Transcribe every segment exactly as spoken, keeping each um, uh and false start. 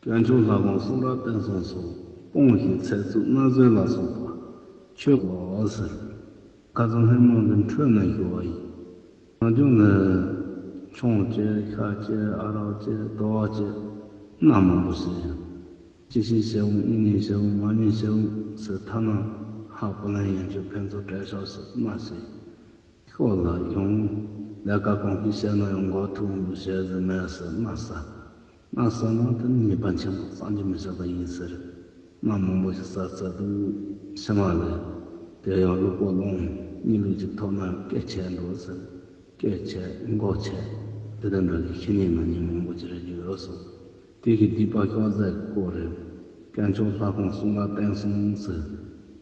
དཀོན་མཆོག་ལྷ་ཁང་གསུང་རབ་བསྟན་སྲུང་སོགས། སྤོང་ཞིང་ཚེ་བཙུགས་མནའ་ཟོས་ལ་སོགས་པ། ཆོས་ལོ་ཟེར། ཁ་སང་སྔོན་མ་གི་འཕྲོས་ནས་ཞུ་བ་ཡིན། ང་ཚོ་ནི་ཆུང་བྱས་ཤ་བྱས་ཨ་རག་བྱས་དོ་བ་བྱས་མནའ་མང་པོ་ཟོས་ཡོད། གཅིག་ཤེས་བྱས་འོང་། གཉིས་ཉེས་བྱས་འོང་། ང་གཉིས་བྱས་འོང་ཟེར། ཐ་ན་ཧ་པ་ལན་ཡན་ཆོད་ཕན་ཚུན་བྲལ་ཤོག་ཟེར་མནའ་ཟོས། ཤོག་ལ་ཡང་ལས་ཀ་གང་གིས་བཤད་ན་ཡང་མགོ་ཐུག་འདུག་བཤད་ཟིན་མེད་ཟེར་མནའ་ཟ། མནའ་ཟ་ན་དེ་ནི་ཉེས་པ་ཆེན་པོ་བསམ་གྱིས་མི་ཁྱབ་པ་ཡིན་ཟེར། མནའ་མང་པོ་ཞིག་ཟ་ཟ་འདུག་ཕྱི་མ་ལས་དེ་ཡང་ལུག་པོ་སློང་། གཉིད་ལུག་ཅིག་ཐོབ་ན་སྐད་ཆད་འགྲོ་ཟེར། སྐད་ཆད་མགོ་ཆད། དེ་དང་འདྲ་བའི་ཤི་ནས་ན་ཉིན་མང་པོ་ཅིག་རེ་རྒྱུ་ཡོད་སོང་། དེ་གི་སྡིག་པ་ཤོག་ཟེར་སྐོར་རེད། དཀོན་མཆོག་ལྷ་ཁང་གསུང་རབ་བསྟན་སྲུང་ཟེར།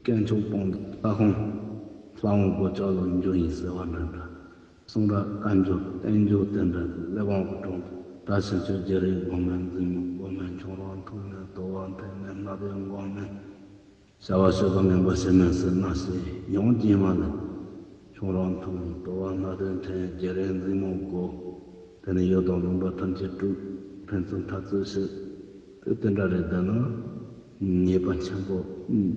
དཀོན་མཆོག་སྤོང་ལྷ་ཁང་། ལྷ་ཁང་སྒོ་ལྕགས་ལ་འཇུག་ཡིན་ཟེར་བ་འདྲ་འདྲ། གསུང་རབ་བཀའ་འགྱུར་བསྟན་འགྱུར་དེ་འདྲ་གི་གླེགས་བམ་གྱི་དྲུང་དུ། ད་ཕྱིན་ཆད་རྗེ་རིན་སྒོམ་མེད་འཛིན་མོ་སྒོམ་མེད་ཁྱུང་རང་ཐུག་ནས་དོ་བ་འཐེན་ནས་སྣ་བདུན་སྒོམ་མེད། བྱ་བ་སྤྱོད་པ་ངན་པ་བྱེད་མིན་ཟེར་མནའ་ཟོས། ཡང་རྗེས་མ་ལ་ཁྱུང་རང་ཐུག་ནས་དོ་བ་སྣ་བདུན་འཐེན། རྗེ་རིན་འཛིན་མོ་སྒོམ། དེ་ནས་ཡུལ་དང་ལུང་པ་ཐམས་ཅད་དཀྲུགས། ཕན་ཚུན་འཐབ་རྩོད་བྱས། དེ་དེ་འདྲ་རེད། དེ་ན་ཉེས་པ་ཆེན་པོ་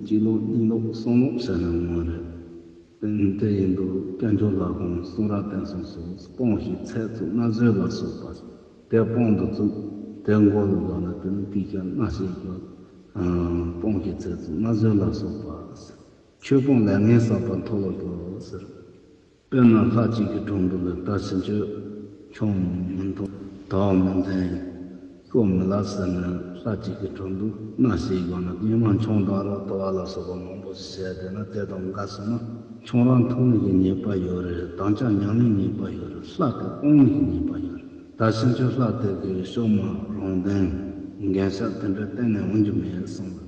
གཅིག་ལོག་གཉིས་ལོག་གསུམ་ལོག་བྱས་ནས་འོང་བ་རེད། དེ་ཡིན་དུས་དཀོན་མཆོག་ལྷ་ཁང་གསུང་རབ་བསྟན་སྲུང་སོགས། སྤོང་ཞིང་ཚེ་བཙུགས་མནའ་ཟོས་ལ་སོགས་པ། དེ་སྤོང་དུ་བཙུགས། དེ་མགོ་ལ་བཞག་ན་དེ་ནི་དེའི་ཕྱིར་མནའ་ཟོས་ཀྱང་། སྤོང་ཞིང་ཚེ་བཙུགས་མནའ་ཟོས་ལ་སོགས་པ། ཆོས་སྤོང་ལས་ངན་བསགས་པ་མཐོལ་ལོ་ཞོག་ཟེར། དཔེར་ན་ལྷ་གཅིག་གི་དྲུང་དུ་ལ་ད་ཕྱིན་ཆད་ཆང་མི་འཐུང་། དོ་བ་མི་འཐེན། ཤོ་མི་ལག་ཟེར་ནས་ལྷ་གཅིག་གི་དྲུང་དུ་མནའ་ཟོས་ཡོང་ན། རྗེས་མ་ཆང་དང་རག་དོ་བ་ལ་སོགས་པ་མང་པོ་ཞིག་བྱས་བསྡད་ན། དེ་དང་འགལ་སོང་ན་ཆང་རག་འཐུང་ནི་གི་ཉེས་པ་ཡོད་རེད། དམ་བཅའ་ཉམས་ལེན་ཉེས་པ་ཡོད་རེད། ལྷ་དེ་སྤོང་ནི་གི་ཉེས་པ་ཡོད་རེད། ད་ཕྱིན་ཆད་ལྷ་དེ་གི་ཤོ་མ་རང་དོན་འགན་ཞབས་དེ་འདྲ་གཏན་ནས་འོང་རྒྱུ་མེད་གསུངས།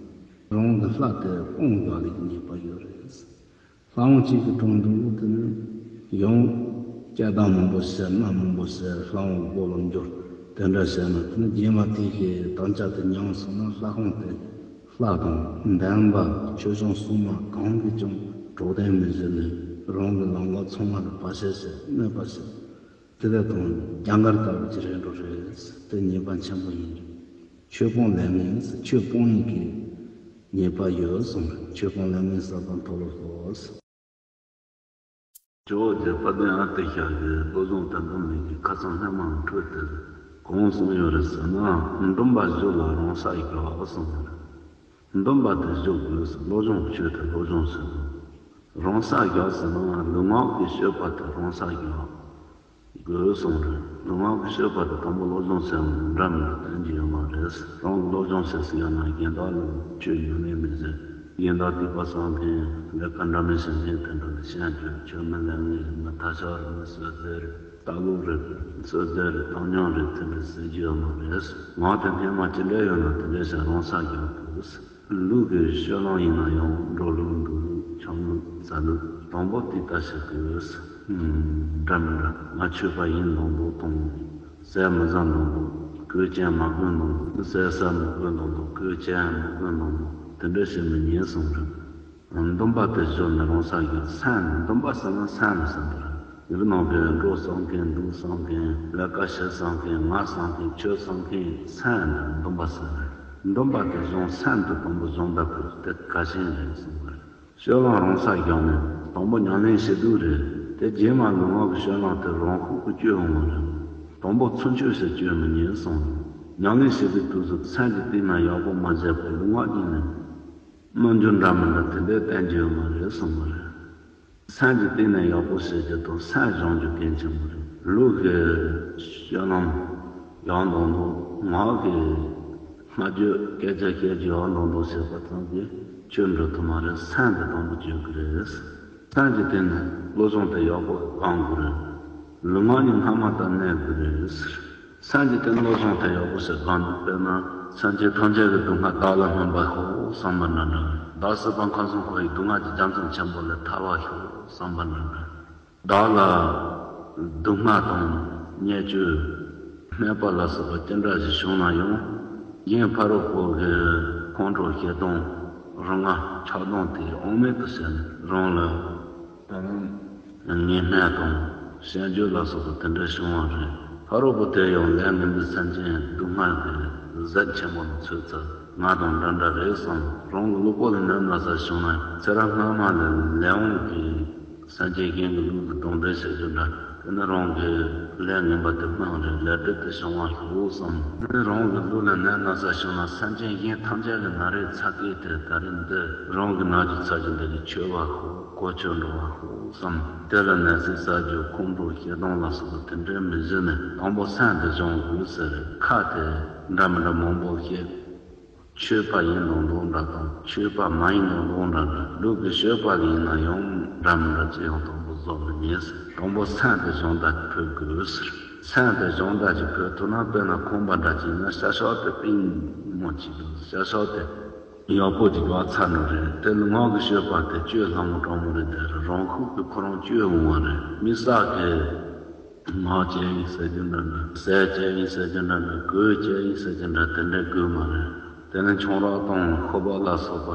རང་གི་ལྷ་དེ་སྤོང་དགོས་ནི་གི་ཉེས་པ་ཡོད་རེད། ལྷ་ཁང་གཅིག་གི་དྲུང་དུ་དེ་ནས་ཡང་སྐྱག་དང་མང་པོ་བཤད། མནའ་མང་པོ་བཤད། ལྷ་ཁང་སྒོ་ལ་འགྱུར། དེ་འདྲ་བྱས་ན་དེ་ནས་རྗེས་མ་དེ་གི་དམ་བཅའ་དེ་ཉམས་སོང་ན། ལྷ་ཁང་དེ་ལྷ་དང་འདམ་པ་ཆོས་སྐྱོང་སྲུང་མ་གང་གིས་ཀྱང་གྲོགས་དན་མི་བྱེད་ནས། རང་གི་ལམ་ཁ་ཚང་མ་ལ་བར་ཆད་བྱེད། གནོད་པ་བྱེད། དེ་ལས་དང་རྒྱ་མཁར་ལྟ་བུ་ཅིག་རེད་འགྲོ་རེད། དེ་ཉེས་པ་ཆེན་པོ་ཡིན། ཆོས་སྤོང་ལས་ངན་ཟེར། ཆོས་སྤོང་ཡིན་གྱི་ཉེས་པ་ཡོད་གསུངས། ཆོས་སྤོང་ལས་ངན་བསགས་པ་མཐོལ་ལོ་ཞོག་ཟེར། ཇོ་བོ་རྗེ་དཔལ་ལྡན་ཨ་ཏི་ཤ་གི་བློ་སྦྱོང་དོན་དམ་ལུགས་ཀྱི་ཁ་སང་སྔ་མ་འཕྲོས་དེར་གང་གསུངས་ཡོད་རེད་ཟེར་ན། འདུན་པ་བཞི་ལ་རང་སྲེག་བྱ་གསུངས་ཡོད་རེད། འདུན་པ་དེ་གཞོམ་དགོས་ཟེར། བློ་སྦྱོང་ཆོས་དེ་བློ་སྦྱོང་ཟེར། རང་སྲེག་བྱ་ཟེར་ན་ལུས་ངག་གི་སྤྱོད་པ་དེ་རང་སྲེག་བྱ་དགོས་གསུངས་རེད། ལུས་ངག་གི་སྤྱོད་པ་དེ་དང་པོ་བློ་སྦྱོང་ཟེར་ཡང་འདྲ་མི་འདྲ་བསྟན་གྱི་ཡོད་མ་རེད། རང་གི་བློ་སྦྱོང་ཟེར་ཟེར་ཡང་ན་གཞན་དག་ལ་ཆོས་ཉམས་ལེན་མི་བྱེད། གཞན་དག་སྡིག་པ་བསགས་མཁན། ལས་ཀ་འདྲ་མིན་བྱེད་མཁན་དེ་འདྲ་ལ་ཤན་སྐྱོན། ཆོས་མི་ལེན་མཁན། མི་ཐ་ཤལ་རེད། མི་བསོད་ཟད་རེད། ལྟ་ལོག་རེད། བསོད་ཟད་རེད། བཏང་སྙོམས་རེད། དེ་འདྲ་ཟེར་གྱི་ཡོད་མ་རེད། ངག་དང་སྙན་མ་ཅི་འདྲ་ཡོད་ན་དེ་འདྲ་བྱས་རང་སྲེག་རྒྱག་དགོས། ལུགས་ཀྱི་སྤྱོད་ལམ་ཡིན་ན་ཡང་འགྲོ་ལུགས་འདུག་ལུགས་འཁྱམས་ལུགས་བཙལ་ལུགས། དང་པོ་དེ་ལྟ་ཞིག་དགོས། འདྲ་མི་འདྲ། ང་ཆོས་པ་ཡིན་ལུགས་འདུག་དང་། ཟས་མི་ཟ་ལུགས་འདུག་གོས་ཅན་མ་གོན་ལུགས་འདུག་ཟས་ཟ་མི་དགོས་ལུགས་འདུག་གོས་ཅན་མ་གོན་ལུགས་འདུག་དེ་འདྲ་བྱེད་མི་ཉན་གསུངས་རེད། འདུན་པ་དེ་གཞོམ་ནས་རང་སྲེག་རྒྱག་སེམས། འདུན་པ་ཟེར་ན་སེམས་ལ་ཟེར་འདུག་ཡུལ་ནང་གི་འགྲོ་བསམ་མཁན། འདུག་བསམ་མཁན། ལས་ཀ་བྱེད་བསམ་མཁན། ང་བསམ་མཁན། ཁྱོད་བསམ་མཁན། སེམས་དེ་འདུན་པ་ཟེར་རེད། འདུན་པ་དེ་གཞོམ། སེམས་དེ་དང་པོ་གཞོམ་ད་དགོས། དེ་གལ་ཆེན་རེད་གསུངས་པ་རེད། སྤྱོད་ལམ་རང་སྲེག་རྒྱག་ནས་དང་པོ་ཉམས་ལེན་བྱེད་དུས་རེད། དེ་རྗེས་མ་ལུས་ངག་གི་སྤྱོད་ལམ་དེ་རང་ཤུགས་ཀྱིས་བཅོས་འོང་བ་རེད། དང་པོ་ཚུར་འཆོས་ཤིག་བཅོས་མི་ཉན་གསུངས་རེད། ཉམས་ལེན་བྱེད་དུས་དུས་སུ་སེམས་ཀྱི་སྟེང་ན་ཡག་པོ་མ་བྱས་པར་ལུས་ངག་གཉིས་ནས་རྣམ་འགྱུར་འདྲ་མི་འདྲ་དེ་འདྲའི་བསྟན་གྱི་ཡོད་མ་རེད་གསུངས་པ་རེད། སེམས་ཀྱི་སྟེང་ནས་ཡག་པོ་བྱེད་རྒྱུ་དང་སེམས་སྦྱོང་རྒྱུ་གལ་ཆེན་པོ་རེད། ལུས་ཀྱི་སྤྱོད་ལམ་ཡག་མདོག་མདོག་ངག་གི་སྨྲ་བརྗོད་སྐད་ཆ་བཤད་རྒྱུ་ཡག་མདོག་མདོག་བྱེད་པ་ཙམ་གྱིས་ཆོས་འགྲུབ་ཐུབ་མ་རེད། སེམས་དེ་དང་པོ་བཅོས་དགོས་རེད། སེམས་ཀྱི་སྟེང་ནས་བློ་སྦྱོང་དེ་ཡག་པོ་སྒོམ་དགོས་རེད། ལུས་ངག་གཉིས་སྔ་མ་ལྟར་གནས་དགོས་རེད། སེམས་ཀྱི་སྟེང་བློ་སྦྱོང་དེ་ཡག་པོ་ཞིག་སྒོམ་དགོས། དཔེར་ན་སེམས་ཅན་ཐམས་ཅད་ཀྱི་སྡུག་བསྔལ་བདག་ལ་སྨིན་པར་ཤོག་བསམ་པ་འདྲ་འདྲ། བདག་སྲིད་པ་མཁའ་ཟུང་འཁོར་བའི་སྡུག་བསྔལ་གྱི་རྒྱ་མཚོ་ཆེན་པོ་ལས་ཐར་བར་ཤོག་བསམ་པ་འདྲ་འདྲ། བདག་ལ་སྡུག་བསྔལ་དང་བརྙས་བཅོས་སྨད་པ་ལ་སོགས་པ་ཅི་འདྲ་ཞིག་བྱུང་ན་ཡང་། གཞན་ཕ་རོལ་པོ་གི་ཁོང་ཁྲོ་ཞེ་སྡང་རུང་ང་ཆགས་སྡང་དེ་དབང་མེད་དུ་བྱས་ནས་རང་ལ་དང་ངན་སྨྲས་དང་བཤད་བརྗོད་ལ་སོགས་པ་དེ་འདྲ་བྱུང་བ་རེད། ཕ་རོལ་པོ་དེ་ཡང་ལས་ངན་པའི་སེམས་ཅན་སྡུག་བསྔལ་གྱི་ གཟི་ཆེན་པོ་ནི་ཚོད་ཚོད་ང་དང་འདྲ་འདྲ་རེད་བསམ། རང་གི་ལུས་པོ་ལ་ནད་ན་ཚ་བྱུང་ན་ཚེ་རབས་སྔ་མ་ལ་ལས་དབང་གིས་སེམས་ཅན་གཞན་གྱི་ལུས་ལ་སྡང་དགྲ་བྱེད་རྒྱུ་འདྲ། དེ་ནི་རང་གི་ལས་ངན་པ་དེ་སྣང་རེད། ལས་སྡུག་དེ་བྱུང་བ་ལོས་བསམ། དེ་ནི་རང་གི་ལུས་ལ་ནད་ན་ཚ་བྱུང་ན་སེམས་ཅན་གཞན་ཐམས་ཅད་ལ་ན་རེ་ཚ་གི་དེ་ད་རེས་འདི་རང་གི་ན་རྒྱུ་ཚ་རྒྱུ་འདི་གི་ཆོད་པ་ཤོག་གོ་ཆོད་འགྲོ་བ་ཤོག་བསམ། དེ་ལ་ནད་སེལ་ཟ་རྒྱུ་ཁོང་ཁྲོ་ཞེ་སྡང་ལ་སོགས་པ་དེ་འདྲའི་མི་བཞི་ནི་དང་པོ་སེམས་དེ་སྦྱོང་དགོས་ཟེར། ཁ་དེ་འདྲ་མི་འདྲ་མང་པོ་བཤད། ཆོས་པ་ཡིན་མདོག་མདོག་འདྲ་དང་ཆོས་པ་མ་ཡིན་མདོག་མདོག་འདྲ་འདྲ། ལུགས་ཀྱི་ཆོས་པ་ལ་ཡིན་ན་ཡང་འདྲ་མི་འདྲ་ཅི་ཡང་དང་པོ་བཟོ་མི་ཉན་ཟེར། དང་པོ་སེམས་དེ་སྦྱོང་བརྡར་ཕུལ་དགོས་ཟེར། སེམས་དེ་སྦྱོང་བརྡར་ཅིག་ཕུལ་ཐུབ་ན། དཔེར་ན་ཁང་པ་འདྲ་ཅིག་ཡིན་ན་ཤ་ཤ་དེ་པིང་མོ་ཅིག་འདུག་ཤ་ཤ་དེ་ཡག་པོ་ཅིག་བ་ཚ་ནོ་རེད། དེ་ལ་ངག་གི་ཆོས་པ་དེ་གཅོད་སླ་མོ་དྲང་མོ་རེད། དེ་རང་ཤུགས་ཀྱིས་ཁོ་རང་གཅོད་འོང་བ་རེད། མི་ཟག་གི་ངག་བཅད་ཡིན་ཟེར་རྒྱུ་འདྲ་འདྲ། ཟས་བཅད་ཡིན་ཟེར་རྒྱུ་འདྲ་འདྲ། གོས་བཅད་ཡིན་ཟེར་རྒྱུ་འདྲ་དེ་འདྲ་དགོས་མ་རེད། དེ་ནི་ཁྱུང་རག་དང་ཤོ་སྦག་ལ་སོགས་པ་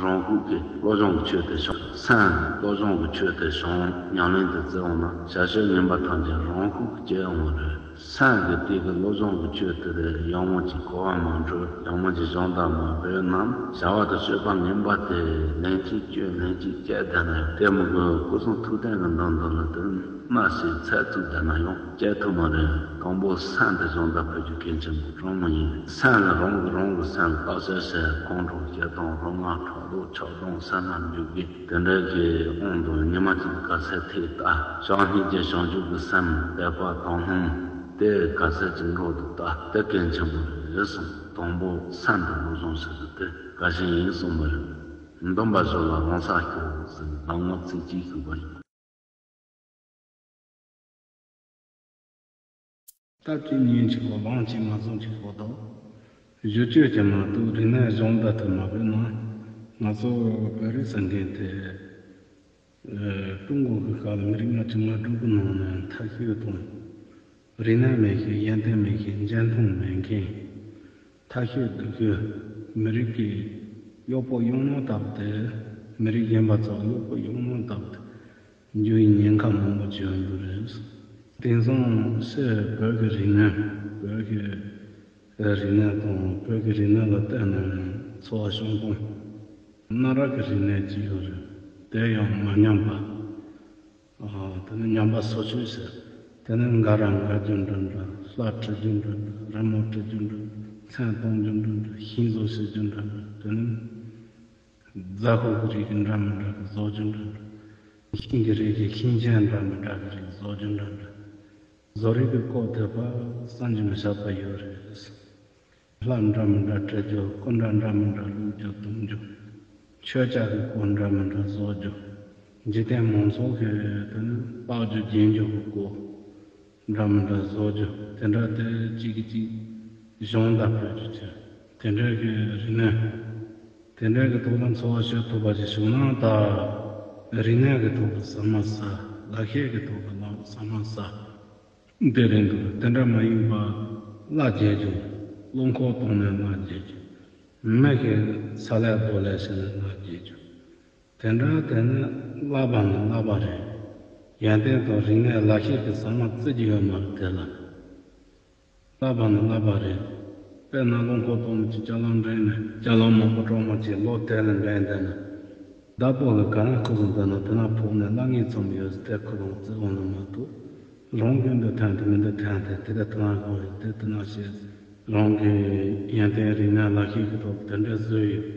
རང་ཤུགས་ཀྱིས་བློ་སྦྱོང་གི་ཆོས་དེ་བྱུང་། སེམས་བློ་སྦྱོང་གི་ཆོས་དེ་བྱུང་ཉམས་ལེན་དེ་བརྩི་འོང་ན་བྱ་སྤྱོད་ངན་པ་ཐམས་ཅད་རང་ཤུགས་ཀྱིས་སྐྱེ་འོང་བ་རེད། སེམས་ཀྱི་སྟེང་གི་བློ་སྦྱོང་གི་ཆོས་དེ་ཡག་མོ་ཅིག་གོ་བ་མ་འཕྲོད། ཡག་མོ་ཅིག་སྦྱོང་བརྡར་མ་འབད་ན་བྱ་བ་དང་སྤྱོད་པ་ངན་པ་དེ་ལན་གཅིག་སྤྱོད་ལན་གཅིག་སྤྱད་བསྡད་ན་ཡང་ལྟད་མོ་གི་སྐུ་གསུང་ཐུགས་རྟེན་གྱི་མདུན་དུ་ལ་དེ་སྨྲ་ཤེས་ཚད་བཙུགས་བསྡད་ན་ཡང་སྐྱེ་ཐུབ་མ་རེད། དང་པོ་སེམས་དེ་སྦྱོང་བརྡར་ཕུལ་རྒྱུ་གལ་ཆེན་པོ་དྲང་མོ་ཡིན། སེམས་ལ་རང་གིས་རང་གི་སེམས་ལ་བརྟག་དཔྱད་བྱས། ཁོང་ཁྲོ་ཞེ་སྡང་རུ་ང་ཕྲག་དོག་ཆགས་སྡང་སེམས་ལ་འཇུག་གི་དེ་འདྲ་གི་དབང་དུ་ཉི་མ་གཅིག་ག་ཚད་ཐིག་ལྟ། བྱང་སྙིང་རྗེ་བྱང་ཆུབ་ཀྱི་སེམས་དད་པ་དང་སྙོམས་དེ་ག་ཚད་ཅིག་འགྲོ་འདུག་ལྟ། དེ་གལ་ཆེན་པོ་རེད་གསུངས། དང་པོ་སེམས་དེ་བློ་སྦྱོང་བྱེད་རྒྱུ་དེ་གལ་ཆེན་ཡིན་གསུངས་པ་རེད། འདོམས་པ་ཞོར་ལ་རང་སར་སྐྱོ་ཟེར་ནས་ལམ་ངོ་ཚིག་གཅིག་ཞུས་པ་ཡིན། ད་དེ་ཉིན་གཅིག་གོ་ལོང་གཅིག་མ་སོང་གཅིག་གོ་དོ། བཞུ་སྤྱོད་ཀྱི་མ་གཏོགས་རིག་གནས་སྦྱོང་བརྡར་དུ་མ་བོས་ན། ང་ཚོ་བོད་རིགས་ཟེར་མཁན་དེ་ཀྲུང་གོ་གི་ཤར་ལ་མི་རིགས་ལྔ་བཅུ་ང་དྲུག་གི་ནང་ནས་མཐར་ཤོས་དང་། རིག་གནས་མེད་མཁན། ཡོན་ཏན་མེད་མཁན། འཇོན་ཐང་མེད་མཁན། མཐར་ཤོས་སྡུག་ཤོས། མི་རིགས་ཀྱི་གཡོག་པོ་གཡོག་མོ་ལྟ་བུ་དེ་མི་རིགས་གཞན་པ་ཚོ་གཡོག་པོ་གཡོག་མོ་ལྟ་བུ་དེ་འགྱུར་བའི་ཉེན་ཁ་མང་པོ་ཅིག་ཡོང་གི་རེད། དེང་སང་སྤྱིར་བོད་ཀྱི་རིག་གནས། བོད་ཀྱི་རིག་གནས་དང་བོད་ཀྱི་རིག་གནས་ལ་བལྟས་ན་འཚོ་བ་ཤོང་སྟངས་གནའ་རབས་ཀྱི་རིག་གནས་ཅིག་ཡོད་རེད། དེ་ཡང་མ་ཉམས་པ། ཨ། དེ་ནི་ཉམས་པ་སོར་ཆུད་ཟེར། དེ་ནི་འགའ་ར་འགའ་རྒྱུ་འདྲ་འདྲ། ལྷ་འཁྲིད་རྒྱུ་འདྲ་འདྲ། རི་མོ་འབྲི་རྒྱུ་འདྲ་འདྲ། མཚན་གཏོང་རྒྱུ་འདྲ་འདྲ། ཤིང་བཟོ་བྱེད་རྒྱུ་འདྲ་འདྲ། དེ་ནི་རྫ་ཤོག་གི་རིགས་ཀྱི་འདྲ་མི་འདྲ་གི་བཟོ་རྒྱུ་འདྲ་འདྲ། ཤིང་གི་རིགས་ཀྱི་ཤིང་ཆེན་འདྲ་མི་འདྲ་གི་རིགས་བཟོ་རྒྱུ་འདྲ་འདྲ། བཟོ་རིག་གི་སྐོར་དེ་པ་བསམ་གྱིས་མི་ཁྱབ་པ་ཡོད་རེད། ལྷ་འདྲ་མི་འདྲ་འཁྲིད་རྒྱུ། སྐུ་འདྲ་འདྲ་མི་འདྲ་བླུག་རྒྱུ་གཏོང་རྒྱུ། ཆོས་ཅག་གི་སྐོར་འདྲ་མི་འདྲ་བཟོ་རྒྱུ། འཇིག་རྟེན་མང་ཚོགས་ཀྱི་དེ་ནི་དཔལ་འབྱོར་རྒྱན་འཇོག་གི་སྐོར་འདྲ་མི་འདྲ་བཟོ་རྒྱུ། དེ་འདྲ་དེ་གཅིག་གིས་གཅིག་སྦྱོང་བརྡར་ཕུལ་རྒྱུ་བྱས། དེ་འདྲ་གི་རིག་གནས། དེ་འདྲ་གི་ཐོག་ལ་འཚོ་བ་སྐྱེལ་ཐུབ་པ་ཞིག་བྱུང་ན། ད་རིག་གནས་ཀྱི་ཐོག་ཏུ་ཟ་མ་ཟ། ལག་ཤེས་ཀྱི་ཐོག་ཏུ་ཟ་མ་ཟ། དེ་རེད་འདུག་དེ་འདྲ་མ་ཡིན་པ་གླ་རྒྱག་རྒྱུ། རླངས་འཁོར་གཏོང་ནས་གླ་རྒྱག་རྒྱུ། མི་གི་ས་ལས་རྡོ་ལས་བྱས་ནས་གླ་རྒྱག་རྒྱུ། དེ་འདྲ་དེ་ནི་བསླབ་པ་ནི་བསླབ་པ་རེད། ཡོན་ཏན་དང་རིག་གནས་ལག་ཤེས་ཀྱི་ཟ་མ་བརྩི་རྒྱུ་ཡོད་མ་རེད་དེ་ལ། བསླབ་པ་ནི་བསླབ་པ་རེད། དཔེར་ན་རླངས་འཁོར་གཏོང་མི་གཅིག་ཅ་ལག་འདྲེན་ནས་ཅ་ལག་མང་པོ་སྤྲོ་མ་བྱེད། ལོ་དེ་ལ་འདྲེན་བསྡད་ན། བདག་པོ་གི་ག་ན་ཁུ་སུམ་དེ་ན་དེ་ན་ཕོག་ནས་གླ་རྔན་ཚང་མ་ཡོད་ཟེར་དེ་ཁུ་སུམ་བརྩི་འོང་ནི་མ་གཏོགས། རང་གི་འདི་ཐོན་དེ་མི་འདི་ཐོན་དེ་དེ་དེ་ན་དགོས་རེད། དེ་དེ་ན་བྱེད། རང་གི་ཡོན་ཏན་རིག་གནས་ལག་ཤེས་ཀྱི་ཐོག་དེ་འདྲ་བཟོས་ཡོད།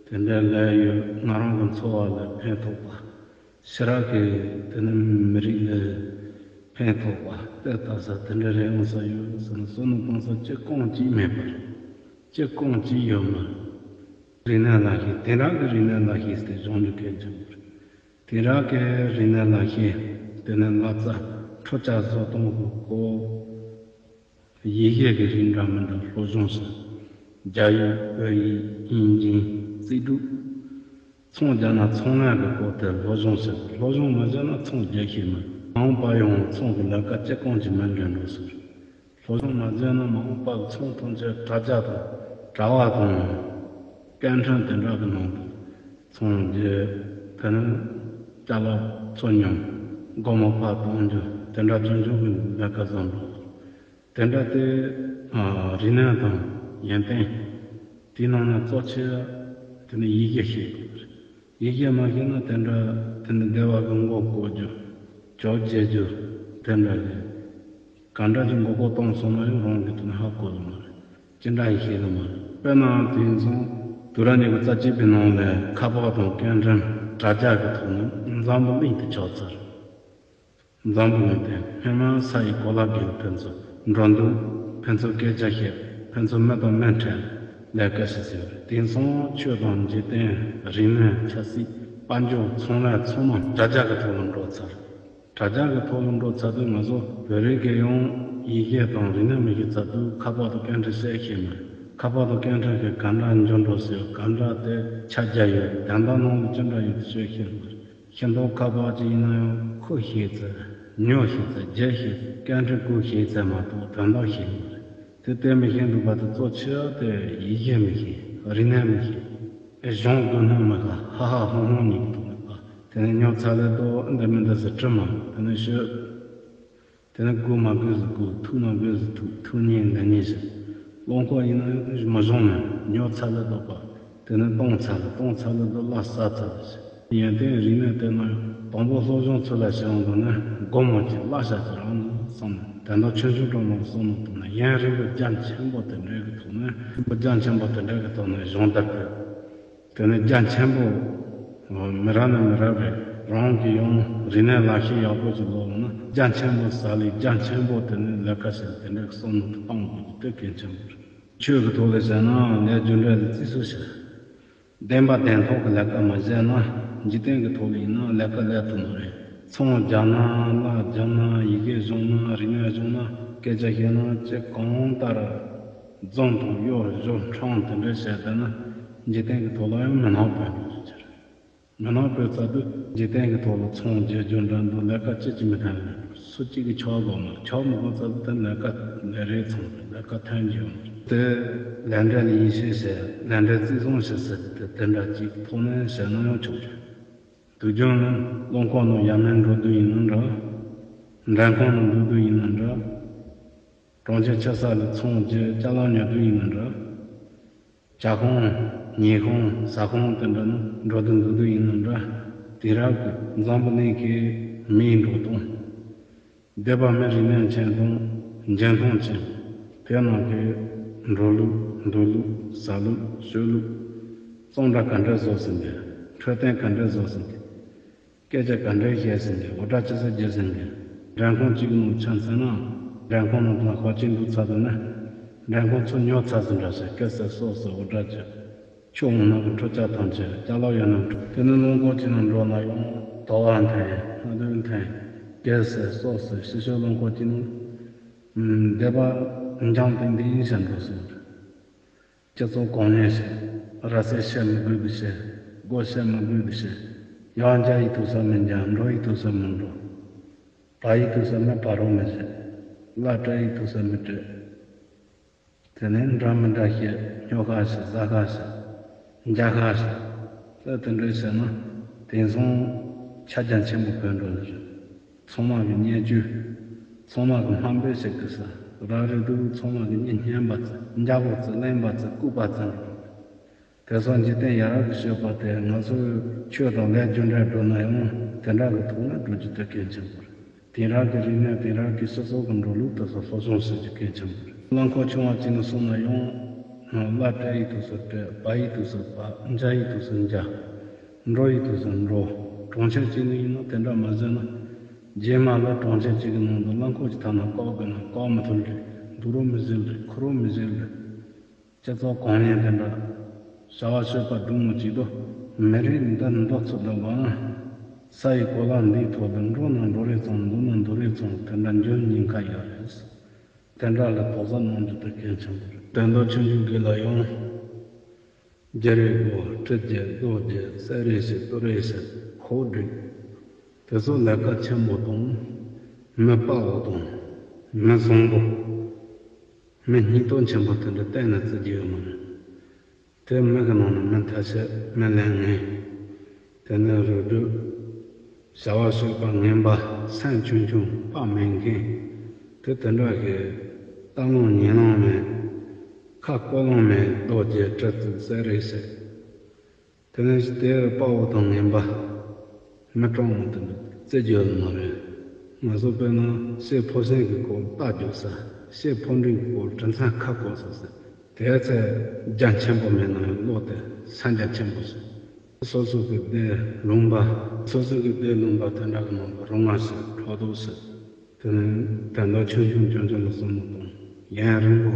དེ་འདྲ་ལས་ཡོད། ང་རང་གི་འཚོ་བ་ལ་ཕན་ཐོགས་པ། ཕྱི་རབས་ཀྱི་དེ་ནི་མི་རིགས་ལ་ཕན་ཐོགས་པ་དཔེ་ལྟ་ས་དེ་འདྲ་རེད་འོང་ས་ཡོད་ཟེར་ན། བསམ་བློ་གཏོང་ས་ཅི་གང་ཅིག་མེད་པ་རེད། ཅི་གང་ཅིག་ཡོད་མ་རེད། རིག་གནས་ལག་ཤེས་དེང་རབས་ཀྱི་རིག་གནས་ལག་ཤེས་དེ་སྦྱོང་རྒྱུ་གལ་ཆེན་པོ་རེད། དེང་རབས་ཀྱི་རིག་གནས་ལག་ཤེས་དེ་ནི་ལག་རྩལ་འཕྲུལ་ཆས་བཟོ་གཏོང་གི་སྐོར། ཡེ་ཤུའི་རིགས་འདྲ་མི་འདྲ་སློབ་སྦྱོང་བྱེད། རྒྱ་ཡིག་བོད་ཡིག་དབྱིན་ཇི་རྩིས་སྒྲུག་ཚོང་རྒྱག་ན་ཚོང་ལས་ཀྱི་སྐོར་དེ་སློབ་སྦྱོང་བྱེད། སློབ་སྦྱོང་མ་བྱས་ན་ཚོང་རྒྱག་ཤེས་མེད། མ་འོངས་པ་ཡང་ཚོང་གི་ལས་ཀ་ཅི་གང་ཅིག་མེད་འགྲོ་འགྲོ་ཟེར། སློབ་སྦྱོང་མ་བྱས་ན་མ་འོངས་པ་གི་ཚོང་ཐོན་ཆེད་དྲ་རྒྱ་དང་དྲ་བ་དང་སྐད་འཕྲིན་དེ་འདྲ་གི་ནང་དུ་ཚོང་རྒྱག་དེ་ནི་ཅ་ལག་ཚོ་སྙོམས་སྒོར་མོ་ཕར་གཏོང་རྒྱུ་དེ་འདྲ་ཆུང་ཆུང་གི་ལས་ཀ་བཟོ་འགྲོ། དེ་འདྲ་དེ་རིག་གནས་དང་ ཡོན་ཏན། དེའི་ནང་ནས་གཙོ་ཆེ་བ་དེ་ནི་ཡི་གེ་ཤེས་དགོས་པ་རེད། ཡི་གེ་མ་ཤེས་ན་དེ་འདྲ་དེ་ནི་སྡེ་བ་གི་མགོ་བསྐོར་རྒྱུ། ཇོ་བྱེད་རྒྱུ། དེ་འདྲ་རེད། ག་འདྲ་ཞིག་མགོ་སྐོར་གཏོང་སོང་ན་ཡང་རང་གི་དོན་ཧ་གོ་གི་མ་རེད། ཅི་འདྲ་ཞིག་ཤེས་གི་མ་རེད། དཔེར་ན་དེང་སང་དུས་རབས་ཉི་ཤུ་རྩ་གཅིག་པའི་ནང་ལ་ཁ་པར་དང་སྐད་འཕྲིན་དྲ་རྒྱ་གི་ཐོག་ནས་འཛམ་བུ་གླིང་དུ་ཁྱབ་ཚར། འཛམ་བུ་གླིང་སྟེང་སྔོན་མ་ས་ཡི་གོ་ལ་གི་ཕན་ཚུན་འགྲོ་འདུག་ཕན་ཚུན་སྐད་ཆ་བཤད། ཕན་ཚུན་མི་དང་མི་འཕྲད་ལས་ཀ་བྱེད་ཟེར་བ་རེད། དེང་སང་ཆོས་དང་འཇིག་རྟེན་རིག་གནས་ཆབ་སྲིད་དཔལ་འབྱོར་ཚོང་ལས་ཚང་མ་དྲ་རྒྱ་གི་ཐོག་ལ་འགྲོ་ཚར། དྲ་རྒྱ་གི་ཐོག་ལ་འགྲོ་ཚར་དུས་ང་ཚོ་བོད་རིགས་ཀྱི་ཡང་ཡི་གེ་དང་རིག་གནས་མི་ཤེས་ཚར་དུས་ཁ་པར་དང་སྐད་འཕྲིན་བཤད་ཤེས་མ་རེད། ཁ་པར་དང་སྐད་འཕྲིན་གྱིས་ག་འདྲ་འགྱུར་འགྲོ་ཟེར། ག་འདྲ་དེ་ཆ་རྒྱ་ཡོད། དོན་དག་ནང་ལ་ཅི་འདྲ་ཡོད་དེ་ཤོད་ཤེས་མ་རེད། ཤིང་ཏོག་ཁ་པར་ཅིག་ཡིན་ན་ཡང་ཁུ་ཤེས་ཚད། ཉོ་ཤེས་ཚད། རྒྱག་ཤེས་ཚད། སྐད་འཕྲིན་བསྐུར་ཤེས་ཚད་མ་གཏོགས་དོན་དག་ཤེས་མ་རེད། དེ་ལྟར་མི་ཤེས་འདུག་པ་དེ་གཙོ་ཆེ་བ་དེ་ཡི་གེ་མི་ཤེས། རིག་གནས་མི་ཤེས། ཨེ་གཞུང་དགོས་སྣང་མི་དགའ། ཧ་ཧ་ཧོང་ཧོང་གཉིས་ཀྱི་ཐོག་ནས་དགའ། དེ་ནས་ཉོ་ཚ་ལེ་ཏོ་འདི་མི་འདི་ཟེར་དྲི་མ། དེ་ནས་ཤོད། དེ་ནས་དགོས་མ་དགོས་ཟེར་དགོས། ཐུག་མ་དགོས་ཟེར་ཐུག་ཐུག་ཉེས་འདི་ཉེས་ཟེར། རླངས་འཁོར་ཡིན་ན་ཡང་མི་གཞུང་ནས་ཉོ་ཚ་ལེ་ཏོ་པ། དེ་ནས་གཏོང་ཚ་ལེ། གཏོང་ཚ་ལེ་ཏོ་ལ་ས་ཚ་ལེ་ཟེར། ཡོན་ཏན་རིག་གནས་དེ་ནི་དང་པོ་སློབ་སྦྱོང་ཚུལ་ལ་བྱས་ཡོང་དུས་ནི་སྒོ་མོ་གཅིག་བརླག་བྱ་གཅིག་རང་ནི་བསམ་ནས། དོན་དག་ཆུང་ཆུང་འདྲ་མོ་བསམ་ནས་བཏང་ནས་ཡུན་རིང་པོ་རྒྱ་ཆེན་པོ་དེ་འདྲའི་གི་ཐོག་ནས། རྒྱ་ཆེན་པོ་དེ་འདྲའི་གི་ཐོག་ནས་སྦྱོང་བརྡར་བྱས། དེ་ནི་རྒྱ་ཆེན་པོ་མི་རབས་ནས་མི་རབས་རེད། རང་གི་ཡང་རིག་གནས་ལག་ཤེས་ཡག་པོ་ཞིག་ལོབས་ན་རྒྱ་ཆེན་པོ་ཟ་ལས་རྒྱ་ཆེན་པོ་དེ་ནི་ལས་ཀ་བྱེད་དེ་འདྲའི་གི་བསམ་བློ་དེ་གཏོང་དགོས་རྒྱུ་དེ་གལ་ཆེན་པོ་རེད། ཆོས་ཀྱི་ཐོག་ལ་བྱས་ན་ལས་རྒྱུ་འབྲས་ལ་བརྩི་སྲུང་བྱེད། བདེན་པ་བདེན་ཐོག་གི་ལས་ཀ་མ་བྱས་ན། འཇིག་རྟེན་གྱི་ཐོག་ལ་ཡིན་ན་ལས་ཀ་ལས་ཐུབ་མ་རེད། ཚོང་རྒྱག་ན། གླ་རྒྱག་ན། ཡི་གེ་སྦྱོང་ན། རིག་གནས་སྦྱོང་ན། སྐད་ཆ་བཤད་ན། ཅི་གང་ལྟར་རྫོང་དང་གཡོག་གཞོགས་འཕྲང་དེ་འདྲ་བྱས་བསྡད་ན། འཇིག་རྟེན་གྱི་ཐོག་ལ་ཡང་མི་སྣང་བ་འགྲོ་རྒྱུ་རེད། མི་སྣང་བ་ཚ་དུས་འཇིག་རྟེན་གྱི་ཐོག་ལ་ཚོང་རྒྱག་རྒྱུ་འདྲ་འདུག་ལས་ཀ་ཅི་ཅི་མི་ཐོན་ནས་སུ་གཅིག་གིས་ཆོག་གོ་མ་ཆོག་མི་གོ་ཚ་དུས་དེ་ལས་ཀ་ལས་རེས་ཚང་རེད། ལས་ཀ་ཐོན་རྒྱུ་ཡོད་མ་རེད། དེ་ལས་འབྲས་ལ་ཡིད་ཆེས་བྱེད། ལས་འབྲས་བརྩི་སྲུང་བྱེད་ཟེར་དེ་དེ་འདྲ་གཅིག་ཐོག་ནས་བྱས་ན་ཡང་ཆོག་རྒྱུ། དུས་རྒྱུན་ནི་རླངས་འཁོར་ནང་ཡར་མར་འགྲོ་དུས་ཡིན་ན་འདྲ། མགྲོན་ཁང་ནང་འགྲོ་དུས་ཡིན་ན་འདྲ། གྲོང་ཁྱེར་ཆེ་ས་ལ་ཚོང་རྒྱག་ཅ་ལག་ཉོ་དུས་ཡིན་ན་འདྲ། ཇ་ཁང་། ཉལ་ཁང་། ཟ་ཁང་དེ་འདྲ་ནང་འགྲོ་དུས་འདུག་དུས་ཡིན་ན་འདྲ། དེང་རབས་ཀྱི་འཛམ་བུ་གླིང་གི་མིའི་འགྲོ་སྟངས། སྡེ་པ་མི་རིགས་ནང་ཆེན་དང་འཇོན་ཐང་ཅན། དེ་ནང་གི་འགྲོ་ལུགས། འདུག་ལུགས། ཟ་ལུགས། སྤྱོད་ལུགས། གཙང་སྦྲ་ག་འདྲ་བཟོ་ཟིན་པས། འཕྲོད་བསྟེན་ག་འདྲ་བཟོ་ཟིན་པས། སྐད་ཆ་ག་འདྲ་བཤད་ཟིན་པས། འུར་སྒྲ་ཅི་ཙམ་རྒྱག་ཟིན་པས། མགྲོན་ཁང་གཅིག་ནང་ཕྱིན་ཚར་ན། མགྲོན་ཁང་ནང་དང་ཤོག་ཅིག་འདུག་ཚར་དུས་ན། མགྲོན་ཁང་ཚུར་ཉོ་ཚར་ཟིན་འདྲ་ཟེར། སྐད་ཟེར་སོགས་ཟེར། འུར་སྒྲ་ཅི། ཆུ་འོང་ན་གི་འཕྲུལ་ཆས་ཐམས་ཅད། ཅ་ལག་ཡོད་ན་འཕྲུལ། དེ་ནི་རླངས་འཁོར་གཅིག་ནང་འགྲོ་ན་ཡང་དོ་བ་འཐེན། སྣ་སྡོད་འཐེན། སྐད་ཟེར་སོགས་ཟེར། ཕྱི་ཕྱོགས་རླངས་འཁོར་གཅིག་ནང་སྡེ་པ་འཇང་ཏིང་ཏིང་ཞིག་འགྲོ་སོང་། སྤྱི་ཚོགས་གང་ཉན་ཞིག་ར་སེ་བཤད་མི་དགོས་དུ་བཤད། སྒོ་བཤད་མི་དགོས་དུ་བཤད། ཡང་མཇལ་ཡི་ཐུག་ས་མི་མཇལ། འགྲོ་ཡི་ཐུག་ས་མི་འགྲོ། བ་ཡི་ཐུག་ས་མི་བ་རོགས་མི་བྱེད། གླ་སྤྲད་ཡི་ཐུག་ས་མི་སྤྲད། དེ་ནས་འདྲ་མི་འདྲ་བཤད། ཉོ་ཁ་ཤས། ཟ་ཁ་ཤས། མཇལ་ཁ་ཤས། ད་དེ་འདྲ་བྱས་ན་དེང་སང་ཁྱབ་རྒྱ་ཆེན་པོ་འཕེལ་འགྲོ་ནི་རེད། ཚང་མ་གི་བརྙས་བཅོས། ཚང་མ་གི་དམའ་འབེབས་བྱེད་དགོས་ས། ར་རེ་དུ་ཚང་མ་གི་མྱི་སྙན་པ་ཙམ། མཇལ་བ་ཙམ། གླེན་པ་ཙམ། ལྐུགས་པ་ཙམ་རེད། དེང་སང་འཇིག་རྟེན་ཡ་རབས་ཀྱི་སྤྱོད་པ་དེ་ང་ཚོའི་ཆོས་དང་ལས་རྒྱུ་འབྲས་འགྲོ་ན་ཡང་དེ་འདྲ་གི་ཐོག་ནས་འགྲོ་རྒྱུ་དེ་གལ་ཆེན་པོ་རེད། དེང་རབས་ཀྱི་རིག་གནས། དེང་རབས་ཀྱི་སྤྱི་ཚོགས་ཀྱི་འགྲོ་ལུགས་དེ་ཚོ་སློབ་སྦྱོང་བྱེད་རྒྱུ་གལ་ཆེན་པོ་རེད། རླངས་འཁོར་ཆུང་བ་གཅིག་ནས་སོང་ན་ཡང་། གླ་སྤྲད་ཡི་དུས་སུ་སྤྲད། བ་ཡི་དུས་སུ་བ། མཇལ་ཡི་དུས་སུ་མཇལ། འགྲོ་ཡི་དུས་སུ་འགྲོ། གྲོང་ཁྱེར་གཅིག་ནས་ཡིན་ན་དེ་འདྲ་མ་བྱས་ན། རྗེས་མ་ལ་གྲོང་ཁྱེར་གཅིག་གི་ནང་དུ་རླངས་འཁོར་གཅིག་ཐ་ན་བཀག་དགོས་ན་བཀག་མི་ཐུབ་རེད། འདུག་རོགས་མི་བྱེད་རེད། འཁུར་རོགས་མི་བྱེད་རེད། སྤྱི་ཚོགས་གང་ཡིན་དེ་འདྲ། བྱ་བ་སྤྱོད་པ་སྒྲུང་མོ་གཅིག་ཏུ། མི་རིགས་འདི་འདུག་ཚུལ་འདུག་གམ། ས་ཡི་གོ་ལ་འདིའི་ཐོག་ཏུ་འགྲོ་ན་འགྲོ་རེ་ཚང་། འདུག་ན་འདུག་རེ་ཚང་། དེ་འདྲ་འགྱུར་ཉེན་ཁ་ཡོད་རེད། དེ་འདྲ་ལ་དོགས་ཟ་གནང་རྒྱུ་དེ་གལ་ཆེན་པོ་རེད། དོན་དག་ཆུང་ཆུང་གི་ལ་ཡང་། རྒྱ་རེ་གོ། ཁྲི་རྒྱ། རྡོ་རྒྱ། སེ་རེ་ཞིག་ཏུ་རེ་ཞིག་ཁོག་སྒྲིག་དེ་ཚོ་ལས་ཀ་ཆེན་པོ་དང་། མི་དཔའ་བོ་དང་། མི་བཟང་པོ། མི་སྙིང་སྟོབས་ཆེན་པོ་དེ་འདྲ་གཏན་ནས་བརྩི་རྒྱུ་ཡོད་མ་རེད། དེ་མི་གི་ནང་ནས་མི་ཐ་ཤལ། མི་ལས་ངན། དེ་ནས་རུ་སྒྲིག་བྱ་བ་སྤྱོད་པ་ངན་པ། སེམས་ཆུང་ཆུང་། དཔའ་མེད་མཁན། དེ་དེ་འདྲ་གི་ལྟ་ལོང་ཉན་ལོང་མེད། ཁ་ཀོ་ལོང་མེད་རྡོ་རྗེ་སྤྲེལ་ཚུལ་གསལ་རེ་བྱེད། དེ་ནས་དེ་དཔའ་བོ་དང་ངན་པ། མི་གྲངས་མང་དུ་བརྩི་རྒྱུ་ཡོད་མ་རེད། ང་ཚོ་དཔེར་ན་ཤེས་ཕོ་སེང་གི་སྐོར་རྟ་རྒྱུག་ས། ཤེས་ཕོ་འབྲིང་གི་སྐོར་གྲི་མཚོན་ཁ་བཀོག་ས་ཟེར། དེའི་ཚེ་རྒྱ་ཆེན་པོ་མེད་ན་ཡང་བློ་དེ་སེང་རྒྱ་ཆེན་པོ་ཞིག་སོ་སོ་གི་སྡེ་ལུང་པ། སོ་སོ་གི་སྡེ་ལུང་པ་དེ་འདྲ་གི་ནང་དུ་རོ་མངར་ཞིག་ཁྲག་དོག་ཞིག་དེ་ནས་དོན་དག་ཆུང་ཆུང་ཆུང་ཆུང་ལ་བསམ་བློ་གཏོང་། ཡུན་རིང་པོ།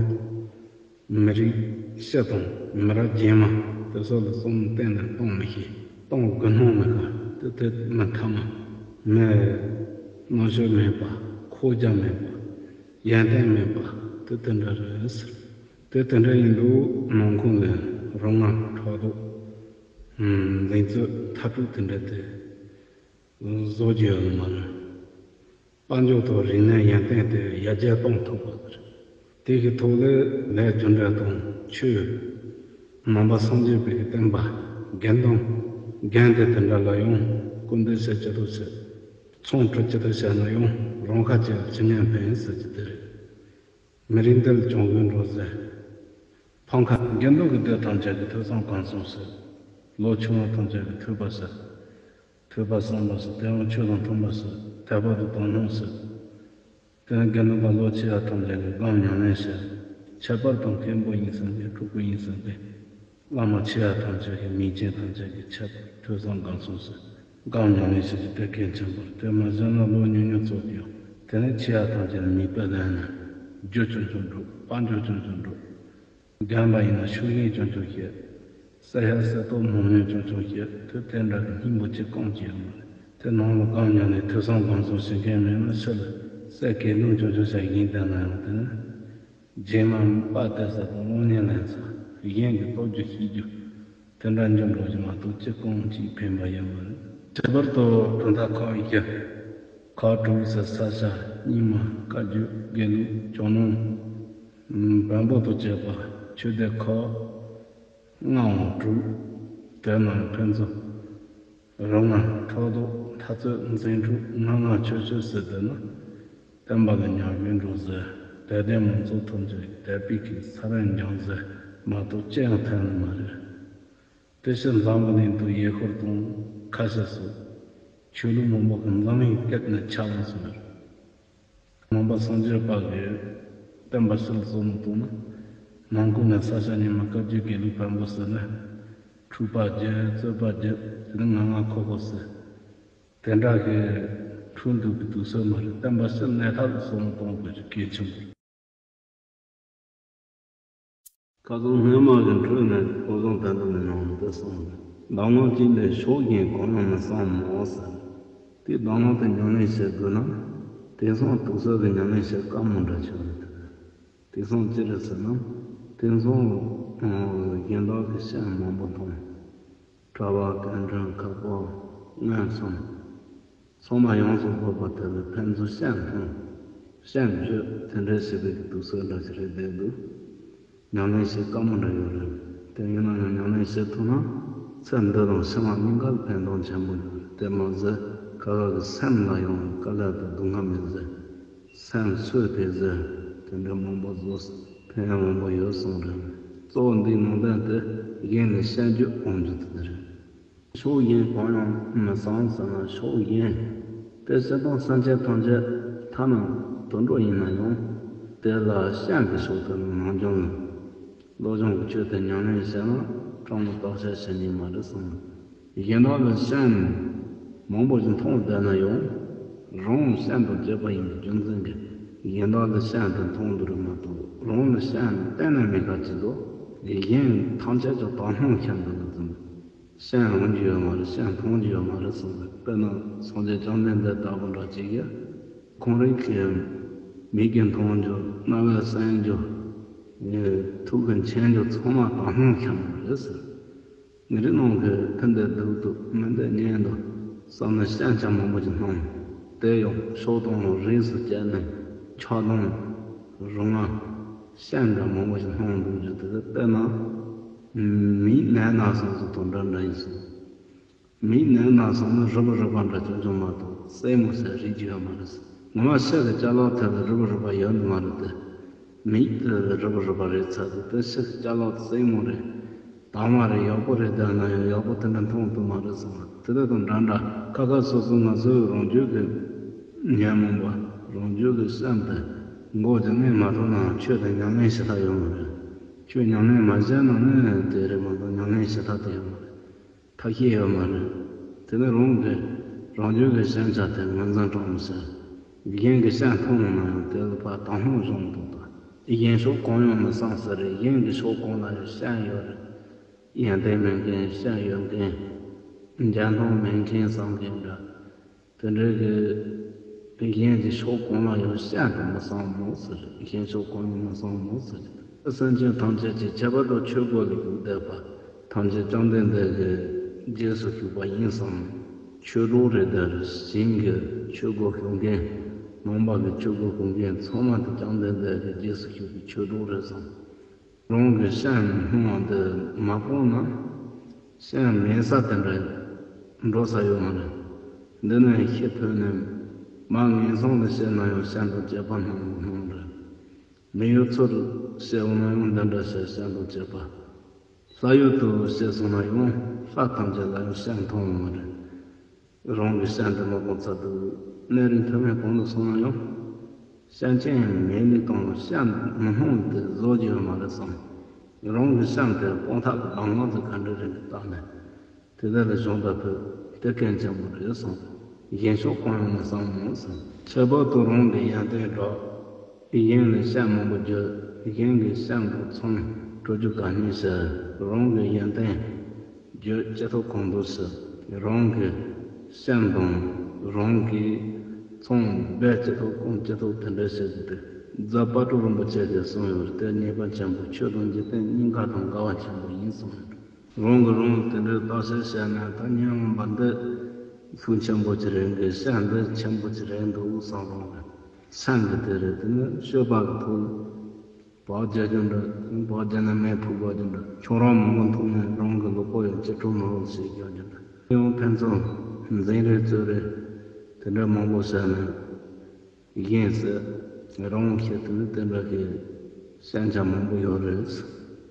མི་རིགས་སྤྱི་དང་མི་རབས་རྗེས་མ་དེ་ཚོ་ལ་བསམ་བློ་གཏན་ནས་གཏོང་མི་ཤེས། གཏོང་དགོས་སྣང་མེད་པ། དེ་དེ་མི་མཐའ་མ། མི་རྣམ་དཔྱོད་མེད་པ། ཁོག་རྒྱ་མེད་པ། ཡོན་ཏན་མེད་པ། དེ་དེ་འདྲ་རེད་ཟེར། དེ་དེ་འདྲ་ཡིན་དུས་ནང་ཁོངས་ལ་རོ་མངར་ཁྲག་དོག་ལང་ཚོ་འཐབ་རྩོད་དེ་འདྲ་དེ་བཟོ་རྒྱུ་ཡོད་མ་རེད། དཔལ་འབྱོར་དང་རིག་གནས་ཡོན་ཏན་དེ་ཡར་རྒྱས་གཏོང་ཐུབ་པ་རེད། དེ་གི་ཐོག་ལ་ལས་རྒྱུ་འབྲས་དང་ཆོས། ནང་པ་སངས་རྒྱས་པའི་བསྟན་པ། དགེ་འདུན། དགོན་སྡེ་དེ་འདྲ་ལ་ཡང་སྐུར་འདེབས་བྱེད་ཅི་ཐུབ་བྱེད། ཚོང་སྒྲུབ་ཅི་ཐུབ་བྱས་ན་ཡང་རང་ཁ་ཅིག་ལ་ཅི་ཉན་ཕན་ཟེར་གྱི་དེ་རེད། མི་རིགས་འདི་ལ་གྱོང་གུན་འགྲོ་ཟེར། ཕམ་ཁ་དགེ་འདུན་གྱི་སྡེ་ཐམས་ཅད་ཀྱི་ཐོས་བསམ་སྒོམ་གསུམ་ཟེར། ལོ་ཆུང་བ་ཐམས་ཅད་ཀྱི་ཐོས་པ་ཟེར། ཐོས་པ་བསམ་པ་ཟེར། དེ་ཡང་ཆོས་དང་མཐུན་པ་ཟེར། དད་པ་དང་དག་སྣང་ཟེར། དེ་ནས་དགེ་འདུན་པ་ལོ་ཆེ་བ་ཐམས་ཅད་ཀྱི་སྒོམ་ཉམས་ལེན་བྱེད། ཁྱད་པར་དུ་མཁན་པོ་ཡིན་ཟེར་ཏེ། སྤྲུལ་སྐུ་ཡིན་ཟེར་ཏེ། བླ་མ་ཆེ་བ་ཐམས་ཅད་ཀྱི་མིང་ཅན་ཐམས་ཅད་ཀྱི་ཆེད་དུ་ཐོས་བསམ་སྒོམ་གསུམ་ཟེར། སྒོམ་ཉམས་ལེན་བྱེད་ཀྱི་དེ་གལ་ཆེན་པོ་རེད། དེ་མ་ཟད་ན་ལོ་ཉུང་ཉུང་ཚོ་ཡང་དེ་ནས་ཆེ་བ་ཐམས་ཅད་ལ་མིག་དཔེ་ལེན་ནས། རྒྱུ་ཆུང་ཆུང་སྒྲུབ། དཔལ་འབྱོར་ཆུང་ཆུང་སྒྲུབ། རྒན་པ་ཡིན་ན་ཤུགས་རྐྱེན་ཆུང་ཆུང་བྱེད། གསེར་ཞྭ་གསེར་ཏོག་མང་ཉུང་ཆུང་ཆུང་བྱེད། དེ་དེ་འདྲ་གི་སྙིང་པོ་གཅིག་གང་ཅི་ཡོད་མ་རེད། དེ་ནང་ལ་སྒོམ་ཉམས་ལེན་ཐོས་བསམ་སྒོམ་གསུམ་བྱེད་མཁན་མེད་ན་ཕྱི་ལ་གསེར་གྱི་ལུང་ཆུང་ཆུང་ཞིག་ཡིན་བསྡད་ན་ཡང་དེ་ནི། རྗེས་མ་དཔའ་དེ་ས་དང་གློག་བརྙན་ལེན་ས། གཞན་གྱི་སྟོབས་རྒྱུ་ཤེས་རྒྱུ། དེ་འདྲ་འགྱུར་འགྲོ་གི་མ་གཏོགས་གཅིག་གང་ཅིག་ཕན་པ་ཡོད་མ་རེད། ཁྱད་པར་དུ་དོན་དག་ཁག་བཞི། ཁག་དྲུག་ཟེར། ས་ཆ། རྙིང་མ། བཀའ་བརྒྱུད། དགེ་ལུགས། ཇོ་ནང་། བོན་པོ་དང་བཅས་པ་ཆོས་སྡེ་ཁག་ལྔའམ་དྲུག་དེ་རྣམས་ཕན་ཚུན། རོ་མངར་ཁྲག་དོག་འཐབ་རྩོད་འཛིང་འཁྲུག་ངན་སྔགས་ཆོས་སྤྱོད་ཟེར་དེ་ནི་བསྟན་པ་ལ་ཉམས་རྒུད་འགྲོ་ཟེར། དད་ལྡན་མང་ཚོགས་ཐམས་ཅད་ཀྱི་དད་པའི་གི་ས་རིན་འཇམ་ཟེར་མ་གཏོགས་ཅི་ཡང་ཐོན་ནི་མ་རེད། དེ་ཕྱིར་འཛམ་བུ་གླིང་དུ་ཡུལ་ཤུལ་དང་ཁ་ཤས་སུ་ཆོས་ལུགས་མང་པོ་གི་འཛམ་གླིང་སྟེང་ནས་ཁྱབ་འོང་ཟེར། ནང་པ་སངས་རྒྱས་པ་གི་བསྟན་པ་ཕྱིར་བཟོ་མི་ཐུབ་ན། ནང་ཁུལ་ནས་ས་ཆ་རྙིང་མ་བཀའ་བརྒྱུད་དགེ་ལུགས་བོན་པོ་ཟེར་ནས་འཁྲུག་པ་རྒྱག། རྩོད་པ་རྒྱག། དེ་ནས་ངན་སྔགས་ཁོག་ཁོག་ཟེར། དེ་འདྲ་གི་འཁྲུག་འདུག་གི་དུས་ཚོད་མ་རེད། བསྟན་པ་ཕྱིར་གནས་ཐབས་བཟོ་མི་གཏོང་དགོས་རྒྱུ་གལ་ཆེན་པོ་རེད། ཁ་སང་སྔོན་མ་གི་འཕྲོས་ནས་ཁོ་ཚོ་ད་དུང་མི་ནང་དུ་སོང་ནས། གདམས་ངག་གཅིག་ལས་ཕྱོགས་གཞན་གང་ཡང་མི་གསང་མོ་ཟེར། དེ་གདམས་ངག་དེ་ཉམས་ལེན་བྱེད་དགོས་ན། དེང་སང་དུས་ཚོད་ཀྱི་ཉམས་ལེན་བྱེད་དཀའ་མོ་འདྲ་ཆགས་རེད་དེ། དེང་སང་ཅི་རེད་ཟེར་ན། དེང་སང་གཞན་དག་གི་སེམས་མང་པོ་མཐོང་། གྲྭ་པ། དགེ་འདུན། ཁ་པར། མངོན་སུམ། ཚང་མ་ཡོངས་སུ་རྫོགས་པ་དེ་ལ་ཕན་ཚུན་སེམས་མཐོང་། སེམས་བརྗོད། དེ་འདྲ་བྱེད་པའི་དུས་ཚོད་འདྲ་ཞིག་རེད་བསྡད་འདུག་ཉམས་ལེན་བྱེད་དཀའ་མོ་འདྲ་ཡོད་རེད། དེ་ཡིན་ན་ཡང་ཉམས་ལེན་བྱེད་ཐུབ་ན། ཚེ་འདི་དང་ཕྱི་མ་གཉིས་ཀར་ཕན་ཐོགས་ཆེན་པོ་ཡོད་རེད། དེ་མ་ཟད་ཁ་ཁ་གི་སེམས་ལ་ཡང་དཀའ་ལས་དང་སྡུག་བསྔལ་མེད་ཟེར། སེམས་འཚོ་བའི་ཟེར། དེ་འདྲ་མང་པོ་བཟོ། ཕན་ཡོན་མང་པོ་ཡོད་གསུངས་རེད། གཙོ་བོ་འདིའི་ནང་དོན་དེ་གཞན་ལ་སེམས་རྒྱུད་སྤོང་རྒྱུ་དེ་རེད། ཕྱོགས་གཞན་གང་ཡང་མི་གསང་ཟེར་ན། ཕྱོགས་གཞན་དེ་སྤྱིར་བཏང་སེམས་ཅན་ཐམས་ཅད་ཐ་ན་དུད་འགྲོ་ཡིན་ན་ཡང་དེ་ལ་སེམས་ཀྱི་ཕྱོགས་དེ་ནང་སྦྱོང་ལ། བློ་སྦྱོང་གི་ཆོས་དེ་ཉམས་ལེན་བྱས་ན་སྤྲང་པོ་བརྟག་དཔྱད་བྱེད་ནུས་མ་རེད་གསུངས། གཞན་དག་ལ་སེམས་མང་པོ་ཞིག་མཐོང་བསྡད་ན་ཡང་། རང་སེམས་དང་བཅས་པ་ཡིན་པའི་རྒྱུ་མཚན་གྱིས་གཞན་དག་ལ་སེམས་དེ་མཐོང་འདུག་རེད་མ་གཏོགས། རང་ལ་སེམས་གཏན་ནས་མེད་པ་ཅིག་འདུག་གཞན་ཐམས་ཅད་ཀྱང་དག་སྣང་ཤར་འདུག་ལ་ཙམ། སེམས་འོང་རྒྱུ་ཡོད་མ་རེད། སེམས་མཐོང་རྒྱུ་ཡོད་མ་རེད་གསུངས་པས། དཔེར་ན་སངས་རྒྱས་བཅོམ་ལྡན་འདས་ལྟ་བུ་འདྲ་ཅིག་གིས་ཁོང་རང་གི་མིག་གིས་མཐོང་རྒྱུ། རྣ་བས་གསན་རྒྱུ། ཐུགས་ཀྱིས་མཁྱེན་རྒྱུ་ཚང་མ་དག་སྣང་ཤར་ནི་རེད་ཟེར། ངེད་རང་ནང་གི་ཕན་བདེ་སྡུག་དང་མི་བདེ་གཉེན་དང་བསམ་ནས་སེམས་ཅན་མང་པོ་ཞིག་སྣང་། དེ་ཡང་ཕྱོགས་དང་རིས་སུ་བཅད་ནས་ཆགས་སྡང་རུ་ང་སེམས་འདྲ་མང་པོ་ཞིག་སྣང་འདུག་རྒྱུ་དེ། དཔེར་ན་མིའི་ནད་ན་སོང་ཚོ་དང་འདྲ་འདྲ་ཡིན་སོང་། མིའི་ནད་ན་སོང་ན་རུས་པ་རུས་པ་འདྲ་ཆུང་ཆུང་མ་གཏོགས་སེན་མོ་ཟེར་རིགས་ཅིག་ཡོད་མ་རེད། ངོ་མ་ཤ་གི་ཅ་ལག་ཐད་ལ་རུས་པ་རུས་པ་ཡོད་ནི་མ་རེད་དེ། མིག་དེ་རིལ་བུ་རིལ་བུ་རེད་ཚར་དུས། དེ་ཕྱི་ཅ་ལག་སྲིང་མོ་རེད། དྭངས་མ་རེད། ཡག་པོ་རེད། བསྡད་ན་ཡང་ཡག་པོ་དེ་འདྲ་མཐོང་ཐུབ་མ་རེད་བསམ་པ། དེ་དེ་དང་འདྲ་འདྲ། ཁ་ཁ་སོ་སོ་ང་ཚོའི་རང་རྒྱུད་ཀྱི་ཉོན་མོངས་པ། རང་རྒྱུད་ཀྱི་སེམས་དེ་མགོ་རྒྱུག་ནས་མ་ཐོན་ན་ཆོས་དེ་ཉམས་ལེན་བྱེད་ཐབས་ཡོད་མ་རེད། ཆོས་ཉམས་ལེན་མ་བྱས་ན་ནི་དེ་རེད་མ་གཏོགས་ཉམས་ལེན་བྱེད་ཐབས་དེ་ཡོད་མ་རེད། ཐབས་ཤེས་ཡོད་མ་རེད། དེ་ནི་རང་གི་རང་རྒྱུད་ཀྱི་ཞེན་ཆགས་དེ་ངོས་འཛིན་དྲག་མི་བྱེད། གཞན་གྱི་སེམས་མཐོང་ཡོང་ན་ཡང་དེ་ལ་ཕར་དང་ལྷུང་བྱུང་འདུག་ད། གཞན་ཕྱོགས་གང་ཡང་མི་བསམ་ས་རེད། གཞན་གྱི་ཕྱོགས་གང་ལ་ཡང་སེམས་ཡོད་རེད། ཡོན་ཏན་མེད་མཁན། སེམས་ཡོད་མཁན། འཇོན་ཐང་མེད་མཁན་བསམ་མཁན་འདྲ། དེ་འདྲའི་གི་གཞན་གྱི་ཕྱོགས་གང་ལ་ཡང་སེམས་དེ་མི་བསམ་མོ་ཟེར། གཞན་ཕྱོགས་གང་ཡང་མི་བསམ་མོ་ཟེར། སེམས་ཅན་ཐམས་ཅད་ཀྱི་ཁྱད་པར་དུ་ཆོས་སྒོ་ལ་ཞུགས་བསྡད་པ་ཐམས་ཅད་བཅོམ་ལྡན་འདས་ཀྱི་རྗེས་སུ་ཞུགས་པ་ཡིན་བསམ། ཆོས་གྲོགས་རེད་དེ་རེད། གཞན་གྱི་ཆོས་སྒོ་ཞུགས་མཁན། ནང་པ་གི་ཆོས་སྒོ་ཞུགས་མཁན་ཚང་མ་དེ་བཅོམ་ལྡན་འདས་ཀྱི་རྗེས་སུ་ཞུགས་པའི་ཆོས་གྲོགས་རེད་བསམ། རང་གི་སེམས་སྣང་བ་འདི་མ་སྤངས་ན། སེམས་མེད་ས་དེ་འདྲ་འགྲོ་ས་ཡོད་མ་རེད། འདི་ནས་ཤི་འཕོས་ནས་མར་ངན་སོང་དུ་སྐྱེས་ན་ཡང་སེམས་དང་བཅས་པ་སྣང་བ་སྣང་རེད། མི་ཡུལ་ཚུར་སྐྱེས་འོང་ན་ཡང་འདི་འདྲ་བྱས་སེམས་དང་བཅས་པ། ས་ཡུལ་དུ་སྐྱེས་སོང་ན་ཡང་ལྷ་ཐམས་ཅད་ལ་ཡང་སེམས་མཐོང་ཡོང་མ་རེད། རང་གི་སེམས་དེ་མ་སྤངས་ཚར་དུས་གནས་རིས་མཐའ་མེད་གང་དུ་སོང་ན་ཡང་། སེམས་ཅན་མེད་ལུགས་དང་སེམས་མི་སྣང་ལུགས་དེ་བཟོ་རྒྱུ་ཡོད་མ་རེད་བསམ། རང་གི་སེམས་དེ་སྤོང་ཐབས་ཀྱི་གདམས་ངག་དེ་ག་འདྲ་རེད་བལྟས་ནས། དེ་དག་ལ་སྦྱོང་བརྡར་ཕུལ། དེ་གལ་ཆེན་པོ་རེད་བསམ། གཞན་ཕྱོགས་གང་ཡང་མི་བསམ་མོ་ཟེར། ཁྱད་པར་དུ་རང་གི་ཡོན་ཏན་བསྒྲགས། གཞན་ལ་སེམས་མང་པོ་བརྗོད། གཞན་གྱི་སེམས་དང་མཚུངས་སྤྲོ་རྒྱུ་ག་ནས་ཟེར། རང་གི་ཡོན་ཏན་བརྗོད་ཅི་ཐུབ་གང་ཐུབ་ཟེར། རང་གི་སེམས་དང་རང་གི་མཚུངས་འབད་ཅི་ཐུབ་གང་ཅི་ཐུབ་དེ་འདྲ་བྱེད་རྒྱུ་དེ། རྫ་དཔལ་སྤྲུལ་རིན་པོ་ཆེ་གིས་གསུངས་ཡོད་རེད། དེ་ཉེས་པ་ཆེན་པོ། ཆོས་དང་འཇིག་རྟེན་གཉིས་ཀ་དང་འགལ་བ་ཆེན་པོ་ཡིན་གསུངས་ཡོད་རེད། རང་གིས་རང་ལ་དེ་འདྲའི་བརྟག་དཔྱད་བྱས་ན། ད་ཉོན་མོངས་པ་འདི་ཤུགས་ཆེན་པོ་ཅིག་རེད། གི་སེམས་འདི་ཆེན་པོ་ཅིག་རེད་འདུག་བསམ། རང་གི་སེམས་ཀྱི་དེ་རེད། དེ་ནི་སྤྱོད་པ་གི་ཐོག་བག་རྒྱག་རྒྱུ་འདྲ། བག་རྒྱག་ན་མེ་ཕུ་བག་རྒྱུ་འདྲ། ཁྱོང་རང་མང་པོ་འཐུང་ནས་རང་གི་ལུས་པོ་ཡང་ཅི་སྤྲོ་མི་རུང་ཞིག་རྒྱག་རྒྱུ་འདྲ། ཡང་ཕན་ཚུན་འཛིང་རེས་རྩོད་རེས་དེ་འདྲ་མང་པོ་བྱས་ནས། གཞན་ཟེར། རང་ཤི་དུས་དེ་འདྲ་གི་ཞན་ཆ་མང་པོ་ཡོད་རེད།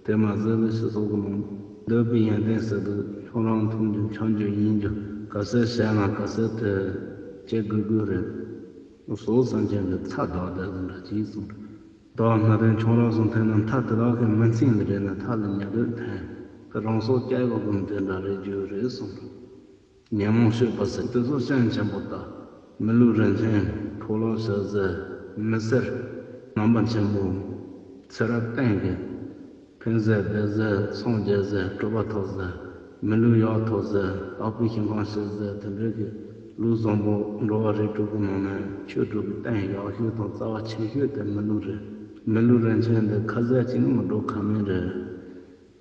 དེ་མ་ཟད་ལ་སྤྱི་ཚོགས་ཀྱི་ནང་འདོད་པའི་ཡོན་ཏན་ཟེར་དུས་ཁྱོད་རང་མཐོང་རྒྱུ་འཆང་རྒྱུ་ཡིན་རྒྱུ། ག་ཚད་བྱས་ན་ག་ཚད་དེ་བྱེད་དགོས་དགོས་རེད། སོ་སོ་སེམས་ཅན་གྱི་ཚ་དག་དེ་འདྲ་ཅིག་གསུངས་རེད། དག་སྣ་དོན་ཁྱོད་རང་སོང་ཐལ་ན། མཐའ་དེ་དག་གི་མི་ཚིག་ལ་རེ་ན་མཐའ་ལ་ཉེ་དུས་ཐལ། རང་སྲོག་སྐྱབས་ཡོད་དགོས་དེ་འདྲ་རེད་རྒྱུ་རེད་གསུངས་རེད། ཉོན་མོངས་སྤྱོད་པ་ཟེར་དེ་ཚོ་སེམས་ཆེན་པོ་དང་། མི་ལུས་རིན་ཆེན་འཕྲོག་ལོག་བྱེད་ཟེར། མི་སེར་ནང་པ་ཆེན་པོ། ཚེ་རབས་གཏན་གྱི་ཕན་ཟེར་སྦས་ཟེར་སངས་རྒྱས་ཟེར་གྲུབ་པ་ཐོབ་ཟེར། མི་ལུས་ཡག་ཐོབ་ཟེར་དག་པའི་ཞིང་ཁམས་བྱེད་ཟེར། དེ་འདྲའི་གི་ལུས་བཟང་པོ་འགྲོ་བ་རིགས་དྲུག་གི་ནང་ནས་ཆོས་དྲུག་གི་སྟེང་ཡག་ཤོས་དང་རྩ་བ་ཆེ་ཤོས་དེ་མི་ལུས་རེད། མི་ལུས་རིན་ཆེན་འདི་ཁ་ཟས་གཅིག་ནི་མི་འགྲོ་ཁ་མིན་རེད།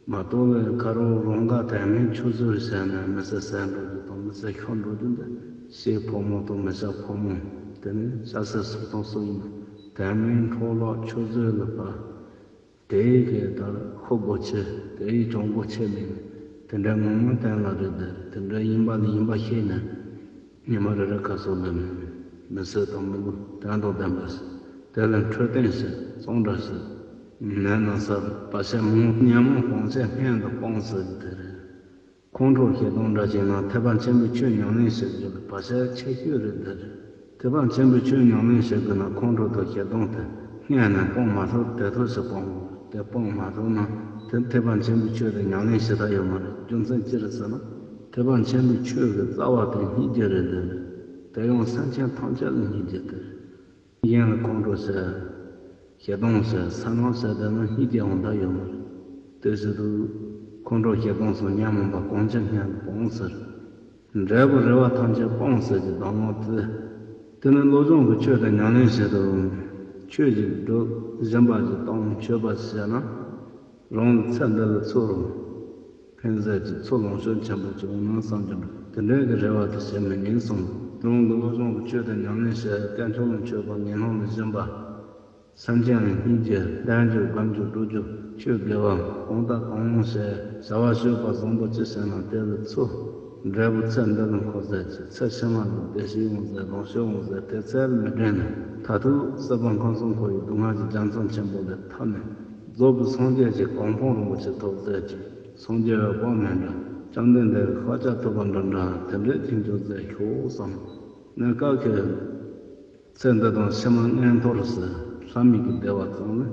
མ་གཏོགས་ལས་ཁ་རོག་རང་དགའ་དོན་མིན་ཆུད་ཟོས་བྱས་ནས་མི་ཚེ་ཟད་འགྲོ་རྒྱུ་དང་མི་ཚེ་ཤོར་འགྲོ་རྒྱུ་འདི་ཤི་ཕོ་མོ་དང་མི་ཤི་ཕོ་མོ། དེ་ནི་ཤ་ཟད་སྲོག་དང་སྲོག་ཡིན། དོན་མིན་འཕྲོག་ལོག་ཆུད་ཟོས་ལ་ཕར། དེ་ཡི་གི་ལྟར་ཤོག་སྒོ་ཕྱེ། དེ་ཡི་གྱང་སྒོ་ཕྱེ་མེད་ནས་དེ་འདྲའི་ངང་ངམ་གཏན་ལ་རེ་བསྡད། དེ་འདྲའི་ཡིན་པ་ལ་ཡིན་པ་ཤེས་ནས། ཉི་མ་རེ་རེ་ཁ་སོ་ལ་མེད་ནས་མི་ཚེ་དང་མི་ལུས་དོན་དང་ལྡན་པ་ཞིག་དེ་ལ་འཕྲོད་བསྟེན་ཞིག་གཙང་སྦྲ་ཞིག་ནད་ན་ཚ་བར་ཆད་མང་ཉོན་མོངས་སྤང་བྱ་སྔོན་དུ་སྤངས་ཟེར་གྱི་དེ་རེད། ཁོང་ཁྲོ་ཞེ་སྡང་འདྲ་བྱུང་ན་ཐེག་པ་ཆེན་པོའི་ཆོས་ཉམས་ལེན་བྱེད་རྒྱུ་ལ་བར་ཆད་ཆེ་ཤོས་རེད་འདི་རེད། ཐེག་པ་ཆེན་པོའི་ཆོས་ཉམས་ལེན་བྱེད་དགོས་ན་ཁོང་ཁྲོ་དང་ཞེ་སྡང་དེ་སྔོན་ནས་སྤོང་མ་ཐུབ་དེ་ཐུབ་ཞིག་སྤོང་དགོས། དེ་སྤོང་མ་ཐུབ་ན་དེ་ཐེག་པ་ཆེན་པོའི་ཆོས་དེ་ཉམས་ལེན་བྱེད་ཐབས་ཡོད་མ་རེད། རྒྱུ་མཚན་ཅི་རེད་ཟེར་ན། ཐེག་པ་ཆེན་པོའི་ཆོས་ཀྱི་རྩ་བ་དེ་སྙིང་རྗེ་རེད་འདི་རེད། དེ་ཡང་སེམས་ཅན་ཐམས་ཅད་ལ་སྙིང་རྗེ་དེ་རེད། གཞན་ལ་ཁོང་ཁྲོ་བྱེད། ཞེ་སྡང་བྱེད། ས་ནང་བྱེད་དེ་ནི་སྙིང་རྗེ་འོང་ཐབས་ཡོད་མ་རེད། དེ་བྱེད་དུས་ཁོང་ཁྲོ་ཞེ་སྡང་སོགས་ཉོན་མོངས་པ་གང་ཅི་སྔོན་དུ་སྤོང་ཟེར། འབྲས་བུ་རེ་བ་ཐམས་ཅད་སྤོང་ཟེར་གྱི་གདམས་ངག་དེ། དེ་ནི་བློ་སྦྱོང་གི་ཆོས་དེ་ཉམས་ལེན་བྱེད་དུས་ཆོས་ཀྱི་སྒྲུབ་སྦྱིན་པ་ཀྱི་གཏོང་མཆོད་པ་བྱས་ན། རང་ལ་ཚེ་འདི་ལ་ཚུར་ཕན་ཟེར་གྱི་ཚུར་ལོངས་སྤྱོད་ཆེན་པོ་ཅིག་འོང་ན་བསམ་གྱི་འདུག་དེ་འདྲའི་གི་རེ་བ་དེ་བྱེད་མི་ཉན་གསུངས། རང་གི་བློ་སྦྱོང་གི་ཆོས་དེ་ཉམས་ལེན་བྱས། དཀོན་མཆོག་ལ་མཆོད་པ། ངན་སློང་ལ་སྦྱིན་པ། སེམས་ཅན་ལ་སྙིང་རྗེ། བསྟན་རྒྱུ་སྒོམ་རྒྱུ་སྒྲུབ་རྒྱུ་ཆོས་དགེ་བ་གང་དང་གང་བྱས། བྱ་བ་སྤྱོད་པ་བཟང་པོ་ཅི་བྱས་ན་དེ་ལ་ཚུར། འབྲས་བུ་ཚེ་འདི་ལ་འཁོར་ཟེར་གྱི། ཚེ་ཕྱི་མ་ལ་བདེ་སྐྱིད་འོང་ཟེར། ལོངས་སྤྱོད་འོང་ཟེར། དེ་ཚེ་ལ་མི་དྲན་ནས། མཐར་ཐུག་སྲིད་པ་ཁམས་གསུམ་འཁོར་བའི་སྡུག་བསྔལ་གྱི་རྒྱ་མཚོ་ཆེན་པོ་ལས་ཐར་ནས། རྫོགས་པའི་སངས་རྒྱས་ཀྱི་གོ་འཕང་རིན་པོ་ཆེ་ཐོབ་ཟེར་གྱི། སངས་རྒྱས་པའི་དཔལ་མི་འདྲ། བཅོམ་ལྡན་འདས་ཀྱི་ཤཱཀྱ་ཐུབ་པ་འདྲ་འདྲ་དེ་འདྲས་ཅིག་འགྱོ་ཟེར་ཤོག་བསམ། ནས་བཀའ་ཁྱེར། ཚེ་འདི་དང་ཕྱི་མ་མངོན་མཐོ་རུ་ཟེར། ལྷ་མི་གི་བདེ་བ་ཙམ་ལས་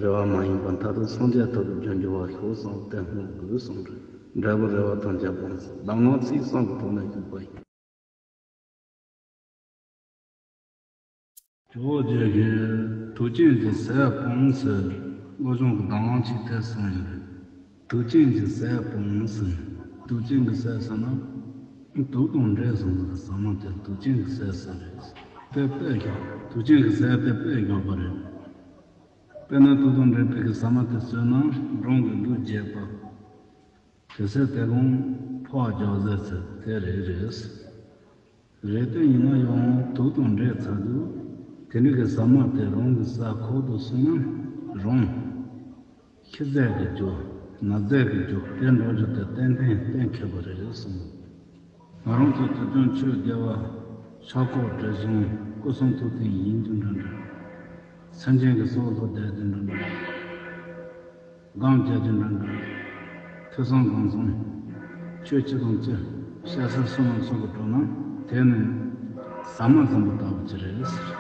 རེ་བ་མ་ཡིན་པར་མཐར་ཐུག་སངས་རྒྱས་ཐོབ་པའི་རྒྱུར་འགྱུར་བར་ཤོག་བསམ་སྟེ་བསྔོ་དགོས་གསུངས་རེད། འབྲས་བུ་རེ་བ་ཐམས་ཅད་སྤངས་ཟེར། གདམས་ངག་ཚིག་གསུམ་གྱི་ཐོག་ནས་ཞུས་པ་ཡིན། ཇོ་བོ་རྗེ་གིས་དུག་ཅན་གྱི་ཟས་སྤོངས་ཟེར། བློ་སྦྱོང་གི་གདམས་ངག་ཅིག་དེ་གསུངས་ཡོད་རེད། དུག་ཅན་གྱི་ཟས་སྤོངས་ཟེར། དུག་ཅན་གྱི་ཟས་ཟེར་ན། དུག་དང་འདྲེས་སོང་ཟེར་གི་ཟ་མ་དེ་དུག་ཅན་གྱི་ཟས་ཟེར་རེད། དེ་དཔེ་ཞོག་དུག་ཅན་གྱི་ཟས་དེ་དཔེ་ཞོག་པ་རེད། དཔེར་ན་དུག་དང་འདྲེས་པའི་གི་ཟ་མ་དེ་ཟོས་ན་སྦྲང་གི་འབུ་རྒྱས་པ། དེ་ཚེ་དེ་ལོང་ཕོག་རྒྱག་ཟེར་ཚེ་དེ་རེད་རེད། རེད་དེ་ཡིན་ན་ཡང་དུག་དང་འདྲེས་ཚར་དུས་དེ་འདྲ་གི་ཟ་མ་དེ་རང་གི་ཟ་ཁོག་ཏུ་སོང་ན་རང་ཤི་ཟད་ཀྱི་རྒྱུ། ན་ཟད་ཀྱི་རྒྱུ་དེ་འགྲོ་རྒྱུ་དེ་ཏན་ཏན་གཏན་འཁེལ་བ་རེད་གསུངས། ང་རང་ཚོ་དུས་རྒྱུན་ཆོས་དགེ་བ་ཤ་ཁོག་དྲི་བཟང་སྐུ་གསུང་ཐུགས་རྟེན་ཡིན་རྒྱུ་འདྲ་འདྲ། སེམས་ཅན་གྱི་སྲོག་ལྷུ་བསྡད་རྒྱུ་འདྲ་འདྲ། སྒོམ་བྱ་རྒྱུ་འདྲ་འདྲ། ཐོས་བསམ་སྒོམ་གསུམ། ཆོས་སྤྱི་དང་སྤྱི། བཤད་སྲོལ་གསུམ་ལ་སོགས་པ་འགྲོ་ན་དེ་ནི་ཟ་མ་བཟང་པོ་ལྟ་བུ་ཅིག་རེད་ཟེར།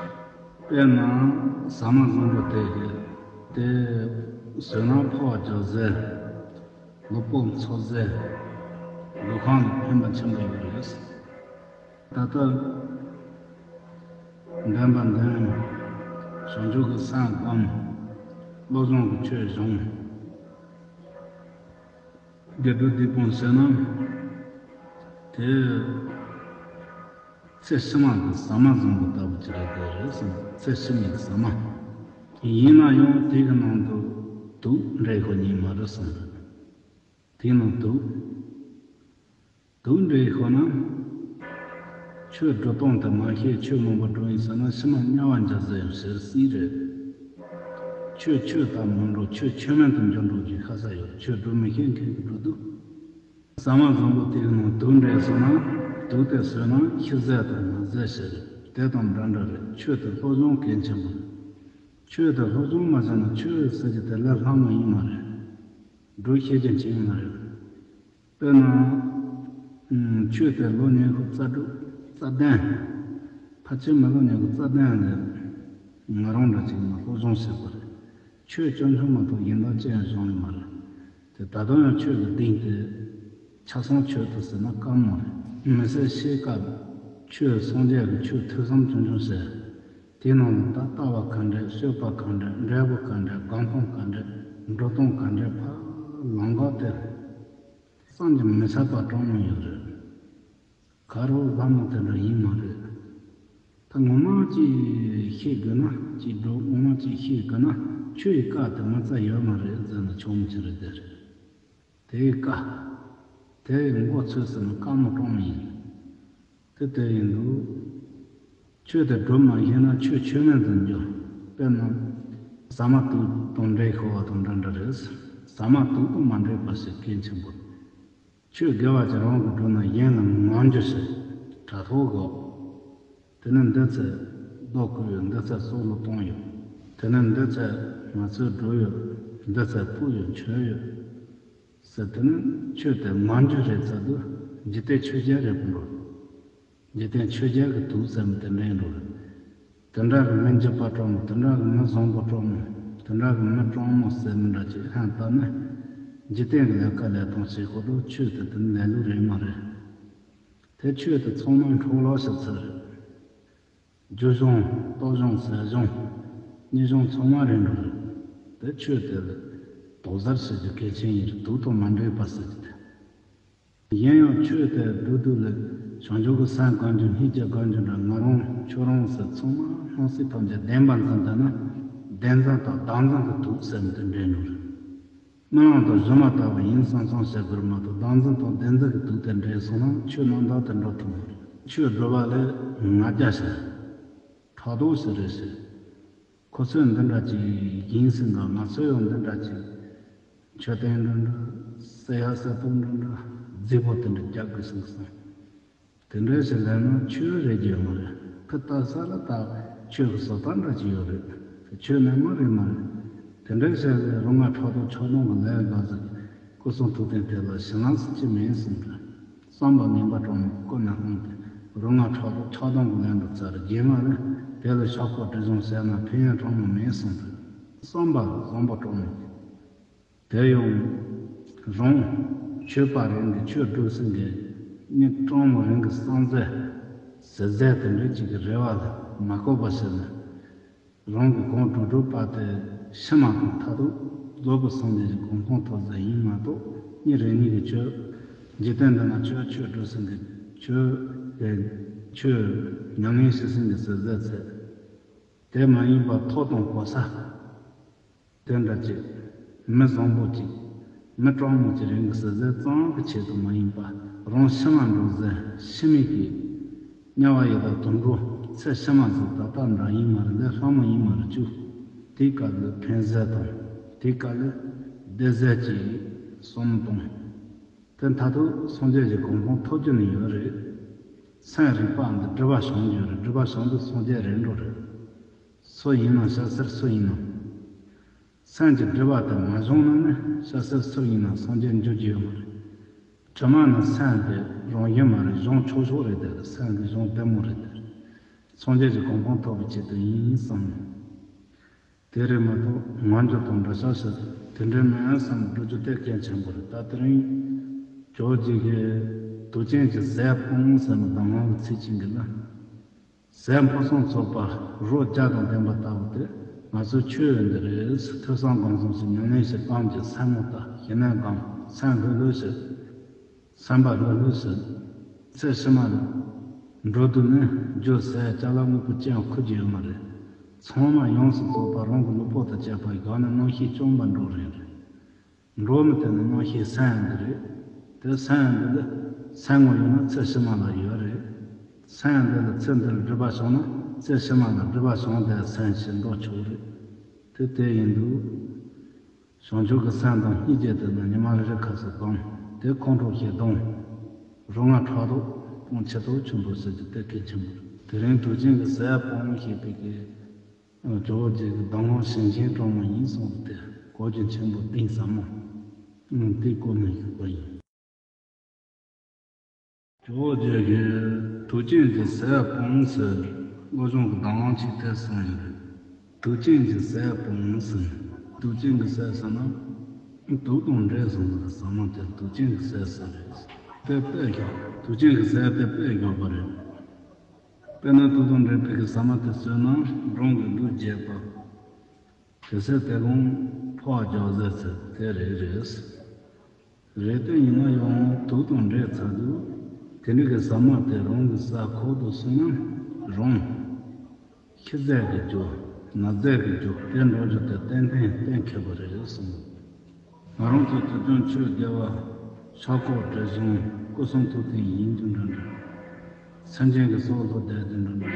དཔེར་ན་ཟ་མ་བཟང་པོ་དེ་གི་དེ་ཟོས་ན་ཕོག་རྒྱག་ཟེར། ལུས་པོ་འཚོ་ཟེར། ལུས་ཁམས་ལ་ཕན་པ་ཆེན་པོ་ཡོད་རེད་ཟེར། ད་ལྟ་འདོན་པ་འདོན། བྱང་ཆུབ་ཀྱི་སེམས་བསྒོམ། བློ་སྦྱོང་གི་ཆོས་སྦྱོང་། དགེ་སྒྲུབ་སྡིག་སྤོང་བྱས་ན། དེ་ཚེ་ཕྱི་མ་གི་ཟ་མ་བཟང་པོ་ལྟ་བུ་ཅིག་རེད་དེ་རེད་གསུངས། ཚེ་ཕྱི་མའི་ཟ་མ། ཡིན་ན་ཡང་དེ་གི་ནང་དུ་དུག་འདྲེས་ཁོ་ཉིད་མ་རེད་གསུངས་རེད། དེའི་ནང་དུག་དུག་འདྲེས་ཤོར་ན། ཆོས་སྒྲུབ་སྟངས་དེ་མ་ཤེས། ཆོས་མང་པོ་སྒྲུབ་ཡིན་ཟེར་ན་ཕྱི་མ་དམྱལ་བ་འཇུག་ཟེར་ཡང་ཟེར་སྲིད་རེད། ཆོས་ཆོས་ལྟར་མི་འགྲོ། ཆོས་ཆོས་མིན་དུ་འགྱུར་འགྲོ་རྒྱུའི་ཤ་ཚ་ཡོད། ཆོས་སྒྲུབ་མི་ཤེས་མཁན་གྱི་སྒྲུབ་དུས། ཟ་མ་བཟང་པོ་དེའི་ནང་དུག་འདྲེས་སོང་ན། དུག་དེ་ཟོས་ན་ཤི་ཟད་དང་ན་ཟད་ཞིག་རེད། དེ་དང་འདྲ་འདྲ་རེད། ཆོས་དེ་སློབ་སྦྱོང་གལ་ཆེན་པོ་རེད། ཆོས་དེ་སློབ་སྦྱོང་མ་བྱས་ན་ཆོས་ཟེར་གྱི་དེ་ལས་ལྷག་མ་ཡིན་མ་རེད། སྒྲུབ་ཤེས་ཀྱང་ཅི་ཡིན་མ་རེད། དཔེར་ན། ཨུམ། ཆོས་དེ་ལོ་ཉི་ཤུ་རྩ་དྲུག་རྩ་བདུན། ཕལ་ཆེར་མི་ལོ་ཉི་ཤུ་རྩ་བདུན་ལ་ང་རང་འདྲ་ཅིག་ནས་སློབ་སྦྱོང་བྱེད་དགོས་རེད། ཆོས་སྐྱོན་ཆུང་མ་གཏོགས་གཞན་དག་ཅི་ཡང་སྦྱོང་ཡོད་མ་རེད། དེ་ད་དུང་ཡང་ཆོས་ཀྱི་གདེང་དེ་ཆགས་སོང་། ཆོས་དེ་ཟེར་ན་དཀའ་མོ་རེད། མི་ཚེ་ཤེས་སྐབས་ཆོས་སངས་རྒྱས་ཀྱི་ཆོས་ཐོས་བསམ་ཆུང་ཆུང་བྱས། དེའི་ནང་ལ་ད་ལྟ་བ་ག་འདྲ། སྤྱོད་པ་ག་འདྲ། འབྲས་བུ་ག་འདྲ། སྒོམ་སྟངས་ག་འདྲ། འགྲོ་སྟངས་ག་འདྲ། ཕར་ལམ་ཁ་དེ་བསམ་གྱིས་མི་ཁྱབ་པ་སྤྲང་མོ་ཡོད་རེད། ག་རུ་ལྷ་མོ་དེ་འདྲ་ཡིན་མ་རེད། ད་ངོ་མ་ཅིག་ཤེས་དགོས་ན་ཅིག་འགྲོ། ངོ་མ་ཅིག་ཤེས་དགོས་ན་ཆོས་ཡི་བཀའ་དེ་མ་རྩ་ཡོད་མ་རེད་ཟེར་ན་ཆོག་མི་ཆོག་རེད་དེ་རེད། དེའི་བཀའ། དེའི་མགོ་ཚོས་ཟེར་ན་བཀའ་མོ་སྤྲང་མོ་ཡིན། དེ་དེ་ཡིན་དུས། ཆོས་དེ་སྒྲུབ་མ་ཤེས་ན་ཆོས་ཆོས་མིན་དུ་འགྱུར། དཔེར་ན། ཟ་མ་དུག་དང་འདྲེས་ཤོར་བ་དང་འདྲ་འདྲ་རེད། ཟ་མ་དུག་དང་མ་འདྲེས་པ་ཞིག་གལ་ཆེན་པོ་རེད། ཆོས་དགེ་བ་ཅིག་རང་གིས་བསྒྲུབས་ན་གཞན་ལ་ངོམ་རྒྱུ་ཞིག་དྲ་ཐོག་གོ། དེ་ནས་འདི་ཚེ་རྡོ་བརྐོས་ཡོད། འདི་ཚེ་སྲོག་ལོ་བཏང་ཡོད། དེ་ནས་འདི་ཚེ་ང་ཚོས་སྒྲུབ་ཡོད། འདི་ཚེ་ཕུལ་ཡོད། མཆོད་ཡོད་ཟེར། དེ་ནས་ཆོས་དེ་ངོམ་རྒྱུ་རེད་ཚར་དུས་འཇིག་རྟེན་ཆོས་བརྒྱད་རེད་པོ་འགྲོ། འཇིག་རྟེན་ཆོས་བརྒྱད་ཀྱི་དུག་ཟེར་མི་དེ་འདྲ་ཡིན་འགྲོ་རེད། དེ་འདྲ་གི་མི་འཇིགས་པ་སྤྲང་མོ། དེ་འདྲ་གི་མི་བཟང་པོ་སྤྲང་མོ། དེ་འདྲ་གི་མི་སྤྲང་མོ་ཟེར་མི་འདྲ་ཅིག་ཧན་ལྟ་ནས། འཇིག་རྟེན་གྱི་ལས་ཀ་ལས་སྟངས་བྱེད་དགོས་དུས་ཆོས་དེ་དེ་ལས་ལུགས་རེད་མ་རེད། དེ་ཆོས་དེ་ཚང་མ་འཕྲོ་བརླག་ཞིག་ཚར་རེད། རྒྱུ་སྦྱོང་། རྟོགས་སྦྱོང་། ཟས་སྦྱོང་། གཉིད་སྦྱོང་ཚང་མ་རེད་འགྲོ་རེད། དེ་ཆོས་དེ་ལ་དོགས་ཟར་བྱེད་རྒྱུ་གལ་ཆེན་ཡིན་རེད། དུག་དང་མ་འདྲེས་པ་ཟེར་རྒྱུ་དེ། གཞན་ཡང་ཆོས་དེ་སྒྲུབ་དུས་ལ་བྱང་ཆུབ་ཀྱི་སེམས་བསྒོམ་རྒྱུ། སྙིང་རྗེ་བསྒོམ་རྒྱུ་འདྲ། ང་རང་ཁྱོད་རང་ཟེར་ཚང་མ་སྣང་སྲིད་ཐམས་ཅད་བདེན་པར་འཛིན་བསྡད་ན། བདེན་འཛིན་དང་བདག་འཛིན་གྱི་དུག་ཟེར་མི་དེ་འདྲེས་འགྲོ་རེད། རྨི་ལམ་དང་སྒྱུ་མ་ལྟ་བུ་ཡིན་བསམ་བསམ་བྱེད་དགོས་རེད་མ་གཏོགས། བདག་འཛིན་དང་བདེན་འཛིན་གྱི་དུག་དེ་འདྲེས་སོང་ན་ཆོས་རྣམ་དག་དེ་འགྲུབ་ཐུབ་མ་རེད། ཆོས་སྒྲུབ་པ་ལས་ང་རྒྱལ་ཞིག་རེད། ཕྲག་དོག་ཞིག་རེད་ཞེས། ཁོ་ཚོས་འདི་འདྲ་ཅིག་ཡིན་ཟིན་ག་ང་ཚོས་ཡང་འདི་འདྲ་ཅིག་མཆོད་རྟེན་འདྲ་འདྲ། གསེར་ཡ་གསེར་ཏོག་འདྲ་འདྲ། རྫིག་པོ་དེ་འདྲ་རྒྱག་དགོས་བསམ་གི་སོང་། དེ་འདྲ་ཞིག་ལས་ན་ཆོས་རེད་ཀྱི་ཡོད་མ་རེད། ཁོ་ལྟ་ས་ལ་ད་ཆོས་ཀྱི་བཟོ་ལྟ་འདྲ་ཅིག་ཡོད་རེད། ཆོས་ནི་མ་རེད་མ་རེད། དེ་འདྲ་ཞིག་ལས་རང་ང་ཕྲག་དོག་ཆགས་སྡང་གི་ལས་འགའ་ཟིག་སྐུ་གསུང་ཐུགས་རྟེན་དེ་ལ་ཞེ་ལངས་སུ་ཅི་མིན་གསུངས་རེད། བསམ་པ་ངན་པ་གྲངས་མེད་ཀུན་ནས་བསླངས་ཏེ་རང་ང་ཕྲག་དོག་ཆགས་སྡང་གི་ལན་འདྲ་བཙལ་རྒྱུ་མ་རེད། དེ་ལ་ཤ་ཁོག་དྲི་བཟང་ཟས་ན་ཕན་ཡོན་གྲངས་མེད་མིན་གསུངས་རེད། བསམ་པ་བཟང་པོ་གྲངས་མེད། དེ་ཡང་རང་ཆོས་པ་རེད་འདི་ཆོས་སྒྲུབ་ཟིན་གྱི་མི་གྲངས་མང་རིང་གི་སངས་རྒྱས་ཟེར་ཟས་དེ་འདྲ་ཅིག་གི་རེ་བ་ལ་མ་བཀོད་པ་ཞིག་ནས་རང་གི་གང་སྒྲུབ་སྒྲུབ་པ་དེ་ཕྱི་མ་དང་མཐར་ཐུག་རྫོགས་པའི་སངས་རྒྱས་ཀྱི་གོ་འཕང་ཐོབ་ཟེར་ཡིན་མ་གཏོགས། གཉིས་རེ་གཉིས་ཀྱི་ཆོས་འཇིག་རྟེན་འདི་ན་ཆོས་ཆོས་སྒྲུབ་ཟིན་གྱི་ཆོས་རེད། ཆོས་ཉམས་ལེན་བྱེད་ཟིན་གྱི་ཟེར་ཟས་ཚེ། དེ་མ་ཡིན་པར་ཐོབ་དང་གོ་ས། དེ་འདྲ་ཅིག་མི་བཟང་པོ་ཅིག་མི་གྲངས་མང་ཅིག་རིང་གི་ཟེར་ཟས་ཙམ་གྱི་ཆེད་དུ་མ་ཡིན་པ། རང་ཕྱི་མ་འགྲོ་ཟས་ཕྱི་མིག་གིས་དམྱལ་བ་ཡི་དྭགས་དུད་འགྲོ་ཚེ་ཕྱི་མ་ཟིག་ད་ལྟ་འདྲ་ཡིན་མ་རེད། ལས་སླ་མོ་ཡིན་མ་རེད་ཅུ། དེའི་སྐབས་ལ་ཕན་ཟས་དང་དེའི་སྐབས་ལ་བདེ་ཟས་ཀྱི་གསུམ་དང་། དེ་མཐར་ཐུག་སངས་རྒྱས་ཀྱི་གོ་འཕང་ཐོབ་རྒྱུ་ནི་ཡོད་རེད། སེམས་རིག་པ་འདི་སྒྲིབ་པ་བྱང་རྒྱུ་རེད། སྒྲིབ་པ་བྱང་དུས་སངས་རྒྱས་རེད་འགྲོ་རེད། སུ་ཡིན་ནམ་ཤ་ཟེར་སུ་ཡིན་ནམ། སེམས་ཀྱི་སྒྲིབ་པ་དེ་མ་བྱང་ན་ནི་ཤ་ཟེར་སུ་ཡིན་ནམ་སངས་རྒྱས་འགྱུར་རྒྱུ་ཡོད་མ་རེད། དྲི་མ་ནི་སེམས་དེ་རང་བཞིན་མ་རེད། བྱང་ཆོག་ཆོག་རེད་དེ། སེམས་ཀྱི་བྱང་བདེ་མོ་རེད་དེ། སངས་རྒྱས་ཀྱི་གོ་འཕང་ཐོབ་པའི་ཆེད་དུ་ཡིན་བསམ། དེ་རེད་མ་གཏོགས་ངན་སྦྱོར་དང་འདྲ་ཤག་ཤག་དེ་འདྲའི་མིན་བསམ་འགྲོ་རྒྱུ་དེ་གལ་ཆེན་པོ་རེད། ད་དེ་རིང་ཇོ་བོ་རྗེ་གིས་དུག་ཅན་གྱི་ཟས་སྤོངས་ཟེར་ནས་གདམས་ངག་གི་ཚིག་ཅིག་འདི་ལ། ཟས་ཕུན་སུམ་ཚོགས་པ་རོ་བརྒྱ་དང་ལྡན་པ་ལྟ་བུ་དེ་ང་ཚོའི་ཆོས་འདི་རེད། ཐོས་བསམ་སྒོམ་གསུམ་གྱི་ཉམས་ལེན་ཞིག་སྤངས་ཀྱི་སེམས་ངོ་ལྟ་ཞི་གནས་སྒོམ་སེམས་ལྷོད་ལྷོད་བྱེད། བསམ་པ་ལྷོད་ལྷོད་བྱེད། ཚེ་ཕྱི་མ་ལ་འགྲོ་དུས་ནི་རྒྱུ་ཟས་ཅ་ལག་དངོས་པོ་ཅི་ཡང་མཁོ་རྒྱུ་ཡོད་མ་རེད། ཚང་མ་ཡོངས་སུ་རྫོགས་པ་རང་གི་ལུས་པོ་དང་བཅས་པ་འགག་ནས་རྣམ་ཤེས་བཅོམ་པར་འགྲོ་རན་རེད། འགྲོ་མི་དེ་ནི་རྣམ་ཤེས་སེམས་འདི་རེད། དེ་སེམས་འདི་ལ་སེམས་ངོ་ཡོད་ན་ཚེ་ཕྱི་མ་ལ་ཡོད་རེད། སེམས་འདི་ལ་ཚེ་འདི་ལ་སྒྲིབ་པ་བྱུང་ན་ཚེ་ཕྱི་མ་ལ་སྒྲིབ་པ་བྱུང་དེ་སེམས་ཞེས་འགྲོ་ཆོག་རེད། དེ་དེ་ཡིན་དུས། བྱང་ཆུབ་ཀྱི་སེམས་དང་སྙིང་རྗེ་དེ་ནི་ཉི་མ་རེ་རེ་ཁ་སུ་གདོང་དེ་ཁོང་ཁྲོ་ཞེ་གདོང་། རང་ང་ཕྲག་དོག་སྤོང་ཆེད་དུ་ཆུང་དུ་ཟེར་གྱི་དེ་གལ་ཆེན་པོ་རེད། དེ་རིང་དུག་ཅན་གྱི་ཟས་སྤོང་ཞེས་པའི་གི་ཇོ་བོ་རྗེ་གི་གདམས་ངག་ཞིང་ཆེན་གྲོང་མ་ཡིན་གསུངས་ཏེ་གོ་རྒྱུ་ཆེན་པོ་གཏིང་ཟབ་མོ་དེ་བཀོད་ནས་བཞུགས་པ་ཡིན། ཇོ་བོ་རྗེ་གིས་དུག་ཅན་གྱི་ཟས་སྤོངས་ཟེར་བློ་སྦྱོང་གི་གདམས་ངག་ཅིག་དེ་གསུངས་ཡོད་རེད། དུག་ཅན་གྱི་ཟས་སྤོངས་ཟེར། དུག་ཅན་གྱི་ཟས་ཟེར་ན་དུག་དང་འདྲེས་སོང་ཟེར་ཟ་མ་དེ་དུག་ཅན་གྱི་ཟས་ཟེར་རེད། དེ་དཔེ་ཞོག་དུག་ཅན་གྱི་ཟས་དེ་དཔེ་ཞོག་པ་རེད། དཔེར་ན་དུག་དང་འདྲེས་པའི་གི་ཟ་མ་དེ་ཟོས་ན་འབྲོང་གི་ལུས་རྒྱས་པ། དེ་ཚེ་དེ་གོང་ཕོ་བ་རྒྱག་ཟེར་ཚེ་དེ་རེད་རེད། རེད་དེ་ཡིན་ན་ཡང་དུག་དང་འདྲེས་ཚར་དུས་དེ་འདྲ་གི་ཟ་མ་དེ་རང་གི་ཟ་ཁོག་ཏུ་སོང་ན་རང་ཤི་ཟས་ཀྱི་རྒྱུ་ན་ཟས་ཀྱི་རྒྱུ་དེ་འགྲོ་རྒྱུ་དེ་ཏན་ཏན་གཏན་འཁེལ་བ་རེད་གསུངས། ང་རང་ཚོ་དུས་རྒྱུན་ཆོས་དགེ་བ་ཤ་ཁོག་དྲི་བཟང་སྐུ་གསུང་ཐུགས་རྟེན་ཡིན་རྒྱུ་འདྲ་འདྲ། སེམས་ཅན་གྱི་སྲོག་ལྷུ་བསྡད་རྒྱུ་འདྲ་འདྲ།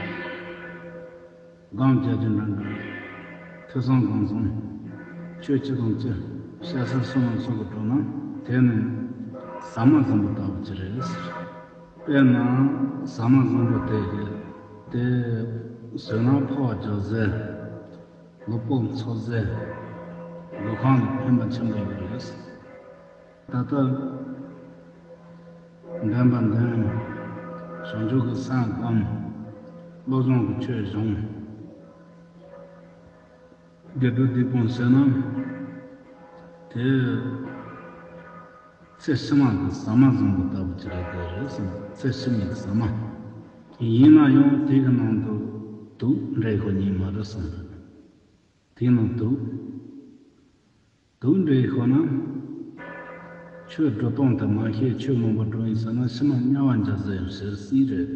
སྒོམ་རྒྱག་རྒྱུ་འདྲ་འདྲ། ཐོས་བསམ་སྒོམ་གསུམ། ཆོས་སྤྱི་དང་སྤྱི། བཤད་ས་སོ་མ་སོ་གི་འགྲོ་ན་དེ་ནི་ཟ་མ་བཟང་པོ་ལྟ་བུ་ཅི་རེད་ཟེར། དཔེར་ན་ཟ་མ་བཟང་པོ་དེ་གི་དེ་ཟོས་ན་ཕོ་བ་རྒྱག་ཟས། ལུས་པོ་འཚོ་ཟས། མགུལ་ཁང་ལ་ཕན་པ་ཆེན་པོ་ཡོད་རེད་ཟེར། ད་ལྟ་འདོན་པ་འདོན། བྱང་ཆུབ་ཀྱི་སེམས་བསྒོམ། བློ་སྦྱོང་གི་ཆོས་སྦྱོང་། དགེ་སྒྲུབ་སྡིག་སྤོང་བྱས་ན་དེ་ཚེ་ཕྱི་མ་གི་ཟ་མ་བཟང་པོ་ལྟ་བུ་ཅིག་རེད་དེ་རེད་གསུངས། ཚེ་ཕྱི་མའི་ཟ་མ་ཡིན་ན་ཡང་དེ་གི་ནང་དུ་དུག་འདྲེས་ཁོ་ཉིད་མ་རེད་གསུངས། དེའི་ནང་དུག་དུག་འདྲེས་ཤོར་ན། ཆོས་སྒྲུབ་སྟངས་དེ་མ་ཤེས་ཆོས་མང་པོ་སྒྲུབ་ཡིན་ཟེར་ན་ཕྱི་མ་དམྱལ་བ་འགྱུར་ཟེར་ཡང་ཟེར་སྲིད་རེད།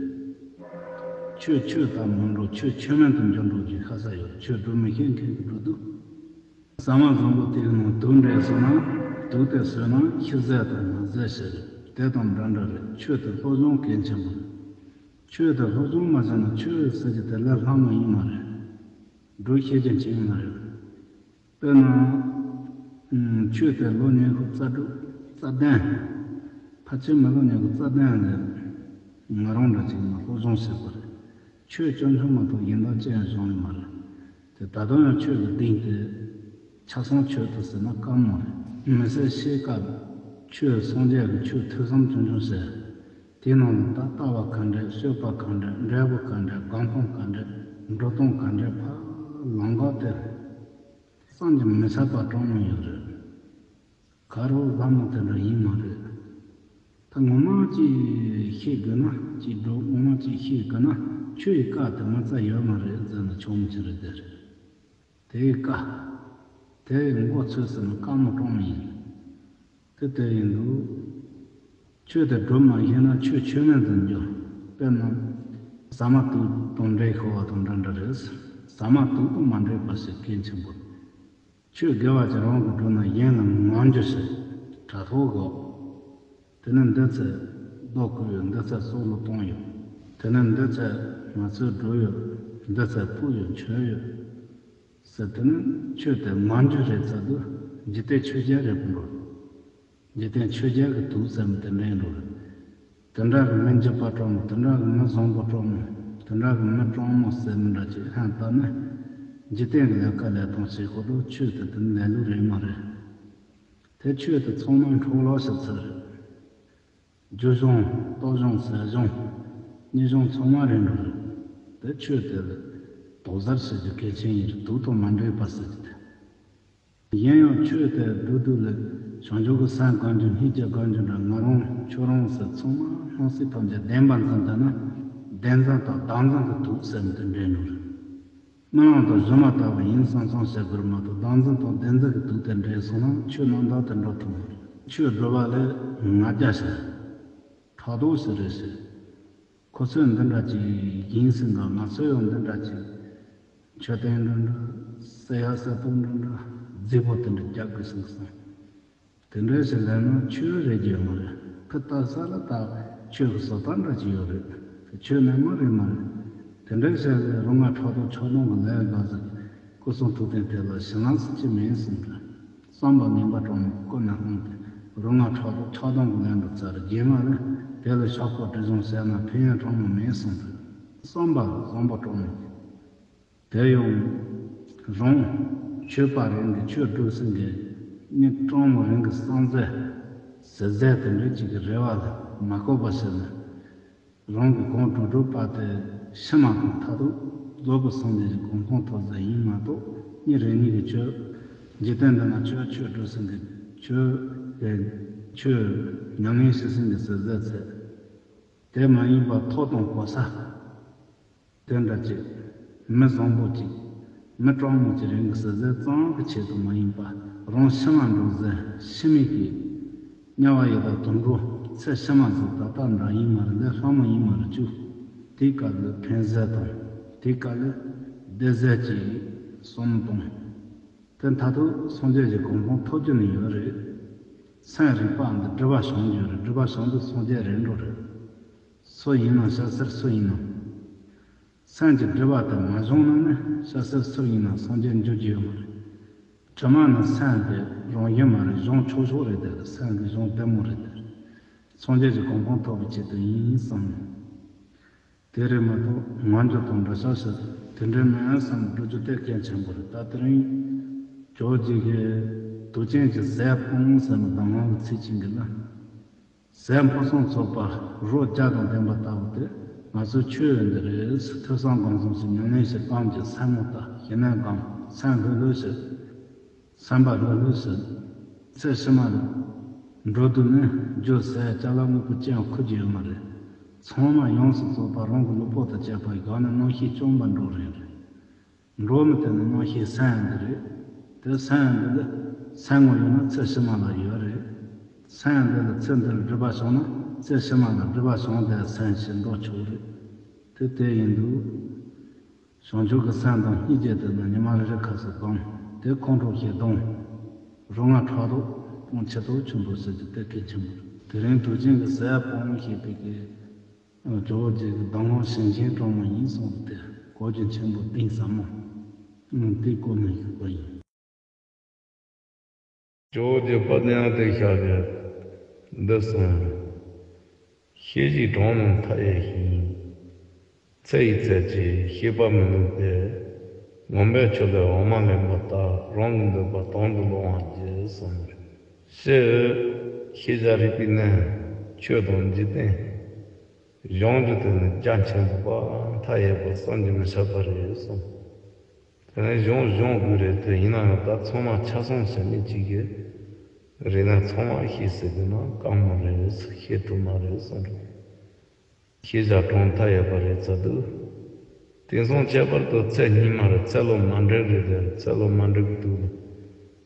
ཆོས་ཆོས་ལྟར་མི་འགྲོ། ཆོས་ཆོས་མིན་དུ་འགྱུར་འགྲོ་རྒྱུའི་ཤ་ཚ་ཡོད། ཆོས་སྒྲུབ་མི་ཤེས་མཁན་གྱིས་སྒྲུབ་དུས། ཟ་མ་བཟང་པོ་དེའི་ནང་དུག་འདྲེས་སོང་ན་དུག་དེ་ཟོས་ན་ཤི་ཟས་དང་ན་ཟས་ཤིག་རེད། དེ་དང་འདྲ་འདྲ་རེད། ཆོས་དེ་སློབ་སྦྱོང་གལ་ཆེན་པོ་རེད། ཆོས་དེ་སློབ་སྦྱོང་མ་བྱས་ན་ཆོས་ཟེར་གྱི་དེ་ལས་སླ་མོ་ཡིན་མ་རེད། སྒྲུབ་ཤེས་ཀྱང་ཅི་ཡིན་མ་རེད། དཔེར་ན། ཆོས་དེ་ལོ་ཉི་ཤུ་རྩ་དྲུག་རྩ་བདུན། ཕལ་ཆེར་མི་ལོ་ཉི་ཤུ་རྩ་བདུན་ལ་ང་རང་འདྲ་ཅིག་ནས་སློབ་སྦྱོང་བྱས་པ་རེད། ཆོས་སྐྱོན་ཆུང་མ་གཏོགས་གཞན་དག་ཅི་ཡང་བྱུང་ཡོད་མ་རེད། དེ་ད་དུང་ཡང་ཆོས་ཀྱི་སྡིངས་དེ། ཆ་ཚང་ཆོས་དང་ཟེར་ན་དཀའ་མོ་རེད། མི་ཟེར་ཤེས་སྐབས་ཆོས་སངས་རྒྱས་ཀྱི་ཆོས་ཐོས་བསམ་ཆུང་ཆུང་བྱས། དེའི་ནང་ལ་ད་ལྟ་བ་ག་འདྲ། སྤྱོད་པ་ག་འདྲ། འབྲས་བུ་ག་འདྲ། གོ་འཕང་ག་འདྲ། འགྲོ་སྟངས་ག་འདྲ། ཕར་ལམ་ཁ་དེར་བསམ་གྱིས་མི་ཁྱབ་པ་སྤྲང་མོ་ཡོད་རེད། ག་རུ་ལྷ་མོ་དེ་འདྲ་ཡིན་མ་རེད། ད་ངོ་མ་ཅིག་ཤེས་དགོས་ན། ཅིག་འགྲོ་ངོ་མ་ཅིག་ཤེས་དགོས་ན་ཆོས་ཡི་བཀའ་དེ་མ་རྩ་ཡོད་མ་རེད་ཟེར་ན་ཆོག་མི་ཆོག་རེད། དེ་རེད། དེའི་བཀའ་དེ་མགོ་ཚོས་ཟེར་ན་དཀའ་མོ་སྤྲང་མོ་ཡིན། དེ་དེ་ཡིན་འདུག་ཆོས་དེ་སྒྲུབ་མ་ཤེས་ན་ཆོས་ཆོས་མིན་དུ་འགྱུར། དཔེར་ན། ཟ་མ་དུག་དང་འདྲེས་ཤོར་བ་དང་འདྲ་འདྲ་རེད། ཟ་མ་དུག་དང་མ་འདྲེས་པ་ཞིག་གལ་ཆེན་པོ་རེད། ཆོས་དགེ་བ་ཅིག་རང་གིས་བསྒྲུབས་ན་གཞན་ལ་ངོམ་རྒྱུ་ཞིག་དྲ་ཐོག་གོ། དེ་ནི་འདི་ཚད་རྡོ་བརྐོས་ཡོད། འདི་ཚད་སྲོག་བླུ་བཏང་ཡོད། དེ་ནི་འདི་ཚད་ང་ཚོས་བསྒྲུབས་ཡོད། འདི་ཚད་ཕུལ་ཡོད། མཆོད་ཡོད་ཟེར། དེ་ནི་ཆོས་དེ་ངོམ་རྒྱུ་རེད་ཚར་དུས་འཇིག་རྟེན་ཆོས་ཅན་རེད་པ་འགྲོ། འཇིག་རྟེན་ཆོས་ཅན་གྱི་དུག་ཟེར་མི་དེ་འདྲ་ཡིན་འགྲོ་རེད། དེ་འདྲ་གི་མི་འཇིགས་པ་སྤྲང་མོ། དེ་འདྲ་གི་མི་བཟང་པོ་སྤྲང་མོ། དེ་འདྲ་གི་མི་སྤྲང་མོ་ཟེར་མི་འདྲ་ཅིག་ཧན་ལྟ་ནས། འཇིག་རྟེན་གྱི་ལས་ཀ་ལས་སྟངས་བྱེད་དགོས་དུས་ཆོས་དེ་དེ་ནི་ལས་ལུགས་རེད་མ་རེད། དེ་ཆོས་དེ་ཚང་མ་འཕྲོ་བརླག་བྱེད་ཚུལ་རེད། རྒྱུ་གཞུང་། རྟོགས་གཞུང་། ཟད་གཞུང་། རྙེད་གཞུང་ཚང་མ་རེད་འགྲོ་རེད། དེ་ཆོས་དེ་ལ་དོགས་ཟར་བྱེད་རྒྱུ་གལ་ཆེན་ཡིན་རེད། དུག་དང་མ་འདྲེས་པ་ཟེར་རྒྱུ་དེ། གཞན་ཡང་ཆོས་དེ་སྒྲུབ་དུས་ལ་བྱང་ཆུབ་ཀྱི་སེམས་བསྒོམ་རྒྱུ། སྙིང་རྗེ་བསྒོམ་རྒྱུ་འདྲ། ང་རང་ཁྱོད་རང་ཟེར་ཚང་མ་སྣང་སྲིད་ཐམས་ཅད་བདེན་པར་འཛིན་བསྡད་ན། བདེན་འཛིན་དང་བདག་འཛིན་གྱི་དུག་ཟེར་མི་དེ་འདྲེས་འགྲོ་རེད། རྨི་ལམ་དང་སྒྱུ་མ་ལྟ་བུ་ཡིན་བསམ་བསམ་བྱེད་དགོས་མ་གཏོགས། བདག་འཛིན་དང་བདེན་འཛིན་གྱི་དུག་དེ་འདྲེས་སོང་ན་ཆོས་རྣམ་དག་དེ་འགྲོ་ཐུབ་མ་རེད། ཆོས་སྒྲུབ་པ་ལ་ང་རྒྱལ་ཞིག་ཕྲག་དོག་ཞིག་རེད་ཞིག་ཁོ་ཚོས་འདི་འདྲ་ཅིག་ཡིན་ཟིན་ག་ང་ཚོས་ཡང་འདི་འདྲ་ཅིག་མཆོད་རྟེན་འདྲ་འདྲ། གསེར་ཡ་གསེར་ཏོག་འདྲ་འདྲ། རྫིག་པོ་དེ་འདྲ་རྒྱག་དགོས་ཟིན་གི་སོང་། དེ་འདྲ་ཞིག་ལས་ན་ཆོས་རེད་རྒྱུ་མ་རེད། ཁོ་ལྟ་ས་ལ་ད་ཆོས་ཀྱི་བཟོ་ལྟ་འདྲ་ཅིག་ཡོད་རེད། དེ་ཆོས་རྣལ་མ་རེད་མ་རེད། དེ་འདྲ་ཞིག་ལས་རུ་ང་ཕྲག་དོག་ཆགས་སྡང་གི་ལས་འགའ་ཟིག་སྐུ་གསུང་ཐུགས་རྟེན་དེ་ལ་ཞེ་ལམ་ཟེར་གྱི་མེད་གསུངས་ཏེ། བསམ་པ་ངན་པ་སྤྲང་མོ་ཀུན་ནས་བསླངས་ཏེ། རུ་ང་ཕྲག་དོག་ཆགས་སྡང་གི་ལན་དུ་བཙལ་རྒྱུ་མ་རེད། དེ་ལ་ཤོག་ཁོག་སྒྲིབ་སྦྱོང་བྱས་ན་ཕན་ཡོན་སྤྲང་མོ་མེད་གསུངས་ཏེ། བསམ་པ་བཟང་པོ་སྤྲང་མོ། དེ་ཡང་རང་ཆོས་པ་རང་གི་ཆོས་སྒྲུབ་ཟིན་གྱི་མི་སྤྲང་མོ་རང་གི་བསམ་ཟད་ཟེར་ཟད་དེ་འདྲ་ཅིག་གི་རེ་བ་ལ་མ་གོ་བ་བྱས་ནས། རང་གི་གང་སྒྲུབ་སྒྲུབ་པ་དེ་ཕྱི་མ་དང་མཐར་ཐུག་རྫོགས་པའི་སངས་རྒྱས་ཀྱི་གོ་འཕང་ཐོབ་ཟེར་ཡིན་མ་གཏོགས། ཉིན་རེ་གཉིས་ཀྱི་ཆོས། འཇིག་རྟེན་འདི་ན་ཆོས་ཆོས་སྒྲུབ་ཟིན་གྱི་ཆོས་དེ་ཆོས་ཉམས་ལེན་བྱེད་ཟིན་གྱི་ཟེར་ཟད་ཚེ། དེ་མ་ཡིན་པ་ཐོབ་དང་གོ་ས། དེ་འདྲ་ཅིག་མི་བཟང་པོ་ཅིག་མི་སྤྲང་མོ་ཅིག་རང་གི་ཟེར་ཟད་ཙམ་གྱི་ཆེད་དུ་མ་ཡིན་པ། རང་ཕྱི་མ་འགྲོ་ཟེར་ཕྱི་མིག་གིས། དམྱལ་བ་ཡི་དྭགས་དུད་འགྲོ་ཚེ་ཕྱི་མ་ཟེར་ད་ལྟ་འདྲ་ཡིན་མ་རེད། ལས་སླ་མོ་ཡིན་མ་རེད་ཅུ། དེའི་སྐབས་ལ་ཕན་ཟད་དང་། དེའི་སྐབས་ལ་བདེ་ཟད་ཀྱི་གསུམ་དང་། དེ་མཐར་ཐུག་སངས་རྒྱས་ཀྱི་གོ་འཕང་ཐོབ་རྒྱུ་ནི་ཡོད་རེད། སེམས་རིག་པའམ་དེ་སྒྲིབ་པ་བྱང་རྒྱུ་རེད། སྒྲིབ་པ་བྱང་དུས་སངས་རྒྱས་རེད་འགྲོ་རེད། སུ་ཡིན་ནམ་ཤ་སེར་སུ་ཡིན་ནམ། སེམས་ཀྱི་སྒྲིབ་པ་དེ་མ་བྱང་ན་ནི་ཤ་སེར་སུ་ཡིན་ནམ་སངས་རྒྱས་འགྱུར་རྒྱུ་ཡོད་མ་རེད། དྲི་མ་ནི་སེམས་དེ་རང་བཞིན་མ་རེད། བྱང་ཆོག་ཆོག་རེད་དེ། སེམས་ཀྱི་བྱང་བདེ་མོ་རེད་དེ། སངས་རྒྱས་ཀྱི་གོ་འཕང་ཐོབ་པའི་ཆེད་དུ་ཡིན་བསམ་ནས། དེ་རེད་མ་གཏོགས་ངོམ་རྒྱུ་དང་འདྲ་ཤག་ཤག་དེ་འདྲའི་མིན་བསམ་སྒྲུབ་རྒྱུ་དེ་གལ་ཆེན་པོ་རེད། ད་དེ་རིང་ཇོ་བོ་རྗེ་གིས་དུག་ཅན་གྱི་ཟས་སྤོངས་ཟེར་ནས་གདམས་ངག་གི་ཚིག་ཅིག་གི་ལ། ཟས་ཕུན་སུམ་ཚོགས་པ་རོ་བརྒྱ་དང་ལྡན་པ་ལྟ་བུ་དེ་ང་ཚོའི་ཆོས་འདི་རེད། ཐོས་བསམ་སྒོམ་གསུམ་ཞིག་ཉམས་ལེན་ཞིག་བཏང་རྒྱུ། སེམས་ངོ་ལྟ། ཞི་གནས་སྒོམ། སེམས་ལྷོད་ལྷོད་ཞིག་སེམས་པ་ལྷོད་ལྷོད་ཞིག་ཚེ་ཕྱི་མ་ལ་འགྲོ་དུས་ནི་རྒྱུ་ཟས་ཅ་ལག་དངོས་པོ་ཅི་ཡང་འཁུར་རྒྱུ་ཡོད་མ་རེད། ཚང་མ་ཡོངས་སུ་རྫོགས་པ་རང་གི་ལུས་པོ་དང་བཅས་པ་བཞག་ནས་རྣམ་ཤེས་སྐྱོང་བར་འགྲོ་རན་རེད། འགྲོ་མི་དེ་ནི་རྣམ་ཤེས་སེམས་འདི་རེད། དེ་སེམས་འདི་ལ་སེམས་ངོ་ཡོད་ན་ཚེ་ཕྱི་མ་ལ་ཡོད་རེད། སེམས་འདི་ལ་ཚེ་འདི་ལ་སྒྲིབ་པ་བྱུང་ན་ཚེ་ཕྱི་མ་ལ་སྒྲིབ་པ་བྱུང་དེ་སེམས་ཞེས་འགྲོ་ཆོག་རེད། དེ་དེ་ཡིན་དུས། བྱང་ཆུབ་ཀྱི་སེམས་དང་སྙིང་རྗེ་དེ་ནི་ཉི་མ་རེ་རེ་ཁ་སང་སྡོམ། དེ་ཁོང་ཁྲོ་ཞེ་སྡང་། རུ་ང་ཕྲག་དོག་སྤོང་ཆེད་དུ་ཆུན་པོ་ཟེར་རྒྱུ་དེ་གལ་ཆེན་པོ་རེད། དེ་རིང་དུག་ཅན་གྱི་ཟས་སྤོང་ཞེས་པའི་གི་ཇོ་བོ་རྗེ་གི་གདམས་ངག་ཞིང་ཆེན་དྲང་མོ་ཡིན་གསུངས་ཏེ་གོ་རྒྱུ་ཆེན་པོ་གཏིང་ཟབ་མོ། ཨང་། དེ་གོ་ནས་ཞུགས་པ་ཡིན། ཇོ་བོ་རྗེ་དཔལ་ལྡན་ཨ་ཏི་ཤ་གིས་འདི་གསུངས། ཤེས་བཞིན་གྲོང་རྣམས་མཐའ་ཡས་ཤིང་། ཚེ་ཡི་ཚད་ཀྱིས་ཤེས་པ་མི་ནུས་པས། ངན་པའི་ཕྱོགས་ལས་འོག་མ་ལེན་པ་ལྟར། རང་གི་འདོད་པ་དོན་དུ་སློང་བར་བགྱི་གསུངས། ཞེས་ཤེས་བྱ་རིག་པའི་གནས་ཆོས་དང་འཇིག་རྟེན་གཞོམ་རྒྱུ་དེ་ནི་རྒྱ་ཆེན་པོ་པ་མཐའ་ཡས་པ་བསམ་གྱིས་མི་ཁྱབ་པ་རེད་གསུངས། དེ་ནས་གཞུང་གཞུང་དགོས་རེད་དེ། ཡིན་ན་ཡང་ད་ཚང་མ་ཆ་ཚང་ཟེར་མི་གཅིག་གིས་རེད་ན་ཚང་མ་ཤེས་ཟེར་གི་ན་དཀའ་མོ་རེད། ཤེས་ཐུབ་མ་རེད་གསུངས་རེད། ཤེས་བྱ་གྲོང་མཐའ་ཡས་པ་རེད་ཚ་འདུག་དེང་སང་ཁྱད་པར་དུ་ཚེ་སྔོན་མ་རེད། ཚེ་ལོ་མ་འགྲིག་རེད་དེ། ཚེ་ལོ་མ་འགྲིག་གི་འདུག་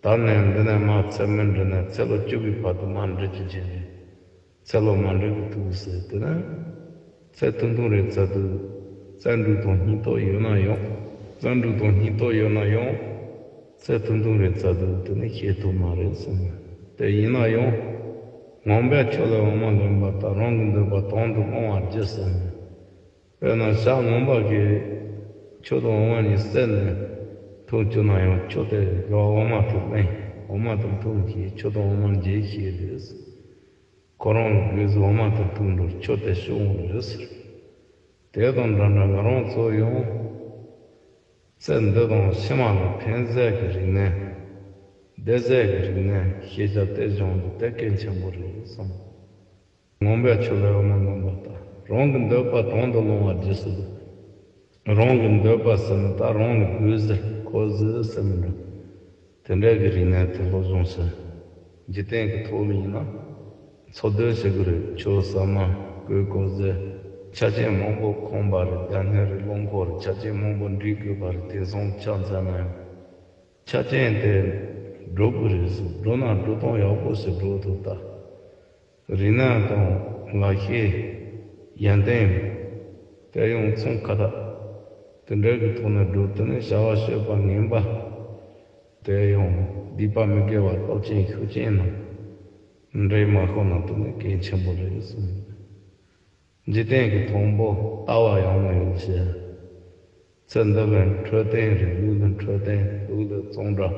ད་ནས་འདི་ནས་མ་ཚེ་མི་འགྲིག་ན་ཚེ་ལོ་བཅུ་གི་བར་དུ་མ་འགྲིག་རྒྱུ་ཅན་རེད། ཚེ་ལོ་མ་འགྲིག་གི་འདུག་ཟེར་དེ་ན། ཚེ་ཐུང་ཐུང་རེད་ཚ་འདུག་རྩལ་འགྲུབ་དང་སྙིང་སྟོབས་ཡོད་ན་ཡང་། རྩལ་འགྲུབ་དང་སྙིང་སྟོབས་ཡོད་ན་ཡང་། ཚེ་ཐུང་ཐུང་རེད་ཚ་འདུག་དེ་ནི་ཤེས་ཐུབ་མ་རེད་གསུངས། དེ་ཡིན་ན་ཡང་། ངན་པའི་ཕྱོགས་ལས་འོག་མ་ལེན་པ་ལྟར། རང་གི་འདོད་པ་དོན་དུ་སློང་བར་བགྱི་གསུངས། དཔེར་ན་བྱ་ངན་པ་གིས་ཆུ་དང་འོ་མ་གཉིས་བསྲེས་ནས་འཐུང་བཅུག་ན་ཡང་། ཆུ་དེ་རྒྱུ་འོ་མ་དེ་ལེན། འོ་མ་དེ་འཐུང་གིས་ཆུ་དང་འོ་མ་འབྱེད་ཤེས་རེད། ཁོ་རང་གིས་འོ་མ་དེ་འཐུང་འགྲོ་ཆུ་དེ་ཤོར་འོང་རེད་ཟེར། དེ་དང་འདྲ་འདྲ་ང་རང་ཚོ་ཡང་ཚེ་འདི་དང་ཕྱི་མ་ལ་ཕན་ཟད་ཀྱི་རིག་གནས། བདེ་ཟད་ཀྱི་རིག་གནས་ཤེས་བྱ་དེ་སྦྱོང་རྒྱུ་དེ་གལ་ཆེན་པོ་རེད་གསུངས། ངན་པའི་ཕྱོགས་ལས་འོག་མ་ལེན་པ་ལྟར། རང་གི་འདོད་པ་དོན་དུ་སློང་བར་བགྱི་ཟེར་དུས། རང་གི་འདོད་པ་ཟེར་ན་ད་རང་ལ་དགོས་ཟེར་མཁོ་ཟེར་ཟེར་མི་འདྲ། དེ་འདྲ་གི་རིག་གནས་དེ་སློབ་སྦྱོང་བྱེད། འཇིག་རྟེན་གྱི་ཐོག་ལ་ཡིན་ན་འཚོ་སྡོད་བྱེད་དགོས་རེད། ཆུ་ཟ་མ་གོས་གོས་ཟེར་ཆ་རྐྱེན་མང་པོ་ཁོམ་པ་རེད། སྡོད་གནས་རེད། རླངས་འཁོར་རེད། ཆ་རྐྱེན་མང་པོ་འགྲིག་དགོས་པ་རེད། དེང་སང་ཆ་མཚོན་ན་ཡང་། ཆ་རྐྱེན་དེ་སྒྲུབ་དགོས་རེད་ཟེར། སྒྲུབ་ན་སྒྲུབ་སྟངས་ཡག་པོ་ཞིག་སྒྲུབ་ཐུབ་ད། རིག་གནས་དང་ལག་ཤེས་ཡོན་ཏན་དེ་ཡང་ཚོང་ཁ་བརྡ་དེ་འདྲ་གི་ཐོག་ནས་སྒྲུབ། དེ་ནས་བྱ་བ་སྤྱོད་པ་ངན་པ་དེ་ཡང་སྡིག་པ་མི་དགེ་བ་སྟོབས་ཅན་ཤུགས་ཅན་རྣམས་འདྲེས་མ་ཤོར་ན་དེ་ནི་གལ་ཆེན་པོ་རེད་གསུངས། འཇིག་རྟེན་གྱི་དང་པོ་ལྟ་བ་ཡག་མོ་ཡོད་ཞེས། ཚེ་འདི་ལ་འཕྲོད་བསྟེན་རེད། ལུས་ལ་འཕྲོད་བསྟེན། ལུགས་ལ་གཙང་སྦྲ།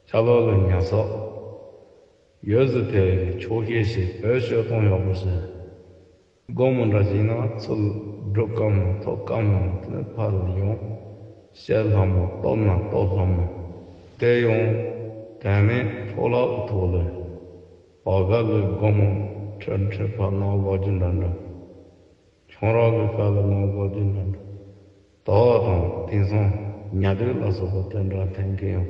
ཆ་ལག་ལ་ཉར་ཚགས། ཡོད་ཟེར་དེ་ཆོག་ཤེས་ཤིག་བོད་ཤོད་སྟངས་ཡག་པོ་ཞིག་སྒོར་མོ་འདྲ་བྱིན་ན་ཚུར་སྒྲུབ་དཀའ་མོ་ཐོབ་དཀའ་མོ་དེ་ནི་ཕར་ལ་ཡོང་། བཤད་ལྷ་མོ་སྟོབས་ན་སྟོབས་ལྷ་མོ། དེ་ཡང་དོན་མེད་འཕྲོ་བརླག་གི་ཐོག་ལ། བར་སྐབས་ལ་སྒོར་མོ་ཁྲི་ཁྲི་ཕར་གནང་བ་རྒྱུ་འདྲ་འདྲ། ཁྱོད་རང་གི་ཁ་ལ་ལོངས་སྐོར་གྱི་འདྲ་འདྲ། དོ་དང་དེང་སང་ཉལ་སྡོད་ལ་སོགས་པ་དེ་འདྲ་འཐེན་མཁན་ཡང་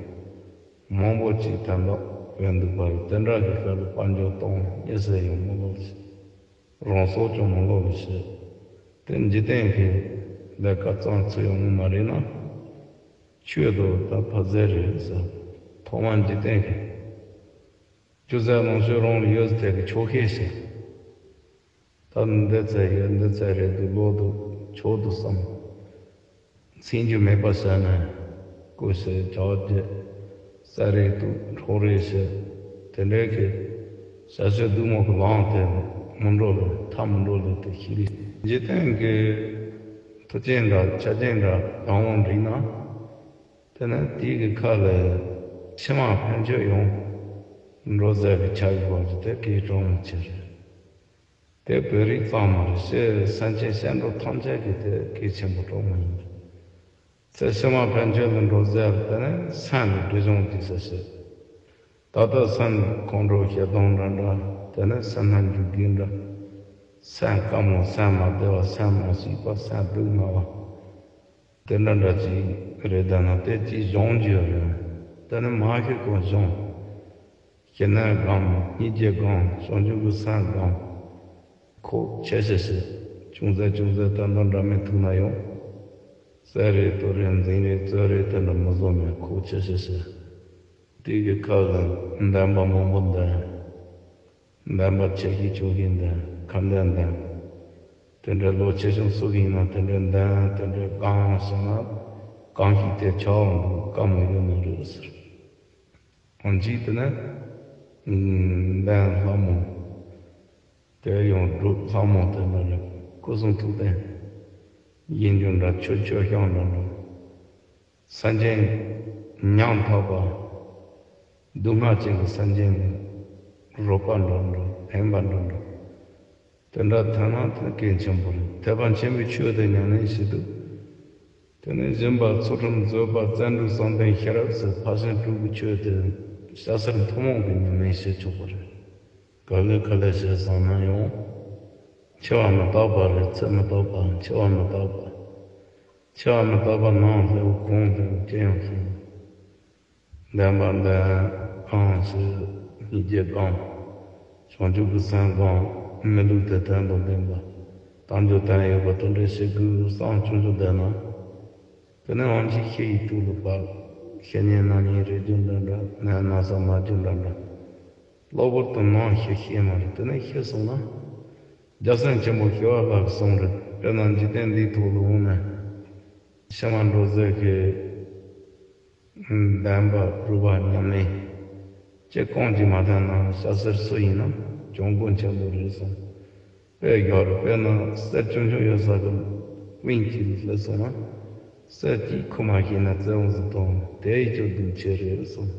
མང་པོ་ཅིག་དོན་དག་ཡོད་འདུག་པ་རེད། དེ་འདྲ་གི་ཁ་ལ་དཔལ་འབྱོར་གཏོང་མི་ཟེར་ཡང་མི་ལོག་ཞིག་རང་སྲོག་ཀྱང་མི་ལོག་ཞིག་དེ་འཇིག་རྟེན་གྱི་ལས་ཀ་གཙང་ཚུལ་ཡོང་མ་རེད་ན། ཆོས་དུ་ད་ཕ་ཟེར་རེད་ཟེར། ཐོག་མ་འཇིག་རྟེན་གྱི་ཅུང་ཟད་ལོངས་སྤྱོད་རང་ལ་ཡོད་ཚད་ཀྱི་ཆོག་ཤེས་ཤིག་ད་འདི་ཚད་ཡོད། འདི་ཚད་རེད་འདུག་ལོག་འདུག་ཆོག་འདུག་བསམ། ཚིག་རྒྱུ་མེད་པ་ཟེར་ནས་ཀུ་ཤུ་ཇག་རྒྱུ་ཟ་རེས་འདུག་འཕྲོག་རེས་བྱེད། དེ་འདྲའི་གི་བྱ་སྤྱོད་སྡུག་མོ་གི་ལམ་དེ་མི་འགྲོ་ལེ་མཐའ་མི་འགྲོ་ལེ་དེ་ཤི་རེ། འཇིག་རྟེན་གི་མཐུ་རྐྱེན་འདྲ་ཆ་རྐྱེན་འདྲ་ཡང་བ་འགྲིག་ན། དེ་ནས་དེའི་གི་ཁ་ལ་ཕྱི་མ་ཕན་ཆོད་ཡོང་འགྲོ་ཟེར་གི་ཆ་གི་བ་གི་དེ་གི་གྲོང་མི་ཆེ་རེད། དེ་བོད་རིགས་ཙམ་མ་རེད། སྤྱིར་སེམས་ཅན་སྐྱེ་འགྲོ་ཐམས་ཅད་ཀྱི་དེ་གལ་ཆེན་པོ་གྲོགས་མོ་ཡིན། ཚེ་ཕྱི་མ་ཕན་ཆོད་ལ་འགྲོ་ཟེར་དེ་ནས་སེམས་ལ་སྒྲིབ་སྦྱོང་གྱི་ཟེར་ཞེས། ད་ལྟ་སེམས་ཁོང་ཁྲོ་ཞེ་སྡང་འདྲ་འདྲ། དེ་ནས་སེམས་ནང་འཇུག་རྒྱུ་འདྲ། སེམས་དཀའ་མོ། སེམས་མ་བདེ་བ། སེམས་མ་སྐྱིད་པ། སེམས་སྡུག་བསྔལ་བ། དེ་འདྲ་འདྲ་ཅིག་རེད། ད་ན་དེ་ཅིག་སྦྱོང་རྒྱུ་རེད། དེ་ནི་མ་ཤི་གང་སྦྱོང་། ཞི་གནས་སྒོམ། སྙིང་རྗེ་སྒོམ། བྱང་ཆུབ་ཀྱི་སེམས་སྒོམ། ཁོག་ཆེ་ཆེ་ཞིག་ཅུང་ཟད་ཅུང་ཟད་ཏན་ཏན་འདྲ་མིན་ཐུག་ན་ཡང་། ཟས་རེད་དུག་རེད་འཛིང་རེད་རྩོད་རེད་དེ་འདྲ་མི་བཟོ་མེད་ཁོག་ཆེ་ཆེ་ཞིག་དེ་གི་ཁ་ལ་འདོན་པ་མང་པོ་འདོན། འདོན་པ་ཆེ་ཤོས་ཆུང་ཤོས་འདོན། ཁ་འདོན་འདོན། དེ་འདྲའི་ལོ་ཆེ་ཆུང་སུ་གི་ཡིན་ན་དེ་འདྲའི་འདོན། དེ་འདྲའི་གང་ཞེ་ན་གང་ཞིག་དེ་ཆགས་འོང་འདུག་དཀའ་མོ་ཡོད་ནི་རེད་ཟེར། ཨང་གཅིག་དེ་ནི་འདོན་ལྷ་མོ། དེ་ཡང་སྒྲུབ་ལྷ་མོ་དེ་འདྲ་རེད། སྐུ་གསུང་ཐུགས་རྟེན་ཡིན་རྒྱུ་འདྲ། ཆོས་ཆོས་ཤང་འདྲ་འདྲ། སེམས་ཅན་ཉམ་ཐག་པ། སྡུག་བསྔལ་ཅན་གྱི་སེམས་ཅན་ལ་རོགས་པ་འདྲ་འདྲ། ཕན་པ་འདྲ་འདྲ། དེ་འདྲ་ཐོན་ན་དེ་གལ་ཆེན་པོ་རེད། ཐེག་པ་ཆེན་པོའི་ཆོས་དེ་ཉམས་ལེན་བྱེད་དུས། དེ་ནས་སྦྱིན་པ་ཚུལ་ཁྲིམས་བཟོད་པ་བརྩོན་འགྲུས་བསམ་གཏན་ཤེས་རབ་ཟེར་ཕར་ཕྱིན་དྲུག་གི་ཆོས་དེ་སྐྱ་སེར་ཐུན་མོང་གི་ཉམས་ལེན་བྱེད་ཆོག་པ་རེད། ག་ལེ་ག་ལེ་བྱས་སོང་ན་ཡང་འཆི་བ་མི་རྟག་པ་རེད། ཚེ་མི་རྟག་པ། འཆི་བ་མི་རྟག་པ། འཆི་བ་མི་རྟག་པ་ནང་སླེབས་གོང་དུ་ཅི་ཡང་སོང་། བདེན་པ་བདེན་གང་ཞིག་སྙིང་རྗེ་གང་། བྱང་ཆུབ་ཀྱི་སེམས་གང་། མི་ལུས་དེ་དོན་དང་ལྡན་པ། དལ་འབྱོར་དོན་ཡོད་པ་དེ་འདྲ་ཞིག་གི་བསམ་ཆུང་ཆུང་བསྡད་ན། དེ་ནས་དབང་ཕྱུག་ཤེས་ཡོན་ཐོག་ལ་བབས། བཤེས་གཉེན་རྣམ་གཉིས་རེ་རྒྱུ་འདྲ་འདྲ། ནད་ན་ཚ་མ་རྒྱུ་འདྲ་འདྲ། གློ་བུར་དུ་ནང་ཤི་ཤེས་མ་རེད། དེ་ནས་ཤི་སོང་ན། རྒྱལ་སྲས་ཆེན་པོ་ཞི་བ་ལྷ་གསུངས་རེད། དཔེར་ན་འཇིག་རྟེན་འདིའི་ཐོག་ལ་འོང་ནས། ཕྱི་མ་འགྲོ་ཟེར་གི། བདེན་པ་རུ་བ་ཉམས་ལེན། ཅི་གང་གྱིས་མ་ཐོན་ན་སྐྱ་སེར་སུ་ཡིན་ན་གྱོང་གུན་ཆེན་པོ་རེད་གསུངས། དཔེ་རྒྱག་རེད། དཔེར་ན་གསེར་ཆུང་ཆུང་ཡོད་ས་གི་དབེན་གྱི་ལ་སླེབས་སོང་ན། གསེར་གྱིས་ཁུར་མ་ཤེས་ན་བཙན་འོག་ཏུ་བཏང་། དེ་ཡི་སྐྱོ་སྡུག་ཆེ་རེད་གསུངས།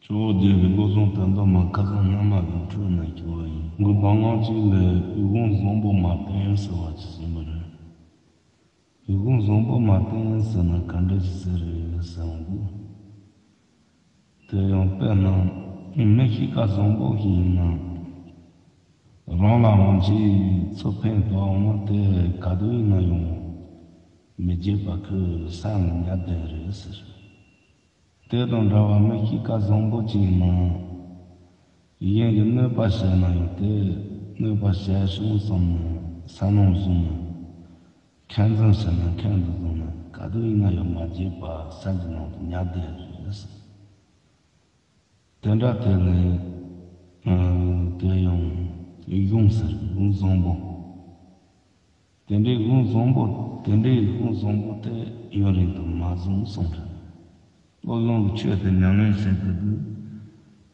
ཇོ་བོ་རྗེ་གི་བློ་སྦྱོང་དོན་དམ་མ་ཁ་སང་སྔ་མ་གི་འཕྲོས་ནས་བསྐྱུར་བ་ཡིན། གི་གདམས་ངག་ཅིག་ལས་འོད་དཔག་བཟང་པོ་མ་བསྟེན་ཟེར་བ་ཅིག་ཡིན་པ་རེད། འོད་དཔག་བཟང་པོ་མ་བསྟེན་ཟེར་ན་ག་འདྲ་ཞིག་ཟེར་རེད་ཟེར་བ་འདུག་དེ་ཡང་དཔེར་ན། མི་གཤིས་ཀ་བཟང་པོ་ཞིག་ཡིན་ན། རང་ལ་རང་གིས་ཚུར་ཕན་ཐོགས་འོང་ན་དེ་ག་དུས་ཡིན་ན་ཡང་མི་བརྗེད་པ་ཁོའི་སེམས་ལ་ཉར་བསྡད་རེད་ཟེར། དེ་དང་འདྲ་བར་མི་གཤིས་ཀ་བཟང་པོ་ཅིག་ཡིན་ན། གཞན་གྱིས་གནོད་པ་བྱས་ན་ཡང་དེ་གནོད་པ་བྱས་བྱུང་བསམ་ནས་བསམ་བློ་བཟུང་ནས། ཁ་འཛིན་བྱས་ན་ཁ་འདི་བཟུང་ནས་ག་དུས་ཡིན་ན་ཡང་མ་བརྗེད་པ་སེམས་ཀྱི་ནང་དུ་ཉར་བསྡད་རེད། དེ་འདྲ་དེ་ལས་དེ་ཡང་གཞུང་ཟེར་གཞུང་བཟང་པོ། དེ་འདྲའི་གཞུང་བཟང་པོ། དེ་འདྲའི་གཞུང་བཟང་པོ་དེ་ཡུན་རིང་དུ་མ་བཟུང་གསུངས་རེད། བློ་སྦྱོང་གི་ཆོས་དེ་ཉམས་ལེན་བྱེད་དུས་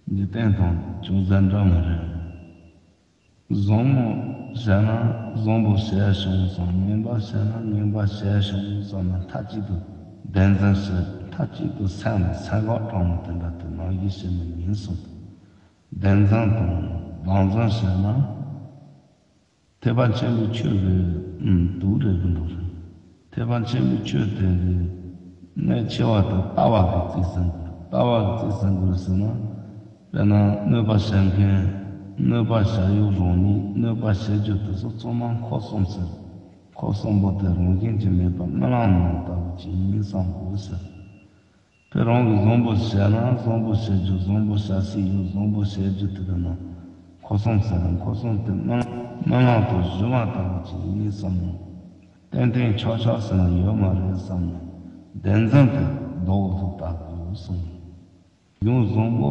འཇིག་རྟེན་དང་ཅུང་ཟད་འདྲ་མི་རེད། བཟང་མོ་བྱས་ན་བཟང་པོ་བྱས་བྱུང་བསམ། ངན་པ་བྱས་ན་ངན་པ་བྱས་བྱུང་བསམ་ནས་མཐའ་གཅིག་ཏུ་བདེན་འཛིན་བྱེད། མཐའ་གཅིག་ཏུ་སེམས་ལ་སེམས་ཁམས་དྲང་མོ་དེ་འདྲ་དེ་ནང་བཞིན་བྱེད་མི་ཉན་གསུངས། བདེན་འཛིན་དང་བདག་འཛིན་བྱས་ན། ཐེག་པ་ཆེན་པོའི་ཆོས་ཀྱི་དུག་རེད་གི་འདུག་རེད། ཐེག་པ་ཆེན་པོའི་ཆོས་དེ་གི་གནད་ཆེ་བ་དེ་ལྟ་བ་གི་རྩིས་ཟིན་དགོས། ལྟ་བ་གི་རྩིས་ཟིན་དགོས་ཟེར་ན། དཔེར་ན་གནོད་པ་བྱེད་མཁན། གནོད་པ་བྱ་ཡུལ་རང་ཉིད། གནོད་པ་བྱེད་རྒྱུ་དེ་ཚོ་ཚང་མ་འཁོར་གསུམ་ཟེར། འཁོར་གསུམ་པོ་དེ་རང་བཞིན་གྱིས་མེད་པ་རྨི་ལམ་ནང་ལྟ་བུ་ཅིག་ཡིན་བསམ་དགོས་ཟེར། དེ་རང་གིས་བཟང་པོ་བྱས་ན་བཟང་པོ་བྱེད་རྒྱུ། བཟང་པོ་བྱ་སའི་ཡུལ་བཟང་པོ་བྱེད་རྒྱུ་དེ་ག་ན་འཁོར་གསུམ་ཟེར་ན། འཁོར་གསུམ་དེ་རྨི་རྨི་ལམ་དུ་བཞུ་བ་ལྟ་བུ་ཅིག་ཡིན་བསམ་ནས། ཏན་ཏན་ཆགས་ཆགས་ཟེར་ན་ཡོད་མ་རེད་བསམ་ནས། བདེན་འཛིན་དེ་ལྡོག་ཏུ་བཏང་དགོས་གསུངས། གཞུང་བཟང་པོ་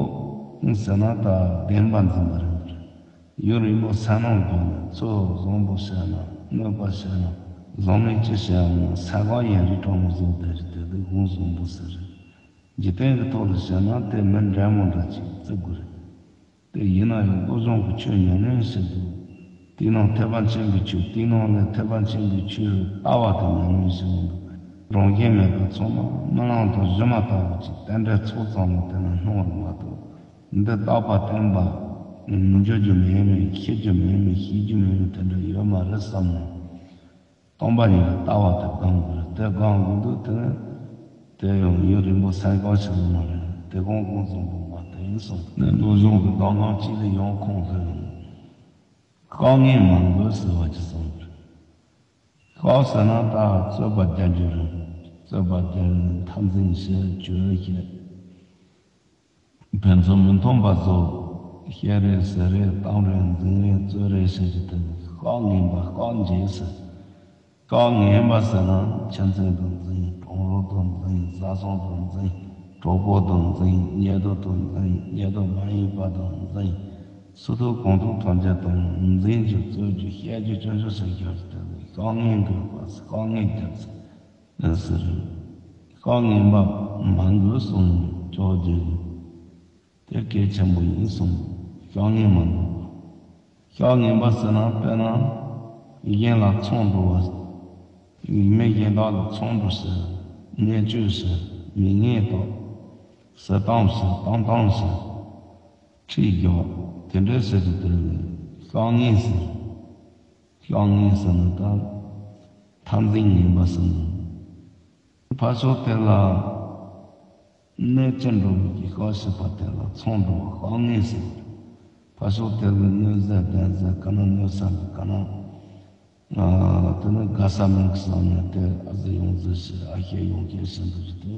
ཟེར་ན་ད་བདེན་པ་འཛིན་པ་རེད། ཡུན་རིང་པོ་སེམས་ནང་བསྒོམས་ནས་ཚུར་བཟང་པོ་བྱས་ན། གནོད་པ་བྱས་ན། བཟང་ངན་ཅི་བྱས་ཡང་སེམས་ཁམས་ཡུན་རིང་དྲང་མོ་བཟོ་བསྡད་རེད། དེ་དུས་གཞུང་བཟང་པོ་ཟེར་རེད། འཇིག་རྟེན་གྱི་ཐོག་ལ་བྱས་ན་དེ་མི་འདྲ་མོ་འདྲ་ཅིག་བརྩི་དགོས་རེད། དེ་ཡིན་ན་ཡང་བློ་སྦྱོང་གི་ཆོས་ཉམས་ལེན་བྱེད་དུས། དེའི་ནང་ཐེག་པ་ཆེན་པོའི་ཆོས། དེའི་ནང་ལས་ཐེག་པ་ཆེན་པོའི་ཆོས་ལྟ་བ་དེ་ཉམས་ལེན་བྱེད་དགོས་འདུག་རང་བཞིན་མེད་པ་ཚང་མ་རྨི་ལམ་དང་སྒྱུ་མ་ལྟ་བུ་ཅིག་དེ་འདྲའི་ཚོགས་ཙམ་ལ་བལྟས་ན་སྣང་བ་མ་གཏོགས། འདི་རྟག་པ་བརྟན་པ། མི་འགྱུར་རྒྱུ་མེད་མིན། ཤི་རྒྱུ་མེད་མིན། ཤེས་རྒྱུ་མེད་མིན། དེ་འདྲ་ཡོད་མ་རེད་བསམ་ནས། སྟོང་པ་ཉིད་ལ་ལྟ་བ་དེ་སྒོམ་དགོས་རེད། དེ་སྒོམ་དགོས་དུས་དེ་དེ་ཡང་ཡུན་རིང་པོ་སེམས་ཁམས་ཞིག་ལ་མ་རེད། དེ་གོང་གོང་བཟང་པོ་མ་དེ་ཡིན་གསུངས་ནས། བློ་སྦྱོང་གི་གདམས་ངག་ཅིག་ལ་ཡང་ཁོང་གིས་བཤགས་གཉེན་མ་དགོས་ཟེར་བ་ཅིག་གསུངས་རེད། བཤགས་ཟེར་ན་ད་རྩོད་པ་རྒྱག་རྒྱུ་རེད། རྩོད་པ་རྒྱག་ནས་འཐབ་འཛིང་བྱེད། བྱོལ་བྱེད། ཕན་ཚུན་མི་མཐུན་པ་བཟོ། བཤད་རེས་ཟེར་རེས་གཏམ་རེས་འཛིང་རེས་རྩོད་རེས་བྱེད་རྒྱུ་དེ་ནི་བཤགས་ངན་པ་བཤགས་འཇིགས་ཟེར། བཤགས་ངན་པ་ཟེར་ན་ཁྱིམ་མཚེས་དང་འཛིང་། གྲོགས་རོགས་དང་འཛིང་། བཟའ་ཚང་དང་འཛིང་། གྲོགས་པོ་དང་འཛིང་། ཉེ་དུ་དང་འཛིང་། ཉེ་དུ་མ་ཡིན་པ་དང་འཛིང་། སུ་ཐུག་གང་ཐུག་ཐམས་ཅད་དང་འཛིང་རྒྱུ་རྩོད་རྒྱུ་བཤད་རྒྱུ་སྐྱོན་ཤོར་ཟེར་རྒྱུ་དེ་ནི་བཤགས་ངན་དགོས་པ་ཟེར། བཤགས་ངན་རྒྱབ་ཟེར། ཟེར། བཤགས་ངན་པ་མ་དགོས་གསུངས་ནས་ཅོག་བརྒྱབ་ནས། དེ་གལ་ཆེན་པོ་ཡིན་གསུངས། བཤགས་ངན་མ་དགོས། བཤགས་ངན་པ་ཟེར་ན་དཔེར་ན། གཞན་ལ་མཚང་འབྲུ་བ། མི་གཞན་དག་ལ་མཚང་འབྲུ་ཟེར། བརྙས་བཅོས་ཟེར། མི་ངན་དག་ཟེར་གཏམ་ཟེར། གཏམ་གཏམ་ཟེར། ཁྲིད་རྒྱག་དེ་འདྲའི་ཟེར་གྱི་དེ་ལ་བཤགས་ངན་ཟེར། བཤགས་ངན་ཟེར་ན་ད་མཐར་འཛིན་ངན་པ་ཟེར་ནས། ཕར་ཕྱོགས་དེ་ལ་གནོད་ཅི་འགྲོ་བའི་གི་བཤགས་ཞིབ་པ་དེ་ལ་མཚང་འགྲོ་བ་བཤགས་ངན་ཟེར། ཕར་ཕྱོགས་དེ་ལ་གནོད་ཟེར་བདེན་ཟེར་ག་ན་གནོད་ས་འདུག་ག་ན། དེ་ནི་དགའ་ས་མིན་གི་ས་ནས་དེ་ཨ་ཟི་ཡོང་ཟི་ཞེས་ཨ་ཤེས་ཡོང་ཤེས་བཞིན་དུ་ཞིག་དེ་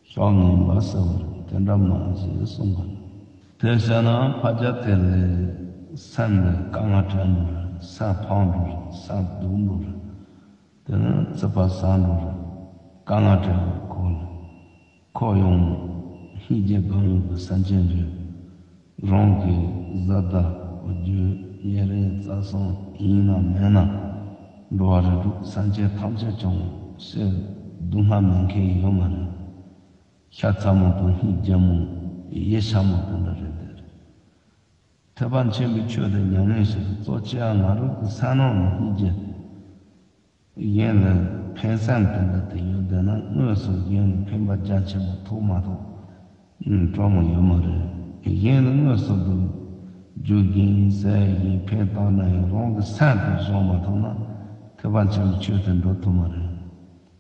བཤགས་ངན་པ་ཟེར་བ་རེད། དེ་འདྲ་མ་ཞེས་གསུངས་པ་རེད། དེ་བྱས་ན་ཕ་རྒྱ་དེ་ལས་སེམས་ལ་དཀའ་ངལ་འཕྲད་འགྲོ་རེད། སེམས་ཕམ་འགྲོ་རེད། སེམས་སྡུག་འགྲོ་རེད། དེ་ནི་ཚིག་པ་ཟ་འགྲོ་རེད། དཀའ་ངལ་འཕྲད་འགྲོ་ཁོ་ལ། ཁོ་ཡང་སྙིང་རྗེ་སྒང་ཡོད་པའི་སེམས་ཅན་རེད། རང་གི་བཟའ་ཟླ་བུ་རྒྱུད་ཉེ་རིང་བརྩེ་སེམས་ཡིན་ན་མེད་ན་འགྲོ་བ་རིགས་དྲུག་སེམས་ཅན་ཐམས་ཅད་ཀྱང་སེམས་སྡུག་བསྔལ་མེད་མཁན་ཡོད་མ་རེད། ཤ་ཚ་མོ་དང་སྙིང་རྗེ་མོ་ཡིད་ཆེས་མོ་དེ་འདྲ་རེད་དེ་རེད། ཐེག་པ་ཆེན་པོའི་ཆོས་དེ་ཉམས་ལེན་བྱེད་དུས་གཙོ་ཆེ་བ་ང་རང་གི་སེམས་ནང་ནས་སྙིང་རྗེ། གཞན་ལ་ཕན་སེམས་དེ་འདྲ་དེ་ཡོད་བསྡད་ན་དངོས་སུ་གཞན་ལ་ཕན་པ་རྒྱ་ཆེན་པོ་ཐོགས་མ་ཐོགས་སྤྲོ་མོ་ཡོད་མ་རེད། གཞན་ལ་དངོས་སུ་དུ་རྒྱུ་རྒྱུན་ཟས་ཡིན་ཕན་བཏགས་ན་ཡང་རང་གི་སེམས་དེ་སྦྱོང་མ་ཐུབ་ན་ཐེག་པ་ཆེན་པོའི་ཆོས་དེ་འགྲོ་ཐུབ་མ་རེད།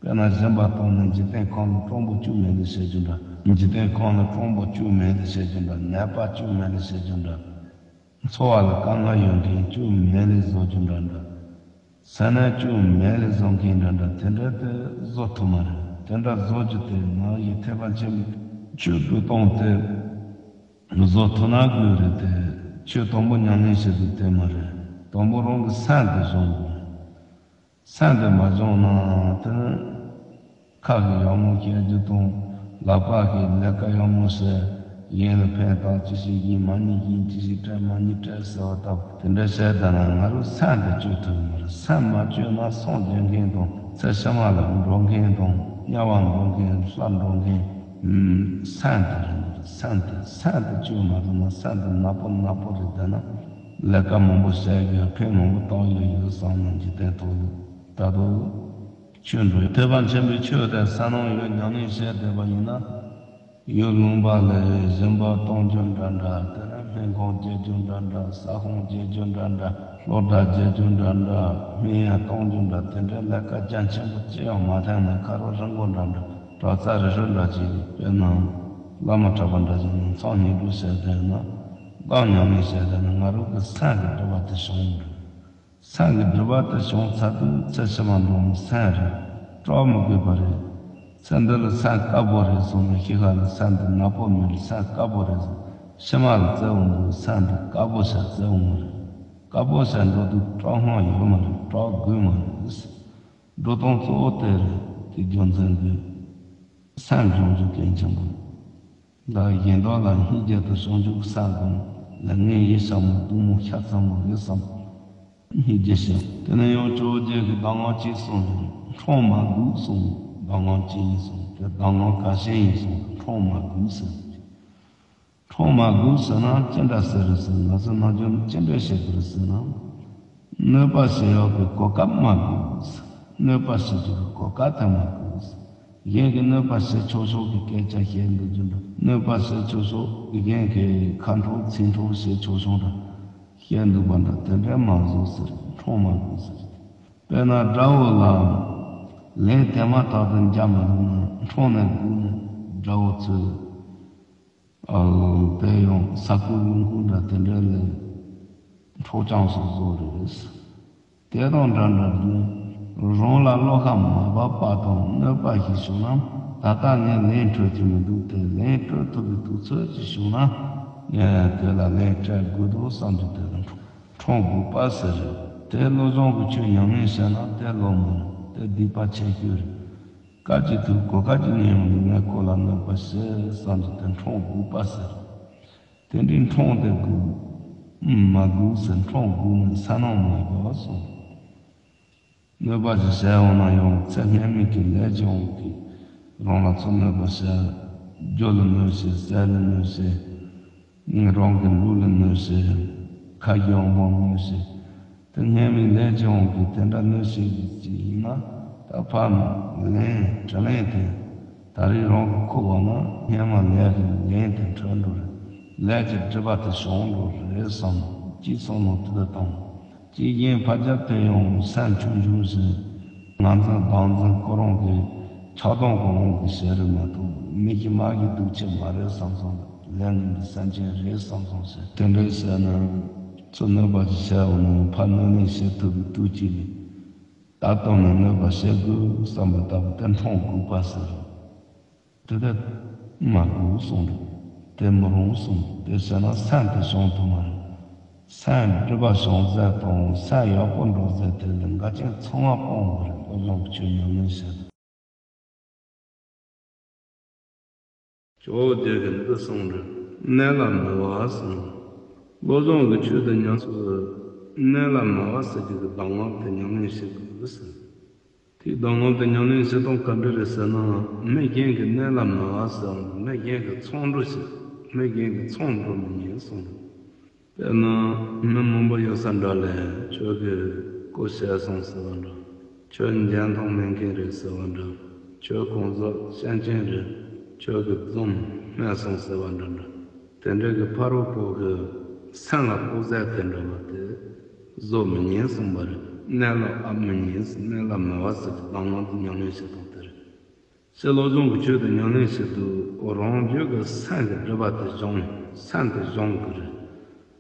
དཔེར་ན་སྦྱིན་པ་གཏོང་ན་འཇིག་རྟེན་ཁམས་ལ་སྤྲང་པོ་བཅུ་མེད་ལ་བྱེད་རྒྱུ་འདྲ། འཇིག་རྟེན་ཁམས་ལ་སྤྲང་པོ་བཅུ་མེད་ལ་བྱེད་རྒྱུ་འདྲ། ནད་པ་བཅུ་མེད་ལ་བྱེད་རྒྱུ་འདྲ། འཚོ་བ་ལ་དཀའ་ངལ་ཡོད་མཁན་བཅུ་མེད་ལ་བཟོ་རྒྱུ་འདྲ་འདྲ། ཟས་ནད་བཅུ་མེད་ལ་བཟོ་མཁན་འདྲ་འདྲ་དེ་འདྲ་དེ་བཟོ་ཐུབ་མ་རེད། དེ་འདྲ་བཟོ་རྒྱུ་དེ་ང་ཡི་ཐེག་པ་ཆེན་པོའི་ཆོས་སྒྲུབ་སྟངས་དེ་བཟོ་ཐུབ་ན་དགོས་རེད་དེ། ཆོས་དང་པོ་ཉམས་ལེན་བྱེད་དུས་དེ་མ་རེད། དང་པོ་རང་གི་སེམས་དེ་སྦྱོང་དགོས་རེད། སེམས་དེ་མ་སྦྱོང་ན་དེ་ནི་ཁ་གིས་ཡག་མོ་བཤད་རྒྱུ་དང་ལག་པ་གིས་ལས་ཀ་ཡག་མོ་བྱས། གཞན་ལ་ཕན་བཏགས་ཅི་ཞིག་ཡིན། མ་ཉེས་ཡིན་ཅི་ཞིག་སྤྲད། མ་ཉེས་སྤྲད་ཟེར་བ་ལྟ་བུ་དེ་འདྲ་བྱས་བསྡད་ན་ང་རང་སེམས་དེ་བཅོས་ཐུབ་ཀྱི་མ་རེད། སེམས་མ་བཅོས་ན་སངས་རྒྱས་མཁན་དང་ཚེ་ཕྱི་མ་ལ་འགྲོ་མཁན་དང་དམྱལ་བ་འགྲོ་མཁན་ལྷ་འགྲོ་མཁན་སེམས་དེ་རེད། སེམས་དེ་སེམས་དེ་བཅོས་མ་ཐུབ་ན་སེམས་དེ་ནག་པོ་ནག་པོ་རེད་བསྡད་ན། ལས་ཀ་མང་པོ་བྱས་ཡོད། ཕན་མང་པོ་བཏགས་ཡོད་ཡོད་བསམ་ན་འཇིག་རྟེན་ཐོག་ལ་ད་དུང་ཆོས་འགྲོ་ཡོད། ཐེག་པ་ཆེན་པོའི་ཆོས་དེ་སེམས་ནང་ཡོད་ཉམས་ལེན་བྱས་བསྡད་པ་ཡིན་ན། ཡུལ་ལུང་པ་ལ་སྦྱིན་པ་གཏོང་རྒྱུ་འདྲ་འདྲ། དེ་ནས་སྨན་ཁང་བརྒྱབ་རྒྱུ་འདྲ་འདྲ། ཟ་ཁང་བརྒྱབ་རྒྱུ་འདྲ་འདྲ། སློབ་གྲྭ་བརྒྱབ་རྒྱུ་འདྲ་འདྲ། སྨན་ཡག་གཏོང་རྒྱུ་འདྲ། དེ་འདྲའི་ལས་ཀ་རྒྱ་ཆེན་པོ་ཅི་ཡང་མ་བསྟན་ན་ཁ་རོག་རིན་གོང་འདྲ་འདྲ། གྲྭ་ས་རེ་རེ་འདྲ་ཅིག་དཔེར་ན་བླ་མ་གྲྭ་པ་འདྲ་ཅིག་ནང་མཚམས་སྙིང་པོ་བྱས་བསྡད་ན། བླ་ཉམས་ལེན་བྱས་བསྡད་ན་ང་རང་གི་སེམས་ཀྱི་སྒྲིབ་པ་དེ་བྱུང་འགྲོ། སེམས་ཀྱི་སྒྲིབ་པ་དེ་བྱུང་ཚར་དུས་ཚེ་ཕྱི་མ་འགྲོ་ནི་སེམས་རེད། སྐྲག་མི་དགོས་པ་རེད། ཚེ་འདི་ལ་སེམས་དཀར་པོ་རེད་སོང་ན་ཤི་ཁ་ལ་སེམས་འདི་ནག་པོ་མེད་ལ་སེམས་དཀར་པོ་རེད་སོང་། ཕྱི་མ་ལ་བཙལ་འོང་དུས་སེམས་འདི་དཀར་པོ་ཤ་བཙལ་འོང་མ་རེད། དཀར་པོ་ཤ་འགྲོ་དུས་སྐྲག་སྣང་ཡོད་མ་རེད། སྐྲག་དགོས་མ་རེད། འགྲོ་སྟངས་གཙོ་བོ་དེ་རེད། དེ་རྒྱུ་མཚན་གྱིས་སེམས་སྦྱོང་རྒྱུ་གལ་ཆེན་པོ་རེད། ད་གཞན་དག་ལ་སྙིང་རྗེ་དང་བྱང་ཆུབ་ཀྱི་སེམས་དང་ལས་ངན་ཡིད་ཤ་མོ་སྡུག་མོ་ཤ་ཚ་མོ་རེད་བསམ། སྙིང་རྗེ་ཞིང་། དེ་ནས་ཡང་ཇོ་བོ་རྗེ་གིས་གདམས་ངག་ཅིག་གསུངས་ཡོད། འཕྲང་མ་སྒུག་གསུངས། གདམས་ངག་ཅིག་ཡིན་གསུངས། དེ་གདམས་ངག་ག་ཤེད་ཡིན་གསུངས། འཕྲང་མ་སྒུག་ཟེར། འཕྲང་མ་སྒུག་ཟེར་ན་ཅི་འདྲ་ཟེར་རེད་ཟེར། ང་ཚོ་ནམ་རྒྱུན་ཅི་འདྲ་བཤད་ཀྱི་རེད་ཟེར་ན། གནོད་པ་བྱེད་ཡག་གི་གོ་སྐབས་མ་སྒུག་ཟེར། གནོད་པ་བྱེད་རྒྱུ་གི་གོ་སྐབས་དེ་མ་སྒུག་ཟེར། གཞན་གྱིས་གནོད་པ་བྱེད་ཆོག་ཆོག་གི་སྐད་ཆ་བཤད་འདུག་རྒྱུ་འདྲ། གནོད་པ་བྱེད་ཆོག་ཆོག་གི་གཞན་གྱིས་ཁ་འཕྲོག་ཚིག་འཕྲོག་བྱེད་ཆོག་ཆོག་འདྲ་བཤད་འདུག་པ་འདྲ། དེ་འདྲ་མ་བཟོ་ཟེར། འཕྲང་མ་སྒུག་ཟེར། དཔེར་ན་དགྲ་བོ་ལ་ལན་དེ་མ་ཐག་ཏུ་འཇམ་མ་ཐུབ་ན་འཕྲང་ནས་སྒུག་ན་དགྲ་བོ་ཚོས། ཨ། དེ་ཡང་ས་ཁུག་རླུང་ཁུག་འདྲ་དེ་འདྲ་ལས་འཕྲོག་རྐྱང་སོགས་བཟོ་རེད། དེ་དང་འདྲ་འདྲ་བརྒྱུད་རང་ལ་བློ་ཁ་མ་བབས་པ་དང་གནོད་པ་ཞིག་བྱུང་ན། ད་ལྟ་ངས་ལན་སྤྲོད་ཀྱི་མི་འདུག་དེ་ལན་སྤྲོད་ཐུབ་པའི་དུས་ཚོད་ཅིག་བྱུང་ན་ངས་དེ་ལ་ལན་སྤྲད་དགོས་འདུག་བསམ་རྒྱུ་དེ་ལ་འཕྲང་སྒུག་པ་ཟེར་རེད། དེ་བློ་སྦྱོང་གི་ཆོས་ཉམས་ལེན་བྱས་ན་དེ་བློ་མ་རུང་། དེ་སྡིག་པ་ཆེ་ཤོས་རེད། སྐབས་ཅིག་ཐུག་གོ་སྐབས་ཅིག་ཉན་ཡོང་དུས་ངས་ཁོ་ལ་གནོད་པ་བྱས་བསམ་གྱི་དེ་འཕྲང་སྒུག་པ་ཟེར། དེ་འདྲའི་འཕྲང་དེ་སྒུག་མ་སྒུག་ཟེར། འཕྲང་སྒུག་ནས་ས་ནང་མ་ཡོད་སོང་། གནོད་པ་ཞིག་བྱས་འོང་ན་ཡང་ཚེ་སྔ་མའི་གི་ལས་ཀྱི་དབང་གིས་རང་ལ་ཚུར་གནོད་པ་བྱས། རྒྱུ་ལ་གནོད་བྱས། ཟས་ལ་གནོད་བྱས། རང་གི་ལུས་ལ་གནོད་བྱས། ཁ་རྒྱུ་འོང་བ་གནོད་བྱས། དེ་སྔ་མའི་ལས་ཀྱི་དབང་གིས་དེ་འདྲ་གནོད་བྱེད་ཀྱི་ཅིག་ཡིན་ན། ད་ཕར་ལན་དྲིན་ལན་དེ་ད་རེས་རང་གིས་འཁུར་བ་ན་སྔ་མ་ལས་ཀྱི་ལན་དེ་འཕྲོད་འགྲོ་རེད། ལས་ཀྱི་སྒྲིབ་པ་དེ་བྱང་འགྲོ་རེད་བསམ། ཅེས་གསུངས་ནོ་དེ་དང་། ཅེས་གཞན་ཕལ་ཆེར་དེ་ཡང་སེམས་ཆུང་ཆུང་ཞིག་ངར་འཛིན་བདག་འཛིན་ཁོ་རང་གི་ཆགས་སྡང་ཁོ་རང་གི་ཞལ་རེད་མ་གཏོགས་མི་གཞན་མ་གི་སྡུག་ཆེ་མ་རེད་བསམ་སོང་། ལས་ངན་པའི་སེམས་ཅན་རེད་བསམ་སོང་ཞེས། དེ་འདྲའི་བཤད་ན་ཚུར་གནོད་པ་ཅིག་བྱས་འོང་ན་ཕར་གནོད་ལན་བྱེད་ཐུབ་པའི་དུས་གཅིག་ལ། ད་ལྟ་ནས་གནོད་པ་བྱེད་དགོས་བསམ་པ་ལྟ་བུ་དེ་འཕྲང་དགོས་པ་ཟེར། དེ་ལྟར་མ་དགོས་གསུངས་འདུག་དེ་མི་རུང་གསུངས། དེ་བྱས་ན་སེམས་དེ་བྱང་ཐུབ་མ་རེད། སེམས་སྒྲིབ་པ་བྱང་ཟེར་དང་སེམས་ཡག་པོ་འགྲོ་ཟེར་དེ་ལ་འགལ་རྐྱེན་ཚང་མ་སྤོང་དགོས་རེད། བློ་བཟང་གིས་ཆོས་ཉམས་ལེན་བྱེད་དུས། ཇོ་བོ་རྗེ་གིས་འདི་གསུངས་རེད། གནས་ལ་མི་བབ་གསུངས། བློ་བཟང་གིས་ཆོས་དེ་ཉམས་སུ་གནས་ལ་མི་བབ་ཟེར་རྒྱུ་གི་གདམས་ངག་དེ་ཉམས་ལེན་བྱེད་དགོས་ཟེར། དེའི་གདམས་ངག་དེ་ཉམས་ལེན་བྱེད་སྟངས་ག་འདྲ་རེད་ཟེར་ན། མི་གཞན་གྱི་གནས་ལ་མི་བབ་ཟེར་བ་འདི་མི་གཞན་གྱི་མཚང་འབྲུ་ཞིག་མི་གཞན་གྱི་མཚང་འབྲུ་མི་ཉན་གསུངས་རེད། དཔེར་ན་མི་མང་པོ་ཡོད་ས་འདྲ་ལ་ཁྱོད་ཀྱིས་སྐུ་ཞབས་སོང་ཟེར་བ་འདྲ། ཁྱོད་འཇོན་ཐང་མེད་མཁན་རེད་ཟེར་བ་འདྲ། ཁྱོད་གང་ཟག་སེམས་ཅན་རེད། ཁྱོད་ཀྱིས་རྫུན་སྨྲས་སོང་ཟེར་བ་འདྲ་འདྲ། དེ་འདྲ་གི་ཕ་རོལ་པོ་གི་སེམས་ལ་ལྟོས་ཟེར་དེ་འདྲ་བ་དེ་བཟོ་མི་ཉན་གསུངས་པ་རེད། གནས་ལ་ཨབ་མི་ཉན་ཟེར། གནས་ལ་མི་བབ་ཟེར་གི་གདམས་ངག་འདི་ཉམས་ལེན་བྱེད་སྟངས་དེ་རེད། སྤྱིར་བློ་སྦྱོང་གི་ཆོས་དེ་ཉམས་ལེན་བྱེད་དུས་རང་རྒྱུད་ཀྱི་སེམས་ཀྱི་སྒྲིབ་པ་དེ་སྦྱོང་། སེམས་དེ་སྦྱོང་དགོས་རེད།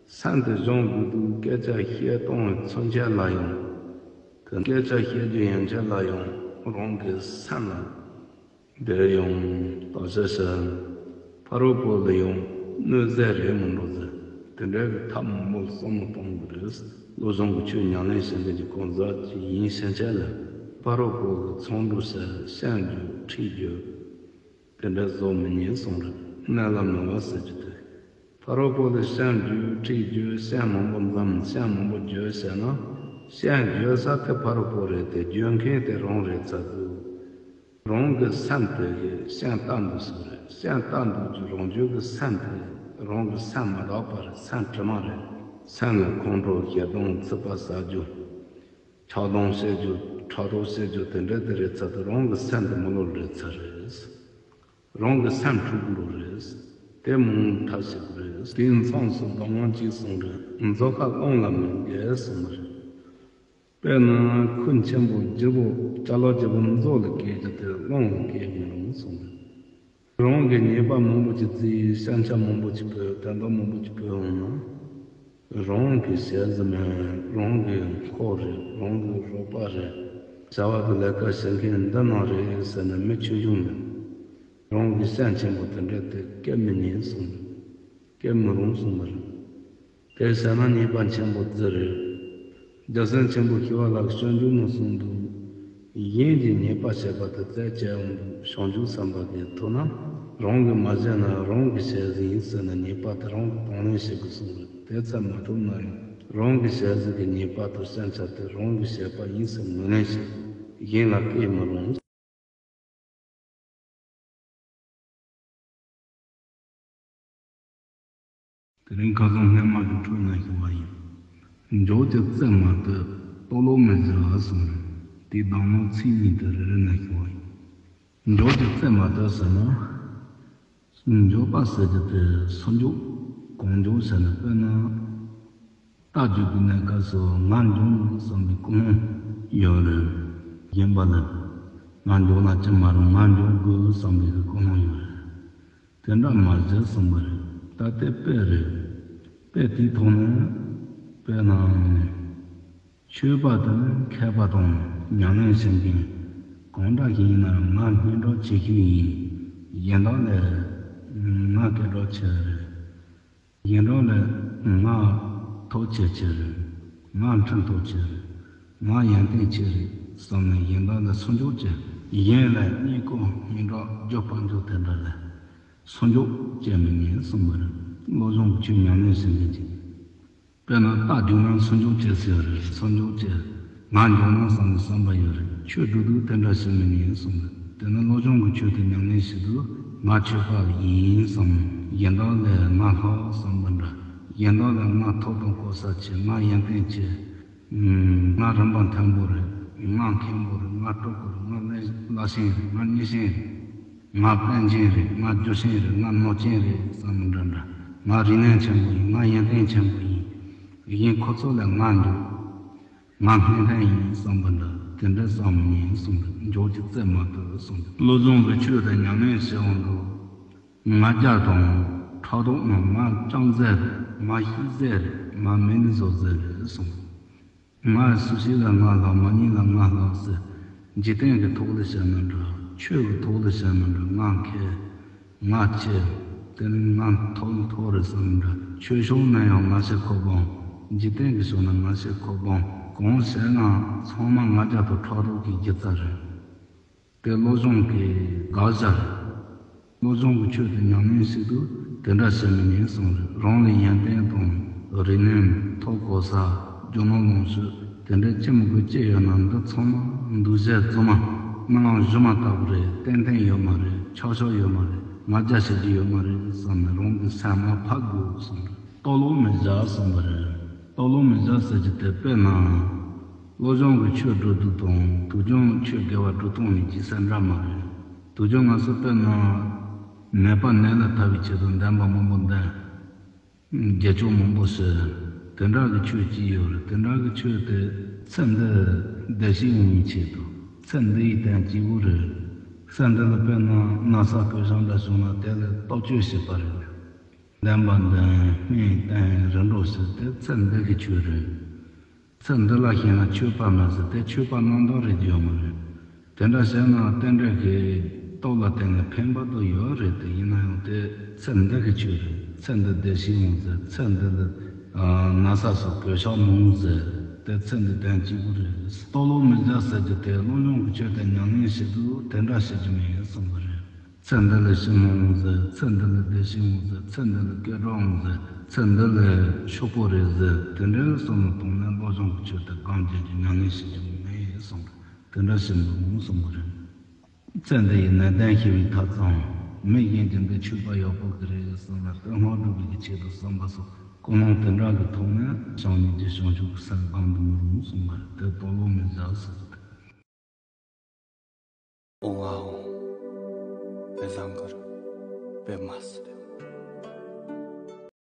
སེམས་དེ་སྦྱོང་དགོས་དུས་སྐད་ཆ་བཤད་སྟངས་ཚུན་ཆད་ལ་ཡང་། དེ་སྐད་ཆ་བཤད་རྒྱུ་ཡན་ཆད་ལ་ཡང་རང་གི་སེམས་ལ་དེ་ཡང་བརྟག་དཔྱད་བྱས། ཕ་རོལ་པོ་ལ་ཡང་གནོད་ཟེར་རེད་མི་འགྲོ་ཟེར། དེ་འདྲའི་གི་ཐབས་མང་པོ་བསམ་བློ་གཏོང་དགོས་རེད། བློ་སྦྱོང་གི་ཆོས་ཉམས་ལེན་བྱེད་མཁན་གྱི་གང་ཟག་ཅིག་ཡིན་ཕྱིན་ཆད་ལ་ཕ་རོལ་པོ་གི་མཚང་འབྲུ་ཟེར་སེམས་རྒྱུད་འཁྲིད་རྒྱུ་དེ་འདྲ་བཟོ་མི་ཉན་གསུངས་རེད། གནས་ལ་མི་བབ་ཟེར་རྒྱུ་དེ། ཕ་རོལ་པོ་ལ་སེམས་རྒྱུད་འཁྲིད་རྒྱུ། སེམས་མང་པོ་འཛོམས། སེམས་མང་པོ་བརྗོད་བྱས་ན་སེམས་བརྗོད་ས་དེ་ཕ་རོལ་པོ་རེད་དེ་བརྗོད་མཁན་དེ་རང་རེད་ཚར་དུས། རང་གི་སེམས་དེ་གི་སེམས་ལྟ་འདུག་ཟེར་རེད། སེམས་ལྟ་འདུག་རྒྱུ་རང་རྒྱུད་ཀྱི་སེམས་དེ་རང་གི་སེམས་མི་རྟག་པ་རེད། སེམས་དྲི་མ་རེད། སེམས་ལ་ཁོང་ཁྲོ་ཞེ་སྡང་ཚིག་པ་ཟ་རྒྱུ། ཆགས་སྡང་བྱེད་རྒྱུ། ཕྲག་དོག་བྱེད་རྒྱུ་དེ་འདྲ་དེ་རེད་ཚར་དུས་རང་གི་སེམས་དེ་མི་ལོ་རེད་ཚར་རེད། རང་གི་སེམས་འཁྲུག་འགྲོ་རེད། དེ་མང་ཐབས་ཤེས་དགོས་རེད། དེའི་མཚམས་སུ་གདམས་ངག་ཅིག་གསུངས་རེད། མཛོ་ཁ་རླུང་ལ་མི་འགེལ་གསུངས་པ་རེད། དཔེར་ན་ཁུ་ཆེན་པོ་བརྗིད་པོ་ཅ་ལག་བརྗིད་པོ་མཛོ་ལ་བཀལ་རྒྱུ་དེ་རླུང་ལ་བཀལ་མི་རུང་གསུངས་རེད། རང་གིས་ཉེས་པ་མང་པོ་ཅིག་བརྩིས། ཤན་ཆ་མང་པོ་ཅིག་ཕུད། དོན་དག་མང་པོ་ཅིག་ཕུད་འོང་ན། རང་གི་ཞལ་གཟིགས་མེད། རང་གི་འཁོར་རེད། རང་གི་རོགས་པ་རེད། བྱ་བ་གི་ལས་ཀ་བྱེད་མཁན་འདི་རྣམས་རེད་ཟེར་ནས་མི་ཆུང་ཆུང་ལ་རང་གི་སེམས་ཆེན་པོ་དེ་འདྲ་དེ་བཀལ་མི་ཉན་གསུངས། བཀལ་མི་རུང་གསུངས་པ་རེད། དེ་བྱས་ན་ཉེས་པ་ཆེན་པོ་བརྩི་རེད། རྒྱལ་སྲས་ཆེན་པོ་ཞི་བ་ལྷ་གིས་སྤྱོད་འཇུག་ནང་གསུངས་འདུག་གཞན་གྱིས་ཉེས་པ་བྱས་པ་དེ་རྩད་བཅད་འོང་དུས་བྱང་ཆུབ་སེམས་དཔའ་གིས་ཐུགས་ན་རང་གིས་མ་བྱས་ན་རང་གི་ཞལ་གཟིགས་ཡིན་ཟེར་ནས་ཉེས་པ་དེ་རང་གིས་གདོང་ལེན་བྱེད་དགོས་གསུངས་རེད། དེ་ཚད་མ་ཐུབ་ན་ཡང་རང་གི་ཞལ་གཟིགས་ཀྱི་ཉེས་པ་དང་ཤན་ཆ་དེ་རང་གི་བྱས་པ་ཡིན་ཟེར་ངོས་ལེན་བྱེད། གཞན་ལ་བཀལ་མི་རུང་། དེ་རིང་ཁ་སང་སྔས་མ་གི་འཕྲོས་ན་ཞུ་བ་ཡིན། འཇོག་གི་རྩེ་མ་དེ་ལྟོ་ལོག་མི་བཟོ་ཨ་གསུངས་རེད། དེའི་གདམས་ངག་ཚིག་གཉིས་དེ་རེ་རེ་ན་ཞུ་བ་ཡིན། འཇོག་གི་རྩེ་མ་དེ་ཟེར་ན། འཇོག་པ་ཟེར་རྒྱུ་དེ་སུ་འཇོག་གང་འཇོག་ཟེར་ན། དཔེར་ན། རྟ་རྒྱུག་གི་གནས་སྐབས་སུ་ང་འཇོག་ནི་བསམ་པའི་ཀུན་སློང་ཡོད་རེད། གཞན་པ་ལ་ང་འཇོག་ན་ཅི་མ་རུང་། ང་འཇོག་དགོས་བསམ་པའི་ཀུན་སློང་ཡོད་རེད། དེ་འདྲ་མ་བྱེད་གསུངས་པ་རེད། ད་དེ་དཔེ་རེད། དཔེ་དེའི་ཐོག་ནས་དཔེར་ན། ཆོས་པ་དང་མཁས་པ་དང་ཉམས་ལེན་བྱེད་མཁན་གང་འདྲ་ཞིག་ཡིན་ན་ང་སྙན་གྲགས་ཆེ་ཤོས་ཡིན། གཞན་དག་ལས་ང་སྐད་གྲགས་ཆེ་རེད། གཞན་དག་ལས་ང་ཐོབ་ཆེ་ཆེ་རེད། ང་འཕྲིན་ཐོབ་ཆེ་རེད། ང་ཡོན་ཏན་ཆེ་རེད་བསམ་ནས་གཞན་དག་ལ་སུ་འཇོག་བྱེད། གཞན་ལ་བརྙས་བཀོད་སྙན་གྲགས་རྒྱུ་སྤང་རྒྱུ་དེ་འདྲ་ལ་སུ་འཇོག་བྱེད་མི་ཉན་གསུངས་པ་རེད། བློ་སྦྱོང་གི་ཆོས་ཉམས་ལེན་བྱེད་མཁན་གྱིས། དཔེར་ན་རྟ་རྒྱུག་ན་སུ་འཇོག་བྱེད་ཟེར་རེད། སུ་འཇོག་བྱེད། ང་འཇོག་ན་བསམ་ནས་བསམ་པ་ཡོད་རེད། ཆོས་སྒྲུབ་དུས་དེ་འདྲ་བྱེད་མི་ཉན་གསུངས་རེད། དེ་ནི་བློ་སྦྱོང་གི་ཆོས་དེ་ཉམས་ལེན་བྱེད་དུས་ང་ཆོས་པ་ཡིན་བསམ། གཞན་དག་ལས་ང་ལྷག་བསམ་པ་འདྲ། གཞན་དག་ལས་ང་ཐོབ་དང་གོ་ས་ཆེ། ང་ཡོན་ཏན་ཆེ། ང་རིན་པ་མཐོན་པོ་རེད། ང་མཁན་པོ་རེད། ང་སྤྲོ་པོ་རེད། ང་བླ་བླ་ཆེན་རེད། ང་མཉེས་ཆེན་རེད། ང་པཎ་ཆེན་རེད། ང་རྒྱུ་ཆེན་རེད། ང་ནོར་ཆེན་རེད་བསམ་འདྲ་འདྲ། ང་རིག་གནས་ཆེན་པོ་ཡིན། ང་ཡོན་ཏན་ཆེན་པོ་ཡིན། གཞན་ཁོ་ཚོ་ལས་ང་མགྱོགས། ང་སྔོན་ཐོན་ཡིན་བསམ་པ་འདྲ། དེ་འདྲ་བསམ་མི་ཉན་གསུངས་འདུག་མགྱོགས་ཀྱི་རྩེད་མ་ཐུབ་གསུངས་འདུག་བློ་སྦྱོང་གི་ཆོས་དེ་ཉམས་ལེན་བྱེད་འོང་དུས། ང་རྒྱལ་དང་ཕྲག་དོག་རྣམས་ང་ཅང་ཟེར་རེད། མ་ཤི་ཟེར་རེད། མ་མེད་ནི་བཟོ་ཟེར་རེད་གསུངས། ང་སུ་ཞིག་ལ་ང་ལྷག་མ་ཉེས་ལ་ང་ལྷག་ཟེར། འཇིག་རྟེན་གྱི་ཐོག་ལ་བཤད་ན་འདྲ། ཆོས་ཀྱི་ཐོག་ལ་བཤད་ན་འདྲ། ང་མཁས། ང་ཆེ། དེ་ནི་ང་མཐོ་ནི་མཐོ་རེད་བསམ་འདྲ། ཆོས་ཕྱོགས་ན་ཡང་ང་ཞེ་ཁོ་སྦང་། འཇིག་རྟེན་གྱི་ཕྱོགས་ན་ང་ཞེ་ཁོ་སྦང་། གང་བྱས་ན་ཚང་མ་ང་རྒྱལ་དང་ཕྲག་དོག་གི་སྒྱུ་རྩལ་རེད། དེ་བློ་སྦྱོང་གི་དགག་བྱ་རེད། བློ་སྦྱོང་གི་ཆོས་དེ་ཉམས་ལེན་བྱེད་དུས་དེ་འདྲ་བྱེད་མི་ཉན་གསུངས་རེད། རང་ལ་ཡོན་ཏན་དང་རིག་གནས། ཐོབ་གོ་ས། རྒྱུ་ནོར་ལོངས་སྤྱོད་དེ་འདྲ་ཅི་མི་དགོས་ཅི་ཡོད་ན་འདི་ཚང་མ་འདུ་བྱེད་རྫུན་མ། རྨི་ལམ་སྒྱུ་མ་ལྟ་བུ་རེད། ཏན་ཏན་ཡོད་མ་རེད། ཆགས་ཆགས་ཡོད་མ་རེད། ང་རྒྱལ་བྱེད་རྒྱུ་ཡོད་མ་རེད་བསམ་ནས་རང་གི་སེམས་ལ་ཕབ་དགོས་གསུངས་རེད། ལྟོ་སློང་མི་བྱ་གསུངས་པ་རེད། ལྟོ་སློང་མི་བྱ་ཟེར་རྒྱུ་དེ་དཔེར་ན། བློ་སྦྱོང་གི་ཆོས་སྒྲུབ་དུས་དང་དུག་སྦྱོང་ཆོས་དགེ་བ་སྒྲུབ་སྟངས་གཉིས་ཀྱི་ས་འདྲ་མ་རེད། དུག་སྦྱོང་ང་ཚོ་དཔེར་ན། ནད་པ་ནད་ལས་ཐར་བའི་ཆེད་དུ་འདོན་པ་མང་པོ་འདོན། དགེ་སྦྱོར་མང་པོ་བྱེད། དེ་འདྲ་གི་ཆོས་ཅིག་ཡོད་རེད། དེ་འདྲ་གི་ཆོས་དེ་ཚེ་འདི་བདེ་སྐྱིད་ཡོང་བའི་ཆེད་དུ། ཚེ་འདི་ཡི་དོན་གཅིག་པུ་རེད། ཚེ་འདི་ལ་དཔེར་ན་ན་ཚ་གོད་ཆག་འདྲ་བྱུང་ན་དེ་ལ་བརྟག་དཔྱད་བྱེད་པ་རེད། བདེན་པ་འདོན། སྨན་བསྟེན། རིམ་གྲོ་བྱེད། དེ་ཚེ་འདི་གི་ཆོས་རེད། ཚེ་འདི་ལ་ཞེན་ན་ཆོས་པ་མེད་ཟེར། དེ་ཆོས་པ་རྣམ་དག་རེད་ཡོད་མ་རེད། དེ་འདྲ་བྱས་ན་རྟེན་འབྲེལ་གྱི་སྟོབས་ལ་བརྟེན་ནས་ཕན་པ་དུ་ཡོད་རེད། དེ་ཡིན་ན་ཡང་དེ་ཚེ་འདི་གི་ཆོས་རེད། ཚེ་འདི་བདེ་སྐྱིད་འོང་ཟེར། ཚེ་འདི་ལ་ན་ཚ་སོགས་གོད་ཆག་མི་འོང་ཟེར། དེ་ཚེ་འདི་དོན་གཅིག་པུ་རེད། ལྟོ་སློང་མི་བྱ་ཟེར་རྒྱུ་དེ་བློ་སྦྱོང་གི་ཆོས་དེ་ཉམས་ལེན་བྱེད་དུས་དེ་འདྲ་བྱེད་རྒྱུ་མེད་གསུངས་པ་རེད། ཚེ་འདི་ལ་ཞི་མོ་འོང་ཟེར། ཚེ་འདི་ལ་བདེ་སྐྱིད་འོང་ཟེར། ཚེ་འདི་ལ་སྐད་གྲགས་འོང་ཟེར། ཚེ་འདི་ལ་ཕྱུག་པོ་རེད་ཟེར། དེ་འདྲའི་བསམ་བློ་བཏང་ནས་བློ་སྦྱོང་གི་ཆོས་དེ་གང་བྱེད་ཀྱི་ཉམས་ལེན་བྱེད་ཀྱི་མེད་གསུངས་པ། དེ་འདྲ་ཞིག་མི་འོང་གསུངས་པ་རེད། ཚེ་འདི་ཡི་ནད་གདོན་ཞི་བའི་ཐབས་ཙམ། མི་གཞན་གྱི་འདི་ཆོས་པ་ཡག་པོ་གི་རེད་གསུངས་ལ་དོན་སྔོན་འགྲོ་གི་ཆེད་དུ་བསམ་པ་སོགས་ཀུན་སློང་དེ་འདྲ་གི་ཐོག་ནས་བྱང་ཉིད་ཀྱི་བྱང་ཆུབ་ཀྱི་སེམས་གང་དུ་མི་རུང་གསུངས་པ་རེད། དེ་ལྟོ་སློང་མི་བྱ་ཟེར་གྱི་འདུག་ཨོ་ཨ་ཨོ། དཔེ་བཟང་གི་རེད། དཔེ་མ་སྲིད།